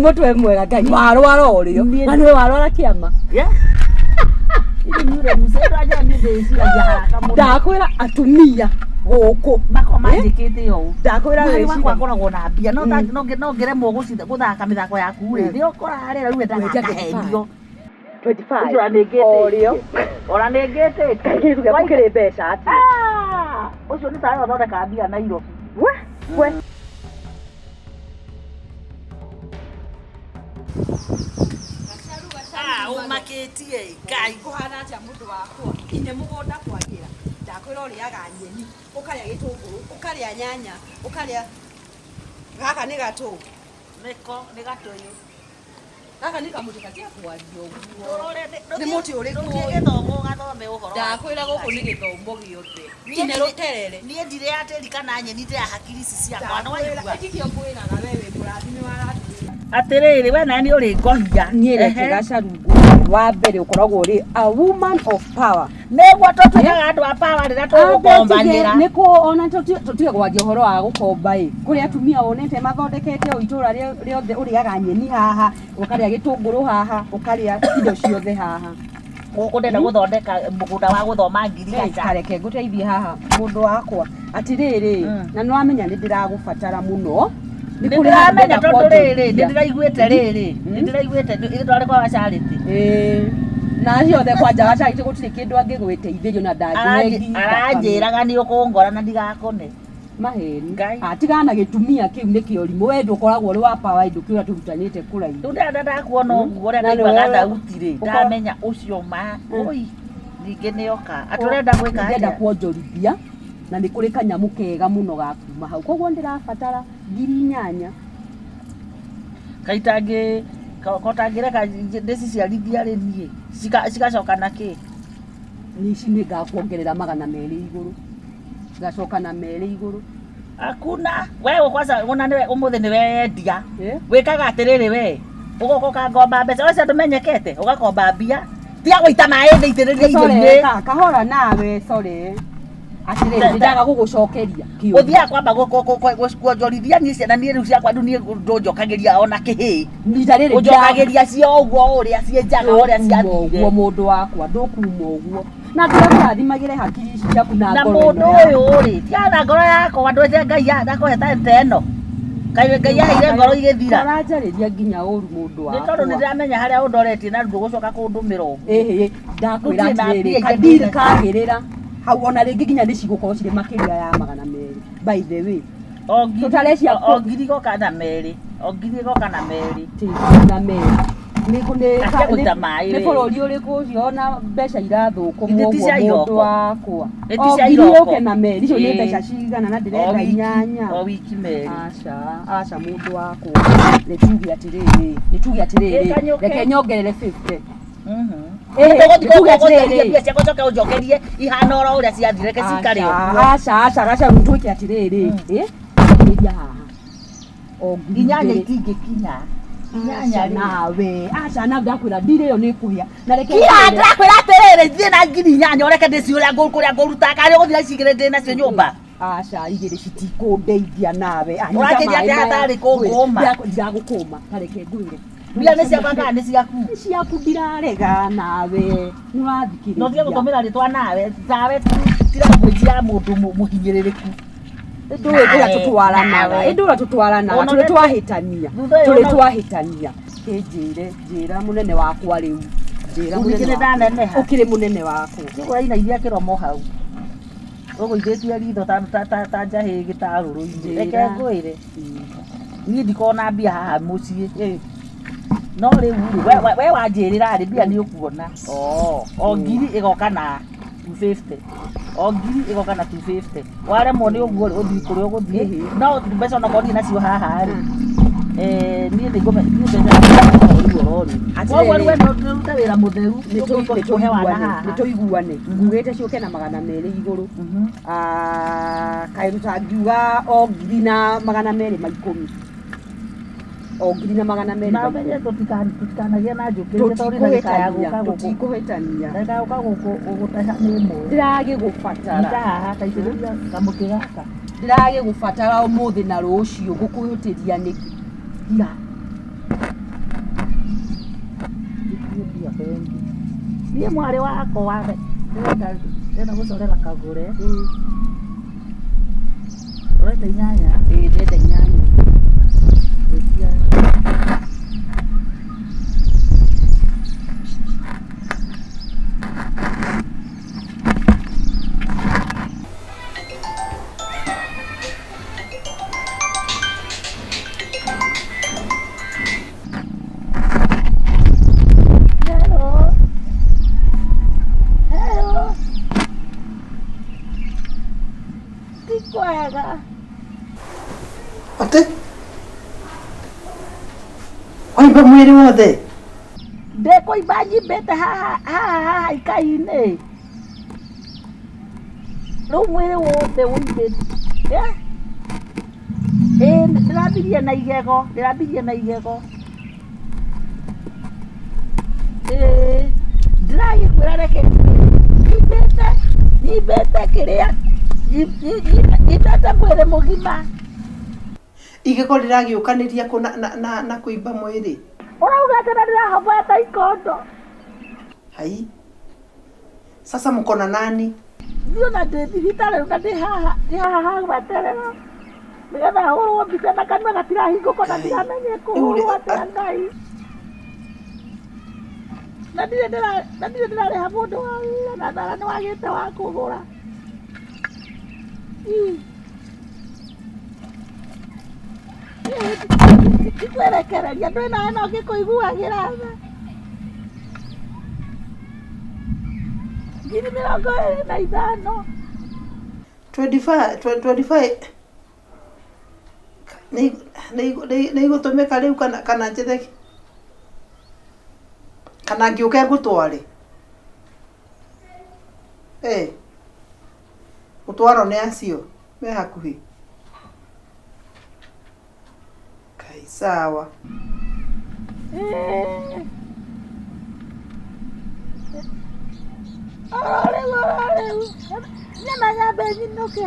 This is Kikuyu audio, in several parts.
Mũtwe mwega Ngai warwara ũrĩo. Niĩ- Na nĩwe warwara kĩama. Yeah. Ithi nĩ ũremi, ũcio niĩ ndĩciragia haraka mũno. Ndakwĩra atumia gũkũ. Makwa manjĩkĩte ũũ. Ndakwĩra Mwarĩ wakwa wĩciragia. akoragwo na mbia no ta- no ngĩremwo gũthaka mĩthako yaku rĩ, nĩ ũkoraga rĩra rĩu endaga Wenja akahenio. 25. Ũcio ona nĩngĩtĩtie. Ũrĩo. Ona nĩngĩtĩtie. Kĩndũ gĩaku kĩrĩ mbeca atĩa? Ah, ũcio nĩ tawe ũthondekaga mbia Nairobi. We, we. Ah, ũmakĩtie Ngai. Kũhana atĩa mũndũ wakwa? Ine mũgũnda kwagĩra. Ndakwĩra ũrĩaga nyeni, ũkarĩa gĩtũngũrũ, ũkarĩa nyanya, ũkarĩa gaka nĩ gatũ. Nĩko nĩ gatũyũ. Gaka nĩ kamũtĩ gatige kwaria ũguo. Nĩ Nĩ mũtĩ ũrĩkũ Ndũthiĩ ũyũ? gĩthomo ũgathome ũhoro wa Ndakwĩra gũkũ nĩ gĩthomo gĩothe. Nginya rũterere. Niĩ ndirĩ atĩri kana nyeni ndĩra hakiri ici ciakwa nĩ waigua. Ndikĩo ngwĩraga we wĩ mũrathime wa rathime. Atĩrĩrĩ we nawe nĩ ũrĩ ngohia. Niĩ reke Ehe. gacaru ngwĩre wa mbere ũkoragwo ũrĩ a woman of power. Nĩguo tũtuĩkaga andũ a power rĩrĩa tũgũkombanĩra. Nĩ kũ ona tũtige kwaria ũhoro wa gũkomba ĩ kũrĩ atumia wonete mathondekete o itũra rĩothe ũrĩaga nyeni haha ũkarĩa gĩtũngũrũ haha ũkarĩa indo ciothe haha. Gũkũ ndĩrenda gũthondeka mũgũnda wa gũthoma ngirigaca. Kareke ngũteithie haha mũndũ wakwa atĩrĩrĩ na nĩ wamenya nĩ ndĩragũbatara mũno. Nĩ Nĩ kũrĩ handũ ndĩramenya ndĩrenda tondũ rĩrĩ nĩ kwonjorithia. ndĩraiguĩte rĩrĩ nĩ ndĩraiguĩte ithuĩ twarĩ kwa Charity. Ĩĩ. Na acio othe kwanja gacagĩte gũtirĩ kĩndũ angĩgwĩteithĩrio na ndangĩhe nginya Aranjĩraga nĩ ũkũngora na ndigakone. maheni. Ngai. Ah, tigana na gĩtumia kĩu nĩ kĩorimũ we ndũkoragwo ũrĩ wa power indo kĩũrĩa tũrutanĩte kũraihu. Rĩu ndĩrenda ndakuona ũguo ũrĩa Na ndaiguaga nĩwe- thauti rĩ ũkorwo- ndamenya ũcio ma oi ningĩ nĩoka atĩ ũrenda gwĩka Ndĩrenda atĩa? kwonjorithia na nĩ kũrĩ kanyamũ kega mũno ga kuma hau koguo ndĩrabatara 8,000. Kaĩ itangĩ ko tangĩreka ndĩciciarithia rĩ niĩ cigacoka na kĩ? Nĩ ici nĩ ngakuongerera 200 igũrũ. Ngacoka na 2 igũrũ. Hakuna we kwanza ona nĩwe ũmũthĩ nĩwe wendia. Eh? Wĩkaga atĩrĩrĩ we ũgoka ũkangomba mbeca we cio ndũmenyekete ũgakomba mbia tiga gũita maĩ thĩ itĩrĩria Sorry, irio-inĩ. kahora nawe sorry. Atĩrĩrĩ ndĩndaga gũgũcokeria kĩũria. Ũthiaga kwamba kuonjorithia niĩ ciana niĩ rĩu ciakwa rĩu niĩ ndũnjokagĩria ona kĩhĩĩ. Rita rĩrĩ Ũnjokagĩria cio ũguo ũrĩa ciĩ njaga ũrĩa ndũkuma ũguo ciathire. mũndũ wakwa ndũkuma ũguo na ndĩrakũrathimagĩre hakiri ici ciaku na Na ngoro mũndũ ĩno yaku. ũyũ rĩ tiga na ngoro yakwa ndwĩte Ngai ndakũhe ta ĩno. Kaĩ Ngai aheire ngoro igĩthira. Ũranjarĩria nginya ũru mũndũ Nĩ tondũ nĩ wakwa. ndĩramenya harĩa ũndoretie na ndũgũcoka kũndũmĩra ũguo. Ĩhĩ ndakwĩra Gũtirĩ na atĩrĩrĩ mbia kadiri ingĩ kagĩrĩra hau ona rĩngĩ nginya nĩ cigũkorwo cirĩ makĩria ya 200 by the way. O ngiri Tũtare cia o ngiri igoka na merĩ. O ngiri igoka na merĩ. Ti na merĩ. Nĩ nĩ Atiga gũita maĩ nĩ we. bũrũri ũrĩkũ ũcio ona mbeca irathũkũmwo Githĩ ti ũguo cia mũndũ iroko? wakwa. Nĩ ti O cia ngiri iroko? yũke na merĩ icio nĩ Ĩĩ. mbeca cigana na O ndĩrenda wiki inyanya. o wiki merĩ. Aca, aca mũndũ wakwa. Nĩ tuge atĩrĩrĩ, nĩ tuge atĩrĩrĩ, Gĩkanyũke. reke nyongerere 50. Mhm. Ĩhĩ, Ndũgũthiĩ nĩ tuge kũnjokeria atĩrĩrĩ. mbia ciakwa ũcoke ũnjokerie ihana oro ũrĩa ciathire reke cikare ũguo. Aca, aca, aca, rĩu twĩke atĩrĩrĩ, ĩ, ĩria haha. O ngiri Inyanya igĩrĩ. itingĩkinya. Inyanya Aca rĩ. nawe, aca nawe ndakwĩra ndirĩ ĩyo nĩ ĩkũhĩa. Na reke Kira ngwĩre- ndĩrakwĩra atĩrĩrĩ thiĩ na 8,000 ũreke ndĩciũrĩa kũrĩa ngũruta karĩ ũgũthiĩ na ici igĩrĩ ndĩ nacio nyũmba. Aca igĩrĩ citikũndeithia nawe. Ah, nyita Ũranjĩria maĩ atĩ maya. hatarĩ kũngũma. Ndiragũkũma, ta reke ngwĩre. Mbia nĩ ciakwa kana nĩ ciaku? Nĩ ciaku ndirarega nawe. Nĩ ũrathikĩrĩria. No tige gũtũmĩra rĩtwa nawe tawe ti language ya mũndũ mũhinyĩrĩrĩku. Ndũĩ ũrĩa Nawe, tũtwaranaga. nawe. Ĩndĩ ũrĩa tũtwaranaga. Ona Tũrĩ ũrĩa- twahĩtania. Thutha ũyũ Tũrĩ ona- twahĩtania. Kĩnjĩre, njĩra mũnene wakwa rĩu. Njĩra Rĩu mũnene ningĩ nĩ wakwa. ndaneneha. Ũkĩrĩ mũnene wakwa. Ũrainaithia kĩromo hau. Ũgũithĩtie ritho ta njahĩ gĩtarũrũ-inĩ. Reke Njĩra. ngwĩre. Niĩ ndikoragwo na mbia haha mũciĩ. No rĩu rĩ, we wanjĩrĩra rĩ mbia nĩ ũkuona. O ngiri ĩgoka na 250. O ngiri ĩgoka na 250. Waremwo nĩ ũguo rĩ, ũthiĩ kũrĩa ũgũthiĩ. No mbeca onokorwo ndirĩ nacio haha rĩ, niĩ nĩ ngũme niĩ mbeca rĩu oro rĩu. Koguo rĩu we no ũrute wĩra mũtheru nĩ wana haha. Nĩ tũiguane. Ngugĩte ciũke na 200 igũrũ. Kaĩ tũtangiuga o ngiri na 210. O ngiri na 200 Na ma ũmenye ikũmi. tũtikanagĩe na njũkĩrĩria tondũ ndagĩka ya gũka gũkũ. Tũtikũhĩtania. Ndagĩka ya gũka gũkũ ũgũteha nĩ ĩmwe. Ndĩragĩgũbatara. Nyita haha taitĩrĩria kamũtĩ gaka. Ndĩragĩgũbatara ũmũthĩ na rũciũ ngũkũhĩtĩria nĩkĩ? Tiga. Niĩ mwarĩ wakwa ndĩrenda ndĩrenda gũcorera kagũre. Ũrenda inyanya? Ĩĩ ndĩrenda inyanya. Gwĩtia. Hello. Hello. Ti kwega. Atĩ waimba mwĩrĩ wothe? Ndĩkũimba nyimbĩte haha haha haha ikai-inĩ. Rĩu mwĩrĩ wothe ũimbĩte. Ĩĩ ndĩrambirie na igego, ndĩrambirie na igego. Ĩĩ ndĩragĩkwĩra reke nyimbĩte, nyimbĩte kĩrĩa, nyimbĩte mwĩrĩ mũgima. Igego rĩragĩũkanĩria kũ na kũimba mwĩrĩ? Ũrauga atĩ na ndĩrahoboa taikondo. Hai. Sasa mko na nani? Niĩ ona ndĩ thibitarĩ rĩu na ndĩ haha ha gweterera nĩgetha hũrwo mbica na kanua gatirahingũka na Ngai. ndiramenye Rĩu kũhũrwo rĩ- atĩa Ngai. Na ndirĩ ndĩrarĩha mũndũ wa wĩra na thara nĩwagĩte wa kũgũra. Ndikwerekereria ndũĩ nawe no ngĩkũiguagĩra tha. 25,000. 25 25 nĩ igũtũmĩka rĩu kana njethe kana ngĩũke ngũtware? Eh. Gũtwarwo nĩ acio me hakuhĩ? Kai sawa. Oro rĩu oro rĩu nyama nyambe nyinũke.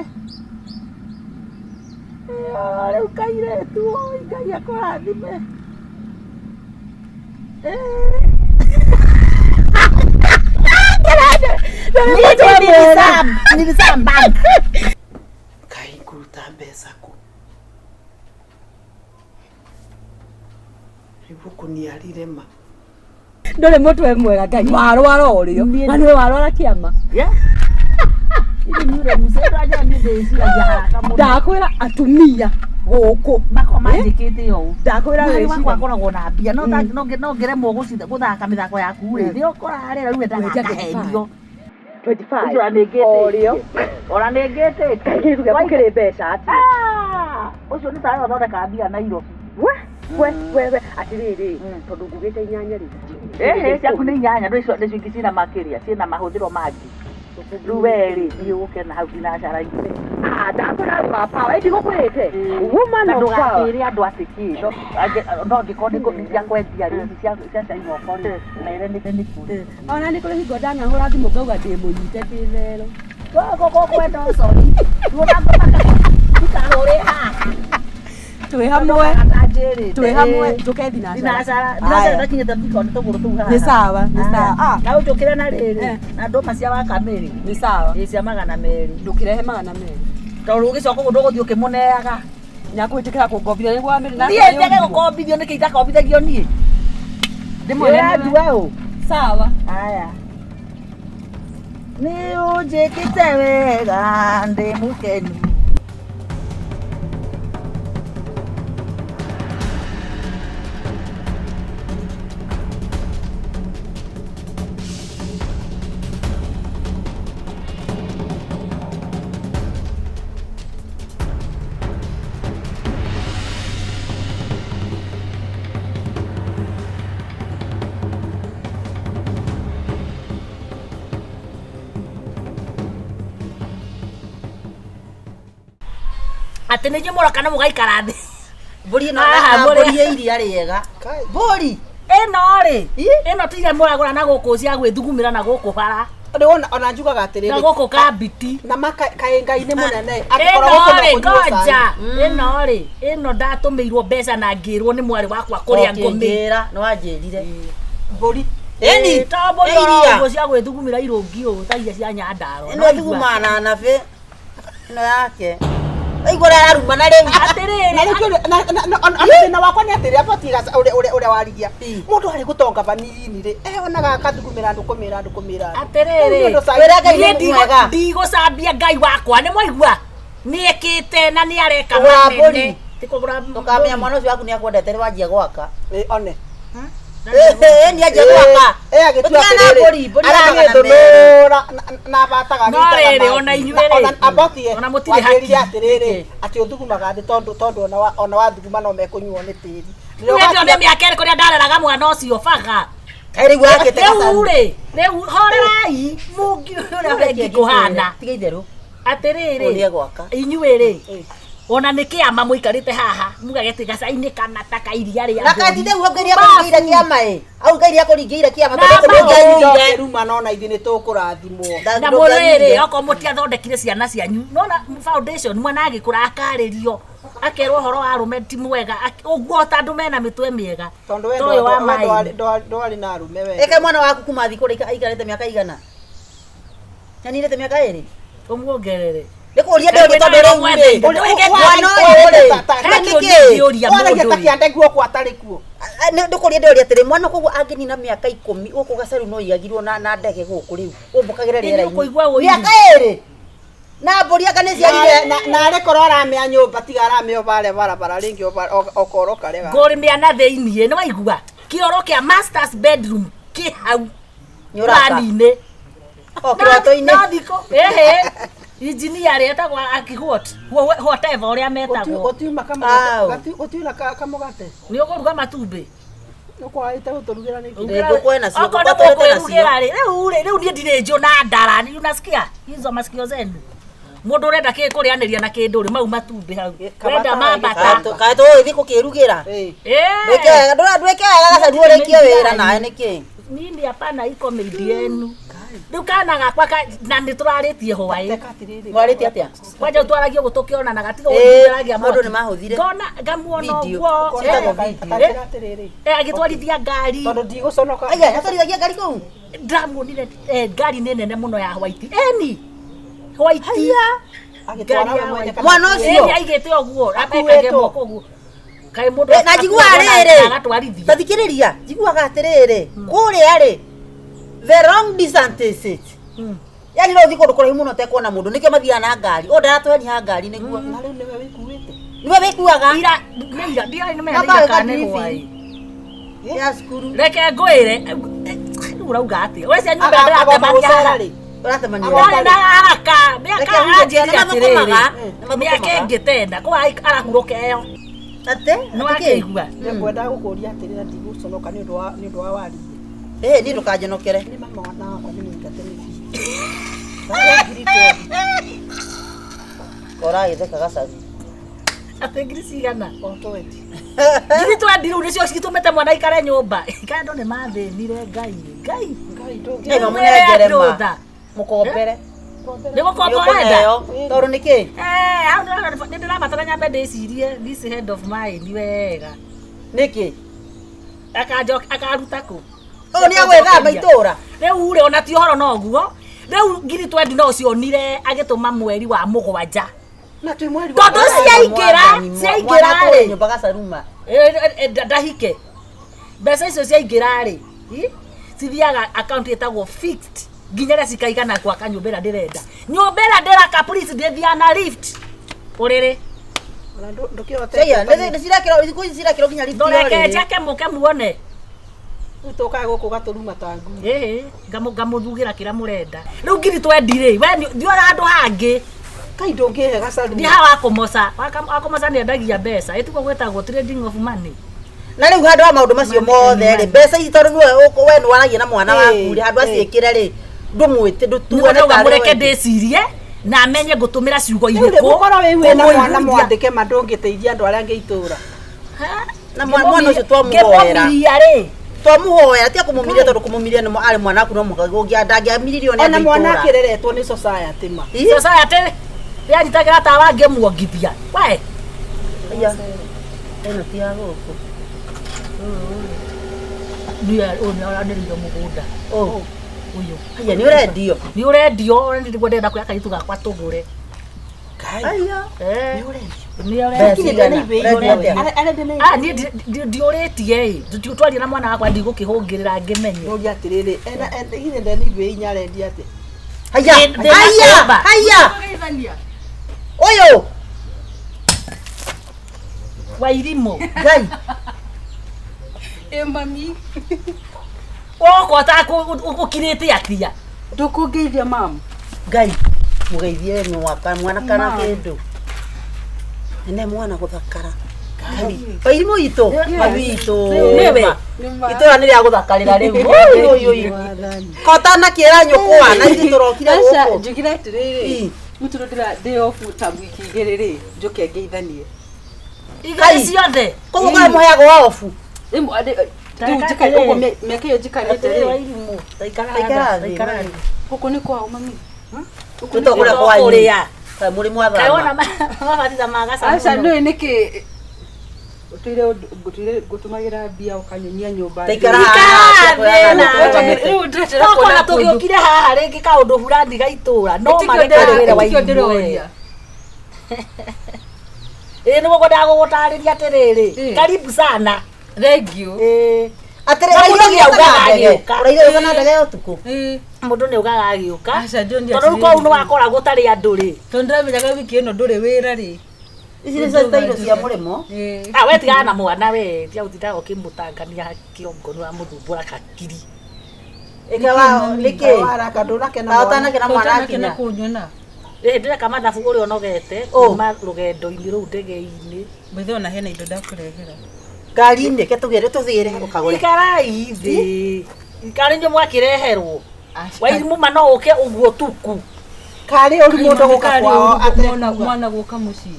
Oro rĩu kairĩtu oi Ngai akũrathime. Bank. Kai ngũruta mbeca kũ? Rĩu gũkũniarire ma. Ndũrĩ mũtwe mwega Ngai warwara ũrĩo. Na nĩwe warwara kĩama. Ndakwĩra atumia gũkũ. Makwa manjĩkĩte ũũ. Ndakwĩra Mwarĩ wakwa wĩcirie. akoragwo na mbia no ngĩremwo gũthaka mĩthako yaku rĩ nĩ ũkora rĩra rĩu endaga Wenja akahenio. 25. Ũcio ona nĩ Ũrĩo. ngĩtĩtie. Ona nĩ ngĩtĩtie. Kĩndũ gĩaku kĩrĩ mbeca atĩa? Ũcio nĩ tawe ũthondekaga mbia Nairobi. We we we we atĩrĩrĩ tondũ ngugĩte inyanya rĩ. Ĩhĩ ciaku nĩ inyanya ndũ icio ingĩ ciĩna makĩria ciĩna mahũthĩro mangĩ. Rĩu we rĩ thiĩ ũke na hau thinacara-inĩ. Ndakwĩra wa power ndigũkwĩrĩte. Woman Na of power. ndũgakĩre andũ atĩ kĩ no angĩkorwo nĩ cia kwendia rĩ ici cia cai moko rĩ mere nĩ kũrĩ. Ona nĩ kũrĩ hingo ndanahũra thimũ ngauga ndĩ mũnyite ndĩ thero. Gũkũ kwenda ũcori. Ndikahũre haha. Twĩ hamwe. Atanjĩrĩte. Twĩ hamwe njũke thinacara. Thinacara. Thinacara ndakinyĩte mbiko nĩ tũgũrũ tũu haha. Nĩ sawa, nĩ sawa. Na ũnjũkĩre na rĩrĩ na ndũma cia wakamĩrĩ. Nĩ sawa. Ĩ cia 200. Ndũkĩrehe 200. Tondũ ũgĩcoka ũguo ndũgũthiĩ ũkĩmũneaga. Nĩakwĩtĩkĩra kũngombithia nĩguo wamĩrĩ nake. Niĩ njage gũkombithio nĩkĩ itakombithagio niĩ? Ndĩmwene nĩwe. Ndĩrandua ũ. Sawa. Aya. Nĩ ũnjĩkĩte wega ndĩ mũkenu. Atĩ nĩ inyuĩ mũroka na mũgaikara thĩ. Mbũri ĩno Haha na mũrĩ- mbũri ya iria rĩega. Mbũri. Ĩno rĩ, ĩno ti iria mũragũra na gũkũ cia gwĩthugumĩra na gũkũ bara Rĩu ona njugaga na atĩrĩrĩ. gũkũ kambiti. Na kaĩ Ngai nĩ mũnene. Angĩkorwo Ĩno gũkũ no rĩ, kũnyuo cai. ngoja. Ĩno rĩ, ĩno ndatũmĩirwo mbeca na ngĩrwo nĩ mwarĩ wakwa kũrĩa ngũmĩ. Ũkĩnjĩra, nĩ wanjĩrire. Mbũri. Ĩni, To mbũri ĩ oro iria. ũguo cia gwĩthugumĩra irũngi ũũ ta iria cia Nyandarua. Ĩno thugumaga na nabe. Ĩno yake. Waigua ũrĩa ararumana rĩu. Atĩrĩrĩ, Na rĩu ona thĩna wakwa nĩ atĩrĩ abatiĩ ũrĩa warigia mũndũ arĩ gũtonga vanini rĩ onaga akathugumĩra andũ kũmĩra andũ kũmĩra andũ. Atĩrĩrĩ, Rĩu nĩ ũndũ Wĩra Ngai niĩ nĩ mwega. ndigũcambia Ngai wakwa nĩ mwaigua nĩ ekĩte na nĩ areka Kũgũra manene. mbũri. Ti kũgũra Ndũkamenya mwana ũcio waku nĩ akwendete rĩ wanjia gwaka. Ĩ, one Ĩ, nĩ anjia gwaka. Ĩ, agĩtua Ũtigana na atĩrĩrĩ, mbũri, mbũri yakaga na merĩ. aragĩthũnũra na abataga No agĩitaga rĩrĩ, maĩ. ona inyuĩ Na rĩ, ona abotie ona mũtirĩ wanjĩrire haki. atĩrĩrĩ atĩ ũthugumaga thĩ tondũ ona wathuguma no mekũnyuo nĩ tĩri. Rĩu ĩyo nĩ mĩaka ĩrĩkũ rĩrĩa ndareraga mwana ũcio baga. Kaĩ rĩu wakĩte Rĩu gacaru. rĩ, rĩu horerai mũngi ũrĩa ũrĩa kũhana. Tiga itherũ. Atĩrĩrĩ, Ũyũ nĩegwaka. inyuĩ rĩ, ona nĩ kĩama mũikarĩte haha mugage atĩ gacainĩ kana ta kairia rĩa Na mbũri. kaĩ ti rĩu hau ngairia kũringĩire kĩama ĩ. Hau ngairia kũringĩire kĩama Na tondũ ma- ndũngĩanyuire. Ruma no na ithuĩ nĩ tũkũrathimwo. Na mũrĩrĩ okorwo mũtiathondekire ciana cianyu nona foundation mwana agĩkũra akarĩrio akerwo ũhoro wa arũme ti mwega ũguo ta andũ mena mĩtwe mĩega. Tondũ we Ta ũyũ wa maĩ. ndwarĩ na arũme we. Ĩke mwana waku kuma thikũ rĩ aikarĩte mĩaka igana. Nyanirĩte mĩaka ĩrĩ. Ũmuongerere. Nĩ kũria ndĩũria tondũ rĩu rĩ. Mwana ũyũ rĩ. Nĩ Nĩkĩ? ũria Waragia mũndũ ta rĩ. kĩande guoko atarĩ kuo. Ndũkũria ndĩũria atĩrĩ mwana koguo angĩnina mĩaka ikũmi gũkũ gacaru no igagirwo na ndege gũkũ rĩu ũmbũkagĩre Ĩ, rĩera-inĩ. nĩũkũigua ũiru. Mĩaka ĩrĩ na mbũri anga nĩ ciarire Na arĩ korwo aramĩa nyũmba tiga aramĩa o harĩa barabara rĩngĩ okorwo karega. Ngũrĩmĩa na thĩiniĩ nĩ waigua kĩoro kĩa masters bedroom kĩ hau Nĩũraka. plani-inĩ. O kĩroto-inĩ. No thikũ ĩhĩ engineer rĩ etagwo akihot whatever ũrĩa metagwo. Gũtiuma Au. kamũgate. Nĩ ũkũruga matumbĩ. Ũkwagĩte gũtũrugĩra nĩkĩ? Rĩ, ngũkũ ĩna cio, Okorwo ngũkũ atũrĩte nacio. mũkwĩrugĩra rĩ, rĩu niĩ ndirĩ njũ na ndara nĩ unasikia hizo masikio zenu mũndũ ũrenda kĩ kũrĩanĩria na kĩndũ rĩ mau matumbĩ hau wenda mambata. Kaĩ tũgũgĩthiĩ kũkĩrugĩra. Ĩ. Ndwĩke wega ndwĩke wega gacaru ũrĩkie wĩra nawe nĩkĩ? Mimi hapana iko mĩindi yenu rĩu kana gakwa na nĩ tũrarĩtie hwaĩ. Teka atĩrĩrĩ. Mwarĩtie atĩa? Kwanja twaragia ũguo tũkĩonanaga tiga Ĩ, ũguo maũndũ nĩ mahũthire. ngona ngamuona Video. ũguo Ũkona eh, video. Atĩra atĩrĩrĩ. agĩtwarithia ngari. Tondũ ndigũconoka. Aya, atwarithagia ngari kũu? Ndamuonire ngari nĩ nene mũno ya white eni white Agĩtwara ngari we ya mwene white. kana Mwana ũcio? Ĩni aigĩte ũguo Akuĩtwo. amekage moko ũguo kaĩ mũndũ Eh, na njiguaga rĩrĩ agatwarithia ta thikĩrĩria njiguaga atĩrĩrĩ kũrĩa rĩ the wrong distance is it yani no ũthiĩ kũndũ kũraihu mũno ũtekuona mũndũ nĩkĩo mathiaga na ngari ũyũ ndaratwenia ngari nĩguo Na rĩu nĩwe wĩkuĩte. nĩwe wĩkuaga ira nĩ ira ndiarĩ nĩmenya nĩ Baba ira wĩka kana nĩ driving. hwaĩ ya cukuru reke ngwĩre rĩu ũrauga atĩa ũrecia nyũmba Agoka ndĩratemania gũcera haha rĩ. ũratemania ndarĩ na haraka mĩaka Reke huge, anjĩrire nĩ mathũkũmaga, atĩrĩrĩ nĩ mathũkũmaga. mĩaka ĩngĩ tenda kwa arahurũka ĩyo atĩ nĩ atĩ kĩ? wakĩigua Nĩngwendaga gũkũria atĩrĩ na ndigũconoka nĩ ũndũ wa wariĩ. Ĩ, niĩ ndũkanjonokere Nĩ mama mwana wakwa nĩ mũingate nĩ bithi. Ngiri twendi. Ũragĩtheka gacaru atĩ ngiri cigana O twendi. Ngiri twendi rĩu nĩcio citũmĩte mwana aikare nyũmba kaĩ andũ nĩ mathĩnire Ngai Ngai. Ngai Ĩ, ndũngĩ. mamũnengere ma. Mwĩre andũ tha. Mũkombere. Nĩ gũkomba ũrenda. Nĩũkũneo. Tondũ nĩkĩ? Eh, hau nĩ ndĩrabatara nyambe ndĩcirie this head of mine wega. Nĩkĩ? Akanjoka akaruta kũ? Ũyũ nĩ agwĩthamba itũra. Rĩu rĩ ona ti ũhoro no ũguo. Rĩu ngiri twendi no cionire agĩtũma mweri wa mũgwanja. Na twĩ mweri wa Tondũ ciaingĩra ciaingĩra rĩ nyũmba gacaruma. Ndahike mbeca icio ciaingĩra rĩ cithiaga account ĩtagwo fixed nginya rĩrĩa cikaigana gwaka nyũmba ĩrĩa ndĩrenda nyũmba ĩrĩa ndĩraka please ndĩthiaga na lift ũrĩrĩ. Ona ndũkĩhotete. Cia, nĩ cirakĩrwo thikũ ici cirakĩrwo nginya lift Ndũreke rĩrĩ. njake mũke muone. Rĩu tũkaga gũkũ gatũruma ta ngui. Ĩĩ ngamũthugĩra kĩrĩa mũrenda rĩu ngiri twendi rĩ we thiĩ handũ hangĩ. Kai ndũngĩhe gacaru. Thiĩ haha wakũmoca wakũmoca nĩ endagia mbeca ĩtiguo gwĩtagwo trading of money. Na rĩu handũ ha maũndũ macio mothe rĩ mbeca ici tondũ nĩwe we nĩ waragia na mwana waku rĩ handũ aciĩkĩre rĩ ndũmwĩte nĩguo ndũtuone ndauga tarĩ mũreke we. ndĩcirie na menye ngũtũmĩra ciugo Rĩu rĩ irĩkũ mũkorwo wĩ wĩna mwana kũmũiguithia. mwandĩke ma ndũngĩteithia andũ arĩa angĩ itũra. Ha? Na mwana ũcio twamũhoera. Ngĩmũmiria rĩ Twamũhoera tia kũmũmiria tondũ kũmũmiria nĩ arĩ mwana waku no mũhaka ndangĩamiririo nĩ Ona andũ mwana itũra. akĩreretwo nĩ society ma. Ih, society yanyitagĩra tawa ngĩmuongithia we. Aya. Ĩno ti ya gũkũ. Nĩ ũyũ nĩ mũgũnda. Oh. Ũyũ. Haya nĩ ũrendio. Nĩ ũrendio, nĩguo ndĩrenda kuoya kairĩtu gakwa tũgũre. Haya. Eh. Nĩ ũrendio. Nĩ ũrendio. Mbeca cigana? Ũrendia atĩa? Arendie na Ah, niĩ ndiũrĩtie ĩ, twaria na mwana wakwa ndigũkĩhũngĩrĩra ngĩmenye. Nũria atĩrĩrĩ, ena githĩ ndena ibĩ inya arendia atĩa? Haya. Ndĩna Haya. kũmba. Haya. Ũyũ. Wairimũ. Ngai. Ĩ mami. Woka ũkirĩte atia. Ndũkũngeithia mam. Ngai. Mũgeithie mwaka mwana kana Ma. kĩndũ. Nene mwana gũthakara. Ngai. Wairimũ itũ. Mami itũ. Nĩwe. Itũra nĩ rĩa gũthakarĩra rĩu. Oi oi oi. Kotana kĩra nyũkwa na ithuĩ tũrokire Aca gũkũ. njugire atĩrĩrĩ. Ĩ. Mũtũrũ ndĩra ndĩ off ta wiki igĩrĩ rĩ, njũke ngeithanie. Igĩrĩ ciothe. Koguo kũrĩa mũheagwo obu. Rĩu Tareka njikari atĩrĩrĩ. ũguo mĩaka ĩyo njikarĩte Atĩrĩrĩ rĩ. Wairimũ. Taikara Taikara haha, thĩ, taikara mami. thĩ. Gũkũ nĩ kwao mami. Nĩ to kũrĩa kwanyu. Kũrĩa. Kaĩ mũrĩ Kaĩ wona mwathama. mabatitha magaca Aca mũno. nĩũĩ nĩkĩ ũtũire ngũtũire ngũtũmagĩra mbia ũkanyonia nyũmba. Taikara Ikara haha. thĩ nawe. Rĩu ndĩretera Tokona kuona kũndũ. tũgĩũkire haha rĩngĩ kaũndũ burani ga itũra no Ĩtikio marekarĩre ndĩra- ĩtikio Wairimũ. ndĩroria. Ĩĩ nĩguo ngwendaga gũgũtarĩria atĩrĩrĩ. Ĩ. Karibu sana. Thank you. Ĩĩ. Atĩrĩ Na ũraire mũndũ ũgĩũka na nĩaugaga ndege. agĩũka. Ũraire ũgĩũka na ndege ya ũtukũ. Ĩĩ. Mũndũ nĩ augaga agĩũka. Aca, ndionire Tondũ rĩu atĩrĩrĩ. kũu nĩ wakora gũtarĩ andũ rĩ. Tondũ ndĩramenyaga wiki ĩno ndũrĩ wĩra rĩ. Ici nĩ cio indo cia mũrĩmo. Ĩĩ. Ah, we tigana na mwana we, tiga gũtindaga ũkĩmũtangania kĩongo nĩ wamũthumbũra hakiri. Ĩka wa nĩkĩ? Waraka ndũnakena Ta ũtanakena mwana Ũtanakena akinya. kũnyona. Ĩ ndĩreka mathabu ũrĩa ũnogete Oh. kuma rũgendo-inĩ rũu ndege-inĩ. Mbithe ona hena indo ndakũrehera. Ngari-inĩ ke tũgĩre tũthiĩre ũkagũre. Ikarai thĩ. Karĩ inyuĩ mwakĩreherwo. Aca. Wairimũ ma no ũke ũguo tuku. Karĩ ũru mũndũ gũka Karĩ kwao ũru mwana atekuga. mwana gũka mũciĩ.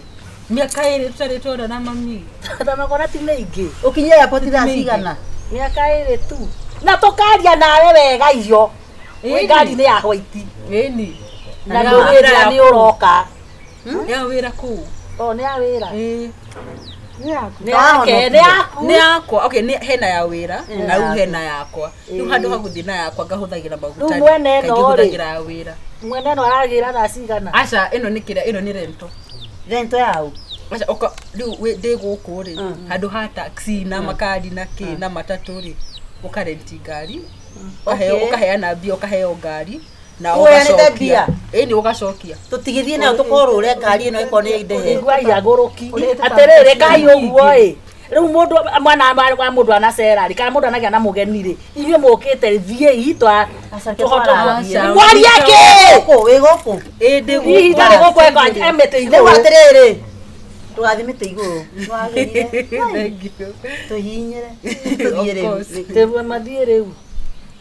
Mĩaka ĩrĩ tũtarĩ twonana mami. Thamakona ti mĩingĩ. Ũkinyie airport thaa cigana? Mĩaka ĩrĩ tu. Na tũkaria nawe wega irio. Wĩ Ĩni. ngari-inĩ ya hwaiti. Ĩni. Na ndũgĩra nĩ ũroka. Ya wĩra kũu. O nĩ ya wĩra. Ĩĩ. Nĩ yaku. Nĩ yake, nĩ yaku. Nĩ yakwa. Okay, nĩ hena ya wĩra na rĩu yaku. hena yakwa. Rĩu handũ ha gũthiĩ na yakwa ngahũthagĩra maguta. Rĩu mwene ĩno kaingĩ rĩ. hũthagĩra ya wĩra. Mwene ĩno aragĩra thaa cigana. Aca ĩno nĩ kĩrĩa ĩno nĩ rento. Rento yau. Aca ũka rĩu ndĩ gũkũ rĩ handũ ha taxi na makari na kĩ na matatũ rĩ ũkarenti ngari ũkaheo Okay. ũkaheana mbia ũkaheo ngari na Ũheanĩte ũgacokia mbia? Ĩni ũgacokia. Tũtigithie nayo tũkorũre ngari ĩno ĩkorwo nĩ ndehe. Igua iagũrũki Ũrĩhĩte atĩrĩrĩ ngai ũguo ĩ rĩu mũndũ mwana wa mũndũ anacera rĩ kana mũndũ anagĩa na mũgeni rĩ inyuĩ mũkĩte thiĩi twa Aca, reke tũhote twaragie. Aca. mwarie kĩ Gũkũ wĩ gũkũ. Ĩ ndĩ hihi gũkũ. ndarĩ gũkũ eko emĩtĩ Rĩu igũrũ atĩrĩrĩ. Tũgathiĩ mĩtĩ igũrũ. Nĩwagĩrire. Thank you. Tũhihinyĩre. Tũthiĩ Of rĩu. course. Tĩrue mathiĩ rĩu rĩu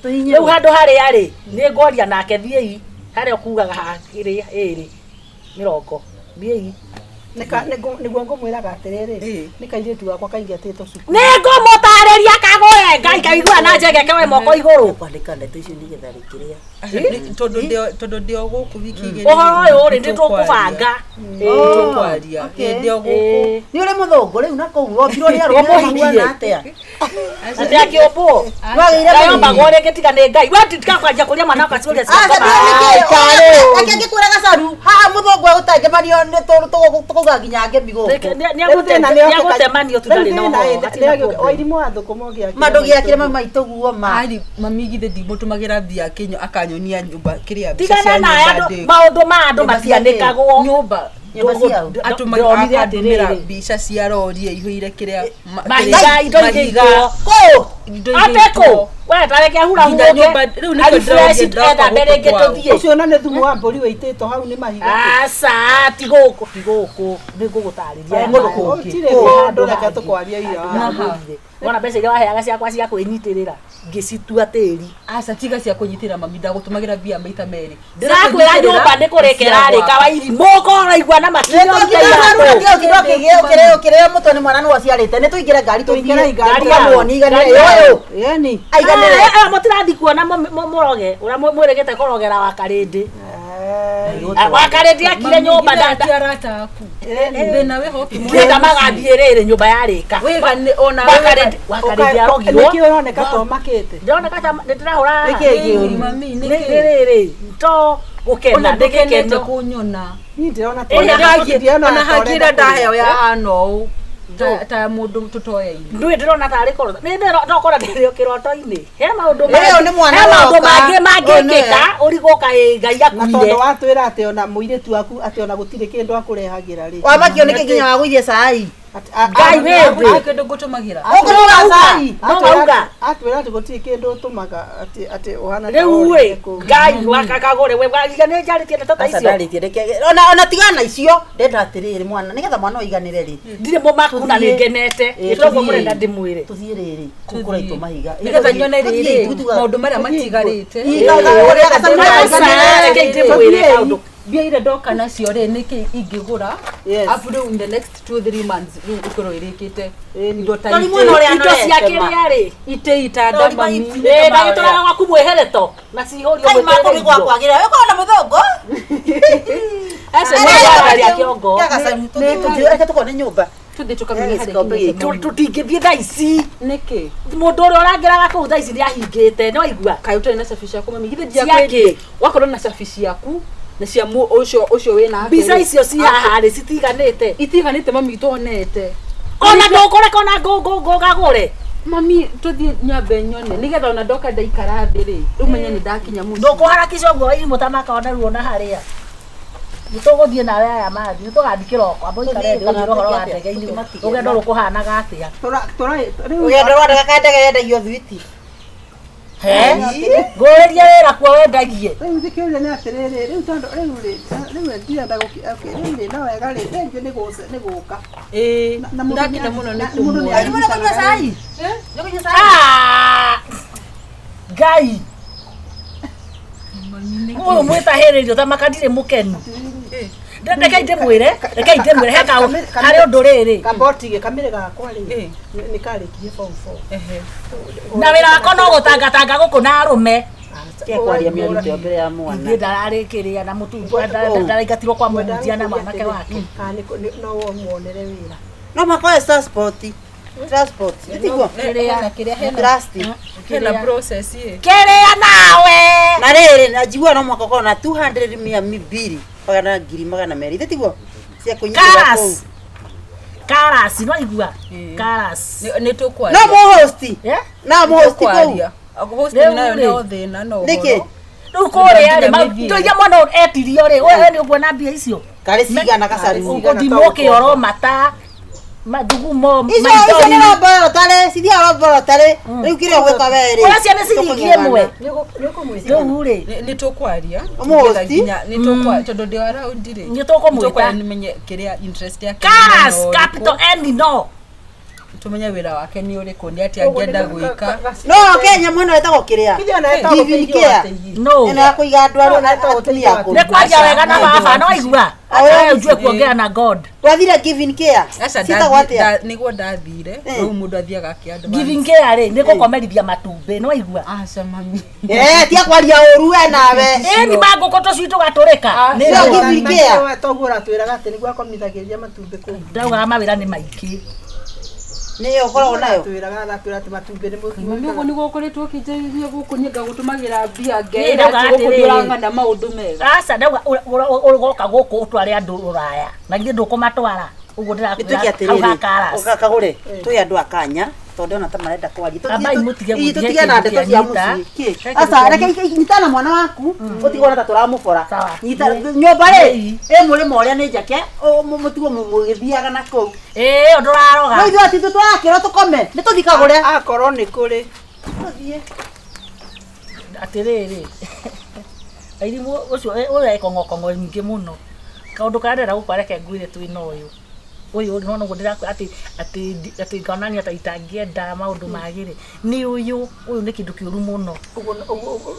Tũhihinyĩre. handũ harĩa rĩ nĩ ngwaria nake thiĩi harĩa ũkugaga hakĩrĩ ĩrĩ mĩrongo thiĩi Nĩguo ngũmwĩraga atĩrĩrĩ, Ĩ. nĩ kairĩtu gakwa kaingatĩtwo cukuru. nĩ ngũmũtarĩria kagũre ngai kaigua na njegeke we moko igũrũ Kwandĩka ndeto icio nĩgetha rĩkĩrĩa. Aca, tondũ tondũ ndĩ o gũkũ wiki igĩrĩ. ũhoro ũyũ rĩ nĩ tũkũbanga Tũkwaria. Okay. Ĩ ndĩ o gũkũ. Ĩĩ. Nĩ ũrĩ mũthũngũ rĩu na kũu wombirwo nĩ arũme Ũmũhikie. mahuana atĩa? atĩ akĩũmbwo Wagĩire kayombagwo rĩngĩ tiga nĩ ngai we ndikakwanjia kũria mwana wakwa ciũria Aca ciakwa nĩkĩ? Reke ngĩkwĩra gacaru haha mũthũngũ egũtangemanio nĩ tũkauga nginya ngemi gũkũ. nĩagũtemanio tu ndarĩ na ũhoro hatirĩ na problem. Wairimũ wa thũkũma ũngĩakire Ma ndũgĩakĩre mama itũguo ma. Ari mami githĩ ndimũtũmagĩra mbia akĩnyo akanyonia nyũmba kĩrĩa mbica tigana cia na nyũmba andũ ndĩ- maũndũ ma andũ Nyũmba cia kĩ? matianĩkagwo nyũmba Nyũmba ciao? Ndĩronire akandũmĩra atĩrĩrĩ. mbica cia rori ĩihũire kĩrĩa Mahiga, kĩrĩa- indo mahiga, igĩitwo. Kũ? indo ateko igĩitwo. we tareke hura Nginya nyũmba- rĩu nĩkĩo ndĩraũria ndĩroka ethambe rĩngĩ gũkũ kwao. tũthiĩ Ũcio ona nĩ thumu wa mbũri wĩitĩtwo hau nĩ mahiga. aca ti gũkũ ti gũkũ nĩ ngũgũtarĩria Kũndũ kũngĩ. Gũtirĩ kũndũ reke tũkwarie ira. wona mbeca iria waheaga ciakwa cia kwĩnyitĩrĩra ngĩcitua tĩri Aca tiga cia kũnyitĩra mami ndagũtũmagĩra mbia maita merĩ. ndĩrakwĩra nyũmba nĩ kũrĩkĩra rĩka wairimũ ũkoraigua na makinya Ũkĩrĩo mũtwe nĩ mwana nĩ waciarĩte nĩ tũingĩre ngari Tũingĩre tũthiĩ ngari. tũkamuoni iganĩre ũyũ Yeni. aiganĩre mũtirathi kuona mũroge ũrĩa mwĩrĩgĩte kũrogera wa karĩndĩ Wakarĩndi akire nyũmba ndati arata aku. Thĩna wĩho ũkĩmwona. Ndĩrenda magathiĩ rĩrĩ nyũmba yarĩka. Wĩga nĩ ona Wakarĩndi wakarĩndi arogirwo. Nĩkĩ ũroneka ta ũmakĩte? Ndĩroneka ta nĩndĩrahũra. Nĩkĩ kĩũru? Mami Nĩ nĩkĩ? rĩrĩ to gũkena Ona nĩ ndũkenete gĩkeno. kũnyona. Niĩ ndĩrona ta Ĩĩ, Ona ũrenda- ndĩrona ona ta hangĩra ũrenda ndaheo kũrĩa. ya hana ũũ. Ta mũndũ tũtoyaine. Ndũĩ ndĩrona tarĩ korwo nĩ ndokora ndĩrĩ o kĩroto-inĩ. He maũndũ Ĩyo nĩ mwana he maũndũ woka. mangĩ Ũyũ mangĩkĩka nĩwe. ũrigwo kaĩ Ngai Na tondũ akuire. watwĩra atĩ ona mũirĩtu waku atĩ ona gũtirĩ kĩndũ akũrehagĩra rĩ. Wamakio nĩkĩ nginya wagũithie cai? Ngai wĩ thĩ. Gũtirĩ kĩndũ ngũtũmagĩra. Ũkũnyua cai? No wauga. Atwĩra atĩ gũtirĩ kĩndũ ũtũmaga atĩ atĩ ũhana ta Rĩu ĩ ũrĩte kũu. Ngai wakakagũre we iga nĩ njarĩtie ndeto ta Aca icio. ndarĩtie reke ona tigana na icio ndenda atĩrĩrĩ mwana nĩgetha mwana ũiganĩre rĩ Ndirĩ mũmaku na Tũthiĩ. nĩ ngenete. Ĩ, Nĩ toguo tũthiĩ. mũrenda ndĩmwĩre. Tũthiĩ rĩrĩ kũu kũraitwo mahiga. Nĩgetha nyone rĩrĩ maũndũ marĩa matigarĩte. Aca, reke ndĩmwĩre kaũndũ. Mbia iria ndoka nacio rĩ nĩkĩ ingĩgũra Yes. afu rĩu in the next 2 3 months rĩu ikorwo ĩrĩkĩte indo ta Tori itĩ mwena ũrĩa Indo cia kĩrĩa rĩ. itĩ itanda mami Ĩ ndagĩtũraga gwaku mwĩhereto na cihũrio Kai mako nĩ gwakwagĩra ũkorwo na mũthũngũ. Aca, Nĩ nĩ- ngwararia kĩongo. Reke tũkone nyũmba. tũthiĩ tũkamenye harĩa Gĩkombe kinyĩte gĩkĩ. mami. Tũtingĩthiĩ thaa ici. Nĩkĩ Mũndũ ũrĩa ũrangĩraga kũu thaa ici nĩ ahingĩte nĩ waigua. kaĩ ũtarĩ na cabi ciaku mami githĩ Cia ndiakwĩrire kĩ? wakorwo na cabi ciaku na cia ũcio ũcio wĩna Mbica icio ci haha rĩ citiganĩte. itiganĩte mami tonete Ona ndũkũreka ona ngũgagũre. mami tũthiĩ nyambe nyone nĩgetha ona ndoka ndaikara thĩ rĩ rĩu menye nĩ ndakinya mũciĩ Ndũkũharakisha ũguo irimũ ta makona ruo na harĩa. Nĩtũgũthiĩ nawe aya mathiĩ nĩtũgathiĩ kĩroko amba ũikare thĩ ũnjĩre ũhoro wa ndege-inĩ rũgendo rũkũhanaga atĩa. Rĩu Rũgendo rwa ndege kaĩ ndege yendagio thwiti. He? Ngũrĩrie wĩra kuo wendagie. Rĩu kĩũria nĩ atĩrĩrĩ rĩu tondũ rĩu rĩ rĩu ndirenda okay rĩu rĩ no wega rĩ thengiũ nĩ nĩ gũka. ĩĩ Na mũndũ ndakena nĩ- mũno nĩ na mũndũ nĩ kũmuona Nĩ mũno kũnyua cai? Nĩ kũnyua cai? Ah! Ngai ũyũ mwĩtahĩrĩrio ta maka ndirĩ mũkenu. Rekei ndĩmwĩre, rekei ndĩmwĩre he kaũ harĩ ũndũ rĩrĩ. Kambotige kamĩrĩ gakwa rĩ Ĩ. nĩ karĩkirie form 4. Ehe. Na wĩra wakwa no gũtangatanga gũkũ na arũme. Tiga kwaria mĩario ĩyo mbere ya mwana. Ithuĩ ndararĩkĩrĩa na mũtu ndaraingatirwo kwa mũhunjia na mwanake wake. Kana no muonere wĩra. No makoe transport. Transport. Tiguo? Hena kĩrĩa hena Trust. hena process ĩ Kĩrĩa nawe. Na rĩrĩ na njiguaga no mũhaka ũkorwo na 200 mia mbiri magana ngiri magana merĩ ithe tiguo cia kũnyitĩra Karas. kũu. Karas, no igua. Ĩ. Karas. Nĩ tũkwaria No mũhosti. Eh? No mũhosti kũu. Tũkwaria. Hosting Rĩu nayo rĩ. no thĩna no Nĩkĩ? ũhoro. Rĩu kũrĩa rĩ, Nginya mĩthiĩre. indo iria mwana ũyũ etirio rĩ, we nĩ ũkuona mbia icio. Karĩ cigana gacaru. Ũgũthimwo kĩoro mata mathugumo Icio icio nĩ laboratory, cithiaga laboratory. Rĩu kĩrĩa ũgwĩka we rĩ. Ũrĩa ciana ciringi ĩmwe. Nĩ Rĩu rĩ, Nĩ tũkwaria Ũmũhosti? Nĩgetha nginya nĩ tũkwaria tondũ ndĩ wa raundi rĩ Nĩ tũkũmwĩta. Nĩ tũkwaria nĩmenye kĩrĩa interest yake nĩ Karas mwena ũrĩkũ. capital N no. Tũmenye wĩra wake nĩ ũrĩkũ nĩ atĩa angĩenda gwĩka No Kenya mwena wetagwo kĩrĩa? Kĩrĩa ona etagwo Giving ũteithio wa care. ateithio. No. Ĩno ya kũiga andũ arĩa atumia akũrũ. Nĩ kwaria wega na baba no igua. Oya, Ata ujue kuongea na God. Twathire giving care. Aca Ciĩtagwo atĩa? nĩguo ndathire Eh. rĩu mũndũ athiaga akĩ Giving care rĩ nĩ gũkomerithia matumbĩ no igua. aca mami Eh, tiga kwaria ũru we nawe. Ĩ ni mangũkũ tũcui tũgatũrĩka. Nĩ Cio giving care. Toguo ũratwĩraga atĩ nĩguo akomithagĩria matumbĩ kũu. Ndaugaga mawĩra nĩ maingĩ. Nĩyo ũkoragwo nayo. Atwĩraga aratwĩra atĩ matumbĩ nĩ mami ũguo nĩguo ũkoretwo ũkĩnjarĩria gũkũ niĩ ngagũtũmagĩra mbia Niĩ ngeĩra ndauga atĩ gũkũ atĩrĩrĩ. ndũrang'ana maũndũ mega Aca ndauga ũgoka gũkũ ũtware andũ rũraya. Na githĩ ndũkũmatwara. Ũguo Nĩtuĩke ndĩrakwĩra hau atĩrĩrĩ, ha Karas. ũgakagũre twĩ andũ a kanya tondũ ndĩrona ta marenda kwaria. Ambai mũtige Ii, gũthiĩ tũtige na kĩndũ ndeto kĩa cia nyita. mũciĩ. Kĩ? He kĩndũ Aca kĩa reke nyita na mwana waku ũtige ona ta tũramũbora. Sawa. Nyita nyũmba rĩ Ĩĩ. ĩ mũrĩmo ũrĩa nĩ njake mũtigwo mũgĩthiaga na kũu. Ĩ ũndũraroga. No ithuĩ atĩ tũrakĩrwo tũkome nĩ tũthiĩ kagũre. Akorwo nĩ kũrĩ. Tũthiĩ. Atĩrĩrĩ. Airimũ ũcio ũyũ ekong'okong'o nyingĩ mũno. Kaũndũ karĩa ndĩrenda gũkwa reke ngwĩre twĩna ũyũ. Ũyũ rĩ nĩwona ũguo ndĩrakwĩra atĩ atĩ atĩ ngonania ta itangĩenda maũndũ magĩrĩ. Nĩ ũyũ, ũyũ nĩ kĩndũ kĩũru mũno. Ũguo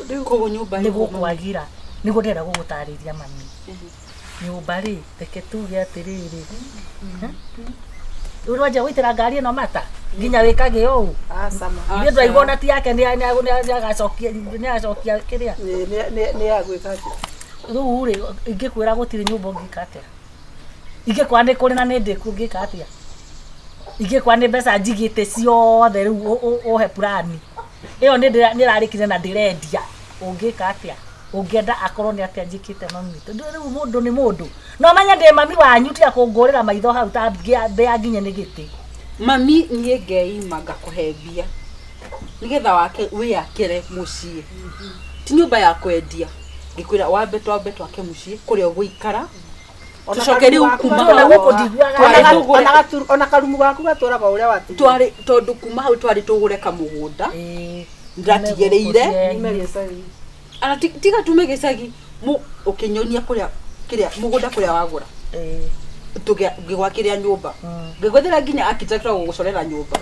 rĩu koguo nyũmba Nĩ gũkwagĩra. Nĩguo ndĩrenda gũgũtarĩria mami. Nyũmba rĩ, reke tuge atĩrĩrĩ. Rĩu nĩwanjia gũitĩra ngari ĩno mata nginya wĩkage ũũ. aca ma. Nĩ ndwaigua ona ti yake nĩ agacokia nĩ agacokia kĩrĩa. Nĩ ya gwĩka atĩ. Rĩu rĩ, ingĩkwĩra gũtirĩ nyũmba ũngĩka atĩa? Ingĩkwĩra nĩ kũrĩ na nĩ ndĩku ũngĩka atĩa? Ingĩkwĩra nĩ mbeca njigĩte ciothe rĩu ũhe purani ĩyo nĩ ĩrarĩkire na ndĩrendia, ũngĩka atĩa? Ũngĩenda akorwo nĩ atĩa njĩkĩte mami? Tondũ rĩu mũndũ nĩ mũndũ. No menye ndĩ mami wanyu tiga kũngũrĩra maitho hau ta mbĩa nginye nĩ gĩtĩ. Mami niĩ ngeima ngakũhe mbia nĩgetha wake wĩyakĩre mũciĩ, ti nyũmba ya kwendia. Ngĩkwĩra wambe twambe twake mũciĩ kũrĩa ũgũikara, tũcoke rĩu kuma Ona hau gũkũ ndiguaga twarĩ wega. tũgũre Ona karumu gaku gatũraga ũrĩa watigire. Twarĩ tondũ kuma hau twarĩ tũgũre kamũgũnda. Ĩĩ. Ndatigĩrĩire. Ume gĩcagi. Ana tiga tume gĩcagi, ũkĩnyonia kũrĩa kĩrĩa mũgũnda kũrĩa wagũra. Ĩĩ. Ngĩgwakĩrĩa nyũmba, ngĩgwethera nginya architect wa gũgũcorera nyũmba,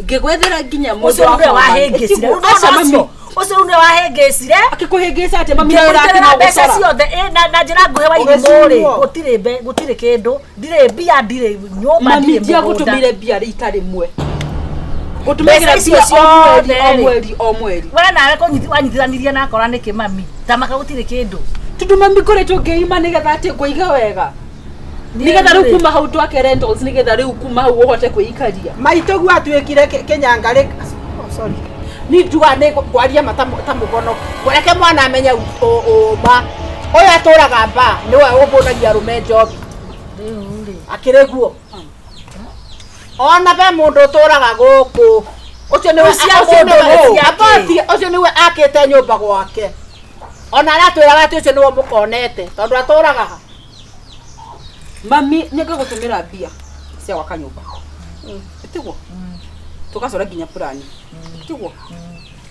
ngĩgwethera nginya mũndũ Ũcio wa rĩu nĩwe foreman. wahĩngĩcire. Ĩtiguo, Rĩu aca nona mami. ũcio. Ũcio rĩu nĩwe wahĩngĩcire. Akĩkũhĩngĩca atĩa mami? Ngĩmũrutĩrĩra Ũrakĩna mbeca gũcora. ciothe na njĩra nguhĩ wa irimũ rĩ, Ũgĩcurwo. gũtirĩ kĩndũ, ndirĩ mbia, ndirĩ nyũmba, Mami, ndirĩ mũgũnda. ndiagũtũmĩire mbia rita rĩmwe, ngũtũmagĩra Mbeca icio mbia o mweri ciothe o rĩ. mweri o mweri. We nawe wanyitithanirie na akora nĩkĩ mami? Tamaka gũtirĩ kĩndũ. Tondũ mami ngoretwo ngĩima nĩgetha atĩ ngũiga wega, nĩgetha rĩu kuma hau twake rentals, nĩgetha rĩu kuma hau ũhote kwĩikaria. Maitũ guo atuĩkire kĩnyangarĩ. Oh, sorry. Ni njugaga nĩ kwaria ma ta mũgono. Reke mwana amenye ũma. Ũyũ atũraga mba nĩwe ũbũnagia arũme njobi. Rĩu rĩ. Akĩrĩ guo. Ona be mũndũ ũtũraga gũkũ. Ũcio nĩwe Rĩu cia ũcio mũndũ nĩwe nĩ cia kĩ? Abati, ũcio nĩwe akĩte nyũmba gwake. Ona aratwĩraga atĩ ũcio nĩwe mũkonete tondũ atũraga ha. Mami, nĩ ngagũtũmĩra mbia cia gwaka nyũmba, tiguo tũgacora nginya purani, tiguo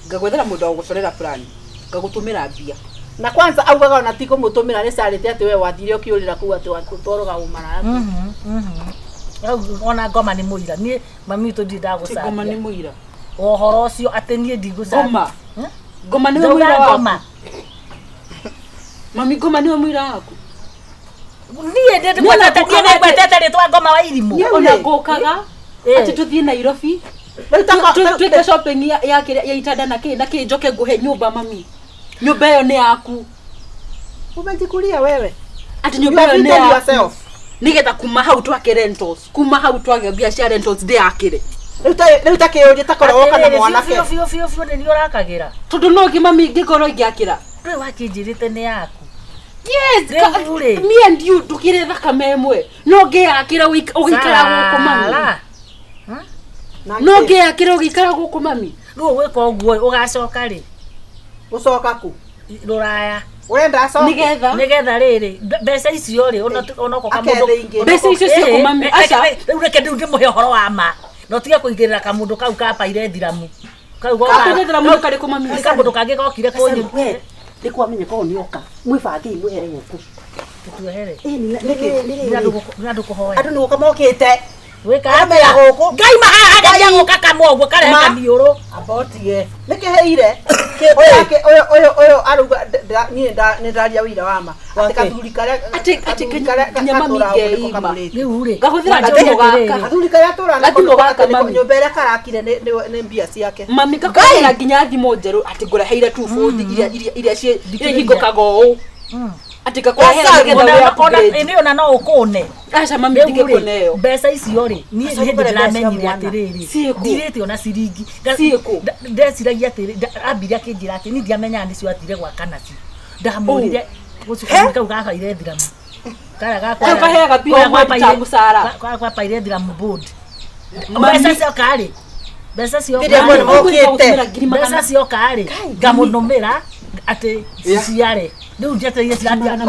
ngagwethera mũndũ wa gũgũcorera purani, ngagũtũmĩra mbia. Na kwanza augaga ona ti kũmũtũmĩra nĩ carĩte atĩ we wathire ũkĩũrĩra kũu atĩ ũtwarũga ũmaraya. Rĩu ona ngoma nĩ mũira. Niĩ mami witũ ndirĩ Ti ngoma nĩ ndagũcambia. mũira. Ũhoro ũcio atĩ niĩ ndigũcambia. Ngoma. Ngoma nĩwe Ndauga mũira waku. ngoma. Mami, ngoma nĩwe mũira waku. Niĩ Niĩ nĩ ngwetete rĩtwa ngoma wa irimũ. Niĩ ona ngũkaga Ĩ. atĩ tũthiĩ Nairobi Rĩu ta twĩke shopping ya kĩrĩa ya itanda na kĩ na kĩ, njoke ngũhe nyũmba mami. Nyũmba ĩyo nĩ yaku. Umejikulia wewe. Atĩ You nyũmba have ĩyo nĩ eaten yaku. yourself. Nĩgetha kuma hau twake rentals, kuma hau twake mbia cia rentals ndĩyakĩre. Rĩu ta kĩũria ta korwo woka na Atĩrĩrĩ, mwanake. biũ biũ biũ biũ nĩ niĩ ũrakagĩra. Tondũ no ngĩ mami ngĩkorwo ingĩakĩra. Ndũĩ wakĩnjĩrĩte nĩ yaku. Yes, Rĩu rĩ. me and you tũkĩrĩ thakame ĩmwe. No ngĩyakĩra ũgĩikara gũkũ mami. Sara. No ngĩyakĩra ũgĩikara gũkũ mami. Rĩu ũgwĩka ũguo ũgacoka rĩ? Gũcoka kũ? Rũraya. Ũrenda acoke? Nĩgetha Nĩgetha rĩrĩ mbeca icio rĩ onokorwo kamũndũ Akethe ingĩ. Mbeca icio ciĩkũ mami? Aca. Rĩu reke rĩu ndĩmũhe ũhoro wa ma na ũtige kũigĩrĩra kamũndũ kau ka paire thiramu kau goka- Kapaire thiramu nĩ karĩkũ mami? Nĩ kamũndũ kangĩ gokire kũnyu. We nĩ kwamenya korwo nĩ oka mwĩbangei mwehere gũkũ. Tũtwehere. Ĩni, nĩ Nĩ andũ kũhoya. andũ nĩ gũka mokĩte. Wĩka Amenya atĩa? gũkũ. Ngai mahaha ngai agũka kamwe ũguo karehe Ma. kamiũrũ. Amba ũtige. Nĩkĩ heire? Ũyũ ũyũ ũyũ arauga niĩ nĩ ndaria ũira wa ma. Atĩ Wake. kathuri karĩa Atĩ kathuri karĩa nginya mami gatũraga gũkũ nĩko ngeima. kamũrĩte. Rĩu rĩ. Ngahũthĩra wanjũria gathimũ gaka. atĩrĩrĩ, Kathuri karĩa atũraga nako Gathimũ gaka, nĩko mami. nyũmba ĩrĩa karakire nĩ mbia ciake. Mami, ngakũrehera nginya thimũ njerũ atĩ ngũreheire 240 iria iria ihingũkaga ũũ. Atĩ ngakũrehera nĩgetha wĩ upgrade. Nĩ ona no ũkũne. Aca mami, Rĩu ndigĩkũne rĩ, ĩyo. mbeca icio rĩ niĩ Aca hĩndĩ ũkore mbeca cia ndĩramenyire mwana. atĩrĩrĩ Ciĩkũ? ndirĩte ona ciringi. Ciĩkũ? Ndeciragia atĩrĩ ambire akĩnjĩra atĩ niĩ ndiamenyaga nĩcio athire gwaka nacio. Ndamũrire gũcio kau gabaire thiramu karĩa gakwa Kau kaheaga mbia o mweri ta mũcara. karĩa gwa paire thiramu board. Mami. Mbeca cioka rĩ, mbeca cioka Rĩrĩa mwena rĩ, mokĩte. Ũgũtũmĩra ngiri mbeca magana cioka rĩ ngamũnũmĩra atĩ ciciare rĩu njetereire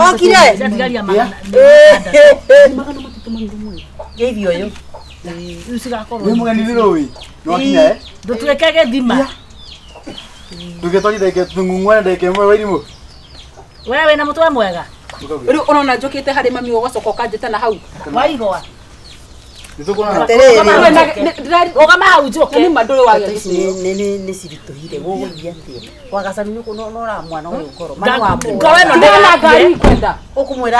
Okire? ciratigaria 600. Magana matatũ mami rĩmwe. Ngeithi ũyũ. Rĩu cigakorwo Nĩ mũgeni nĩ rũĩ. Nĩ wakinya eh? ndũtuĩke gĩthima. Ndũgĩtwarithia ndagĩka tũng'ung'uane ndagĩka ĩmwe wa irimũ. We wĩna mũtwe mwega. Rĩu ũrona njũkĩte harĩ mami ũgacoka ũkanjĩta na hau. Waigua. Nĩ tũkuonana. Atĩrĩrĩ. Rũgama hau njũke. Nĩ ma ndũrĩ wagĩa Ndeto ici gĩtĩo. nĩ ciritũhire gũgũthiĩ atĩa wagacaru nĩ mwana ũyũ ngoro Ngoro ĩno Ndĩrona ngari ndĩgakue. ikwenda. ũkũmwĩra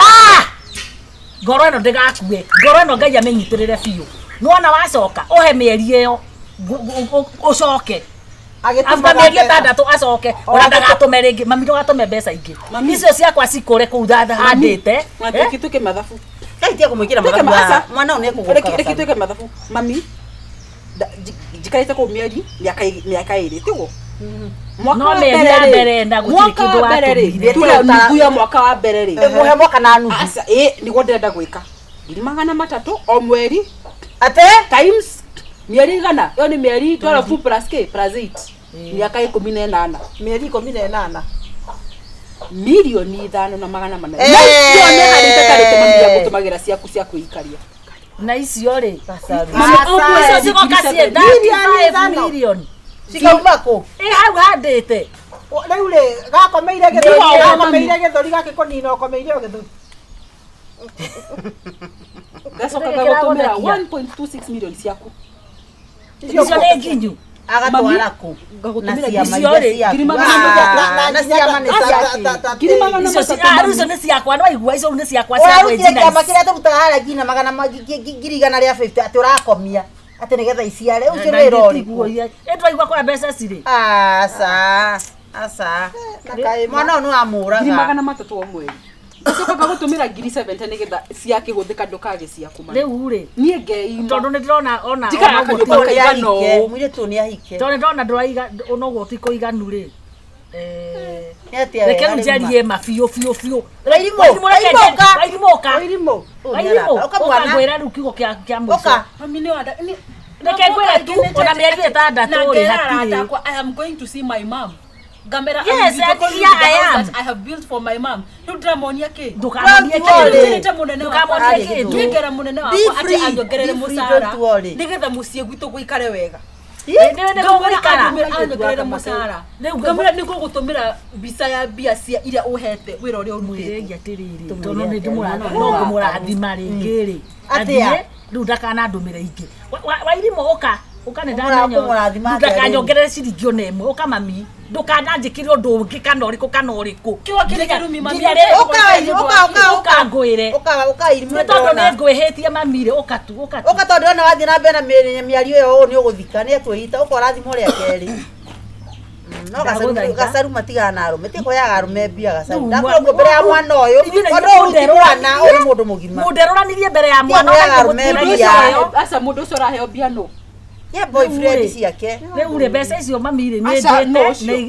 Ngoro ĩno ndĩgakue. Ngoro ĩno Ngai amĩnyitĩrĩre biũ. Nĩwona wacoka ũhe mĩeri ĩyo ũcoke. After mĩeri 6 acoke ona ndagatũme rĩngĩ mami ndũgatũme mbeca ingĩ icio ciakwa cikũre kũu handĩte reke tuke mathabu Kaitia kumwikira mathabu mwana ũyũ nĩekũgũka reke tuke mathabu mami njikarĩte kũu mĩeri mĩaka 2 tiguo mwaka wa mbere na gũtirĩ kĩndũ watũmire tuge nuthu ya mwaka wa mbere rĩ ĩmũhe mwaka na nuthu aca ĩ nĩguo ndĩrenda gwĩka 300,000 o mweri ate times mĩeri 100 ĩyo nĩ mĩeri 12 plus k plus 8 mĩaka 18 mĩeri 18 milioni 5,400 na icio nĩ harĩ itatarĩte mami ya gũtũmagĩra ciaku cia kwĩikaria na icio rĩ icio cigoka ciĩ 35 million cikauma kũ ĩ hau handĩte rĩu rĩ gakomeire gĩthũri gakomeire gĩthũri gakĩkũnina ũkomeire o gĩthũri gacoka gagũtũmĩra 1.26 million ciaku icio nĩ nginyu agatwara kũ na ciama iria ciaku na ciama nĩ ciaku icio nĩ ciakwa no igua icio nĩ ciakwa cia ũrarutire kĩama kĩrĩa tũrutaga harĩa nginya magana 150,000 atĩ ũrakomia atĩ nĩgetha iciare ũcio nĩ wĩra ũrĩkũ ĩ twaigua kũrĩa mbeca cirĩ aca aca mwana ũyũ nĩ wamũraga 300,000 o mweri gacoka gagũtũmĩra 70,000 nĩgetha ciakĩhũthĩka ndũkage ciaku rĩu rĩ niĩ ngeima tondũ nĩ ndĩrona ona njikaraga kanyũmba kaigana ũũ mũirĩtu nĩ ahike tondũ nĩ ndĩrona ndũraiga onoguo ti kũiganu rĩ reke rĩu njarie ma biũ biũ biũ Wairimũ ũka ũka ngwĩra rĩu kiugo kĩa mũico reke ngwĩre tu ona mĩeri 6 rĩ hatirĩ I am going to see my mom Gamera yes, I am. I have built for my mom. Rĩu ndĩramonia kĩ ndũkamonie kĩ ndũkamonie kĩ ndwĩngera mũnene wakwa atĩ anyongerere mũcara nĩgetha mũciĩ gwitũ gũikare wega anyongerere mũcara ngamwĩra nĩngũgũtũmĩra mbica ya mbia cia iria ũhete wĩra ũrĩa ũrutĩte atĩrĩrĩ tondũ nĩ no ngũmũrathima rĩngĩ rĩ atĩa rĩu ndakanandũmĩre ingĩ Wairimũ ũka ũka nĩ ndamenya ndakanyongerere ciringi ona ĩmwe ũka mami ndukananjikire undu ungi kana uriku kana uriku uka ngwire uka tondu ni ngwihitie mamire uka tu uka tu uka tondu ona wathie na mbere na miario iyo ni uguthika ni ekwihita uka urathimwo ria keri no gacaru matigana na arume ti kuheaga arume mbia gacaru ndakorwo mbere ya mwana uyu tondu uyu ti mwana uyu ni mundu mugima munderoranirie mbere ya mwana aca mundu ucio uraheo mbia no ya boyfriend ciake riu ri mbeca icio mami ri ni ndite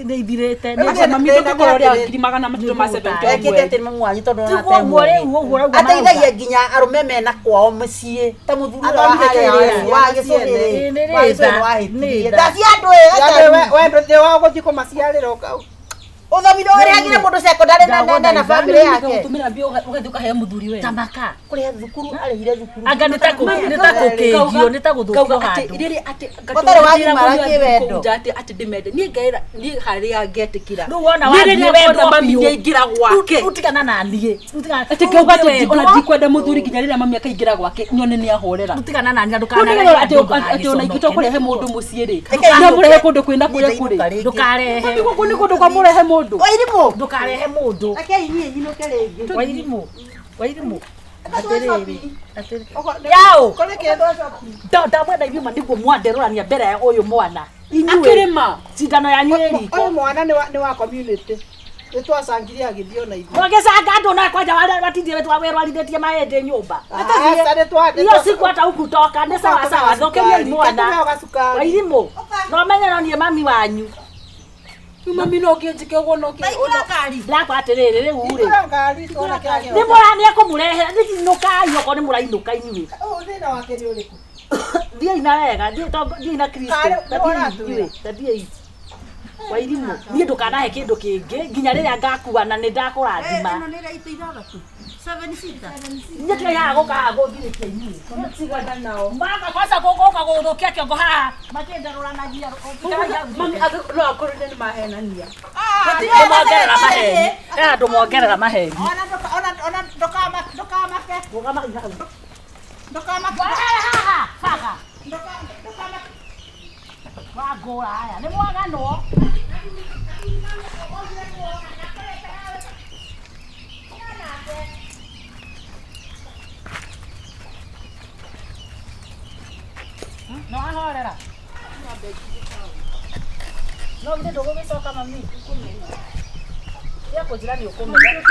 ni ithirite ni mami ndukorwo ria 370 ekite ati mamu wanyu tondu ona te uguo riu uguo rauga ateithagia nginya arume mena kwao mucii ta muthuri wa haria wa gicũhĩrĩ wa gicũhĩrĩ wa hĩtirie ta cia andũ ĩ we ndũ wa gũthiĩ kũmaciarĩra uthomithio ũrehagire mũndũ secondary na family yake gũtũmĩra mbia ũgathiĩ ũkaheo mũthuri we tamaka kũrĩha thukuru arĩhire thukuru anga nĩ ta kũkĩngio nĩ ta gũthũkio handũ rĩrĩ atĩ ũtarĩ wagimara kĩwendo atĩ atĩ ndĩmende niĩ ngeĩra niĩ harĩa ngetĩkĩra rĩu wona wathiĩ wendwo mami nĩaingĩra gwake rĩu tigana na niĩ atĩ ngauga atĩ ona ndikwenda mũthuri nginya rĩrĩa mami akaingĩra gwake nyone nĩ ahorera rĩu tigana na niĩ ndũkanarehe atĩ ona ingĩtua kũrehe mũndũ mũciĩ rĩ no mũrehe kũndũ kwĩna kũrĩa kũrĩ ndũkarehe gũkũ nĩ kũndũ kwa mũrehe mũndũ Wairimũ ndukarehe mũndũ reke inyuĩ nyinũke rĩngĩ Wairimũ Wairimũ atĩrĩrĩ yao ndamwenda ithuĩ ma nĩguo mwanderorania mbere ya ũyũ mwana inyuĩ akĩrĩma cindano yanyu ĩ riko ũyũ mwana nĩ wa community nĩ twacangire agĩthiĩ ona ithuĩ mwagĩcanga andũ na kwanja watindire werwarithĩtie mahĩndĩ nyũmba iyo siku hata hukutoka nĩ sawa sawa thũkĩriai mwana Wairimũ no menye no niĩ mami wanyu mami no ngĩnjĩke ũguo no ndakwa atĩrĩrĩ rĩu rĩ nĩ mũra nĩ ekũmũrehera nĩinũkai okorwo nĩ mũrainũka inyuĩ thiĩi na wega thiĩi na Kristo ta thiĩi inyuĩ ta thiĩi Wairimũ niĩ ndũkanahe kĩndũ kĩngĩ nginya rĩrĩa ngakua na nĩ ndakũrathima niĩ tiga gũka haha gũthirĩkia inyuĩ maka kwanza gũka gũthũkia kĩongo haha makĩndarũranagia mami no akorwo nĩ mahenania ndũmongerera maheni ena ndũmongerera maheni ona ndũkamake ndũkamake haha baba wangũra haya nĩ mwaganwo no ahorera No githĩ ndũgũgĩcoka mami? Tiga kũnjĩra nĩ ũkũmenya.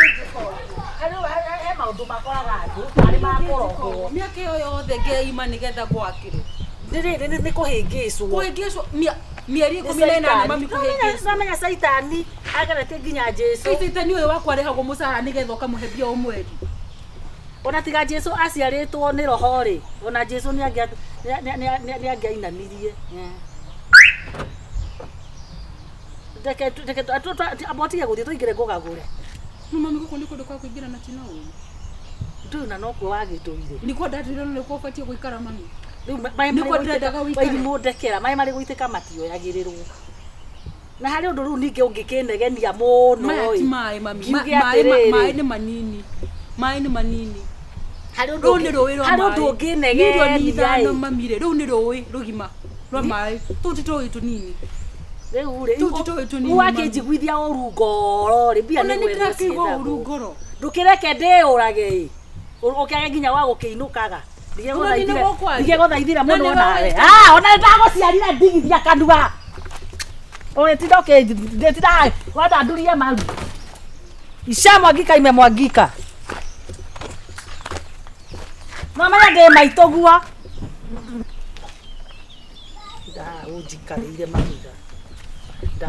Harĩ he maũndũ makoraga andũ marĩ ma kũrogwo. Mĩaka ĩyo yothe ngeima nĩgetha gwakĩrwo. Rĩrĩ nĩ kũhĩngĩcwo. Kũhĩngĩcwo mĩeri 18 mami kũhĩngĩcwo. Namenya caitani ageretie nginya Jesu. Caitani ũyũ wakwa arĩhagwo mũcara nĩgetha ũkamũhe mbia o mweri. Ona tiga Jesu aciarĩtwo nĩ roho rĩ, ona Jesu nĩ angĩainamirie. Reke reke amba ũtige gũthiĩ tũingĩre ngũgagũre. No mami gũkũ nĩ kũndũ kwa kũingĩra na tina ũru. Ndũĩ na nokuo wagĩtũire. Nĩkuo ndatũire no nĩkuo ũbatiĩ gũikara mami. Rĩu maĩ Nĩkuo marĩ ndĩrendaga gũitĩka ũikare. wairimũ ndekera maĩ marĩ gũitĩka matioyagĩrĩrwo. Na harĩ ũndũ rĩu ningĩ ũngĩkĩnegenia mũno Maya ti ĩ. maĩ mami. Ngiuge Maĩ atĩrĩrĩ. maĩ nĩ manini. Maĩ nĩ manini. Harĩ ũndũ Rũu nĩ rũĩ rwa harĩ maĩ. ũndũ Mirioni ũngĩnegenia ithano ĩ. mami rĩ, rũu nĩ rũĩ rũgima rwa maĩ. Tũu ti tũĩ tũnini. Rĩu rĩ Tũu ti tũĩ tũnini rĩu mami. wakĩnjiguithia ũru ngoro rĩ mbia Ona nĩ nĩ gwethwo ndĩrakĩigua ũru ciethagwo. ngoro. Ndũkĩreke ndĩũrage ĩ. Ũkĩage nginya wa gũkĩinũkaga. Ona niĩ nĩguo kwaria. Ndigegũthaithira Na mũno nĩwe nawe. wĩtagwo. Ah, ona nĩndagũciarire ndigithia kanua. Ũgĩtinda ũkĩnditinda wenda ndurie maru. Isha mwangika imemwangika. Mamenya ndĩ maitũ guo. Nda ũnjikarĩire mahiga. Nda.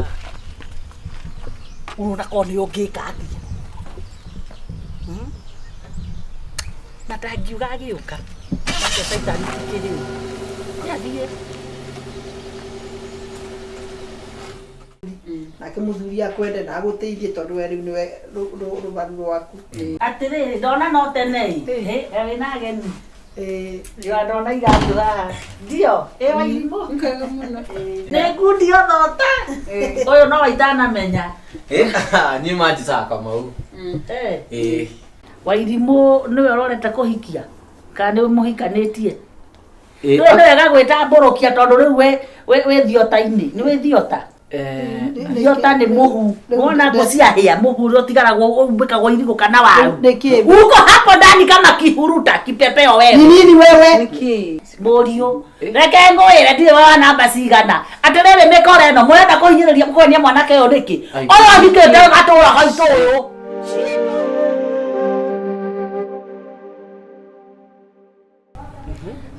Ũrona korwo nĩ ũngĩka atĩa. Na ndangiuga agĩũka. Nake caitani tikĩrĩ. Nĩathiĩ. Nake mũthuri akwende na agũteithie tondũ we rĩu nĩwe rũbaru rwaku. Atĩrĩrĩ ndona no tene ĩ. Wĩna ageni. Ĩĩ. Ndiwa ndona iratũ haha. Ndio, ĩ wairimũ. Nkega mũno. Nĩ ngundi othota. Ũyũ no itanamenya. Niĩ manjĩtaga Kamau. Eh. Ĩĩ. Wairimũ nĩwe ũrorete kũhikia kana nĩ mũhikanĩtie? Ĩĩ, Nĩwe nĩ wega gwĩtambũrũkia tondũ rĩu wĩ thiota-inĩ. Nĩ wĩ thiota? Thiota nĩ mũhu. Wona ngũ ciahĩa mũhu ũrĩa ũtigaragwo umbĩkagwo irigũ kana waru. Nĩ kĩ? Uko hapo ndani kama kihuruta kipepeo wewe. Ni nini wewe? Nĩkĩ? Mũriũ reke ngwĩre ndirĩ wa namba cigana atĩrĩrĩ mĩkora ĩno mũrenda kũhinyĩrĩria kũhenia mwanake ũyũ nĩkĩ Ai. ũyũ ahikĩte gatũra gaitũ ũyũ.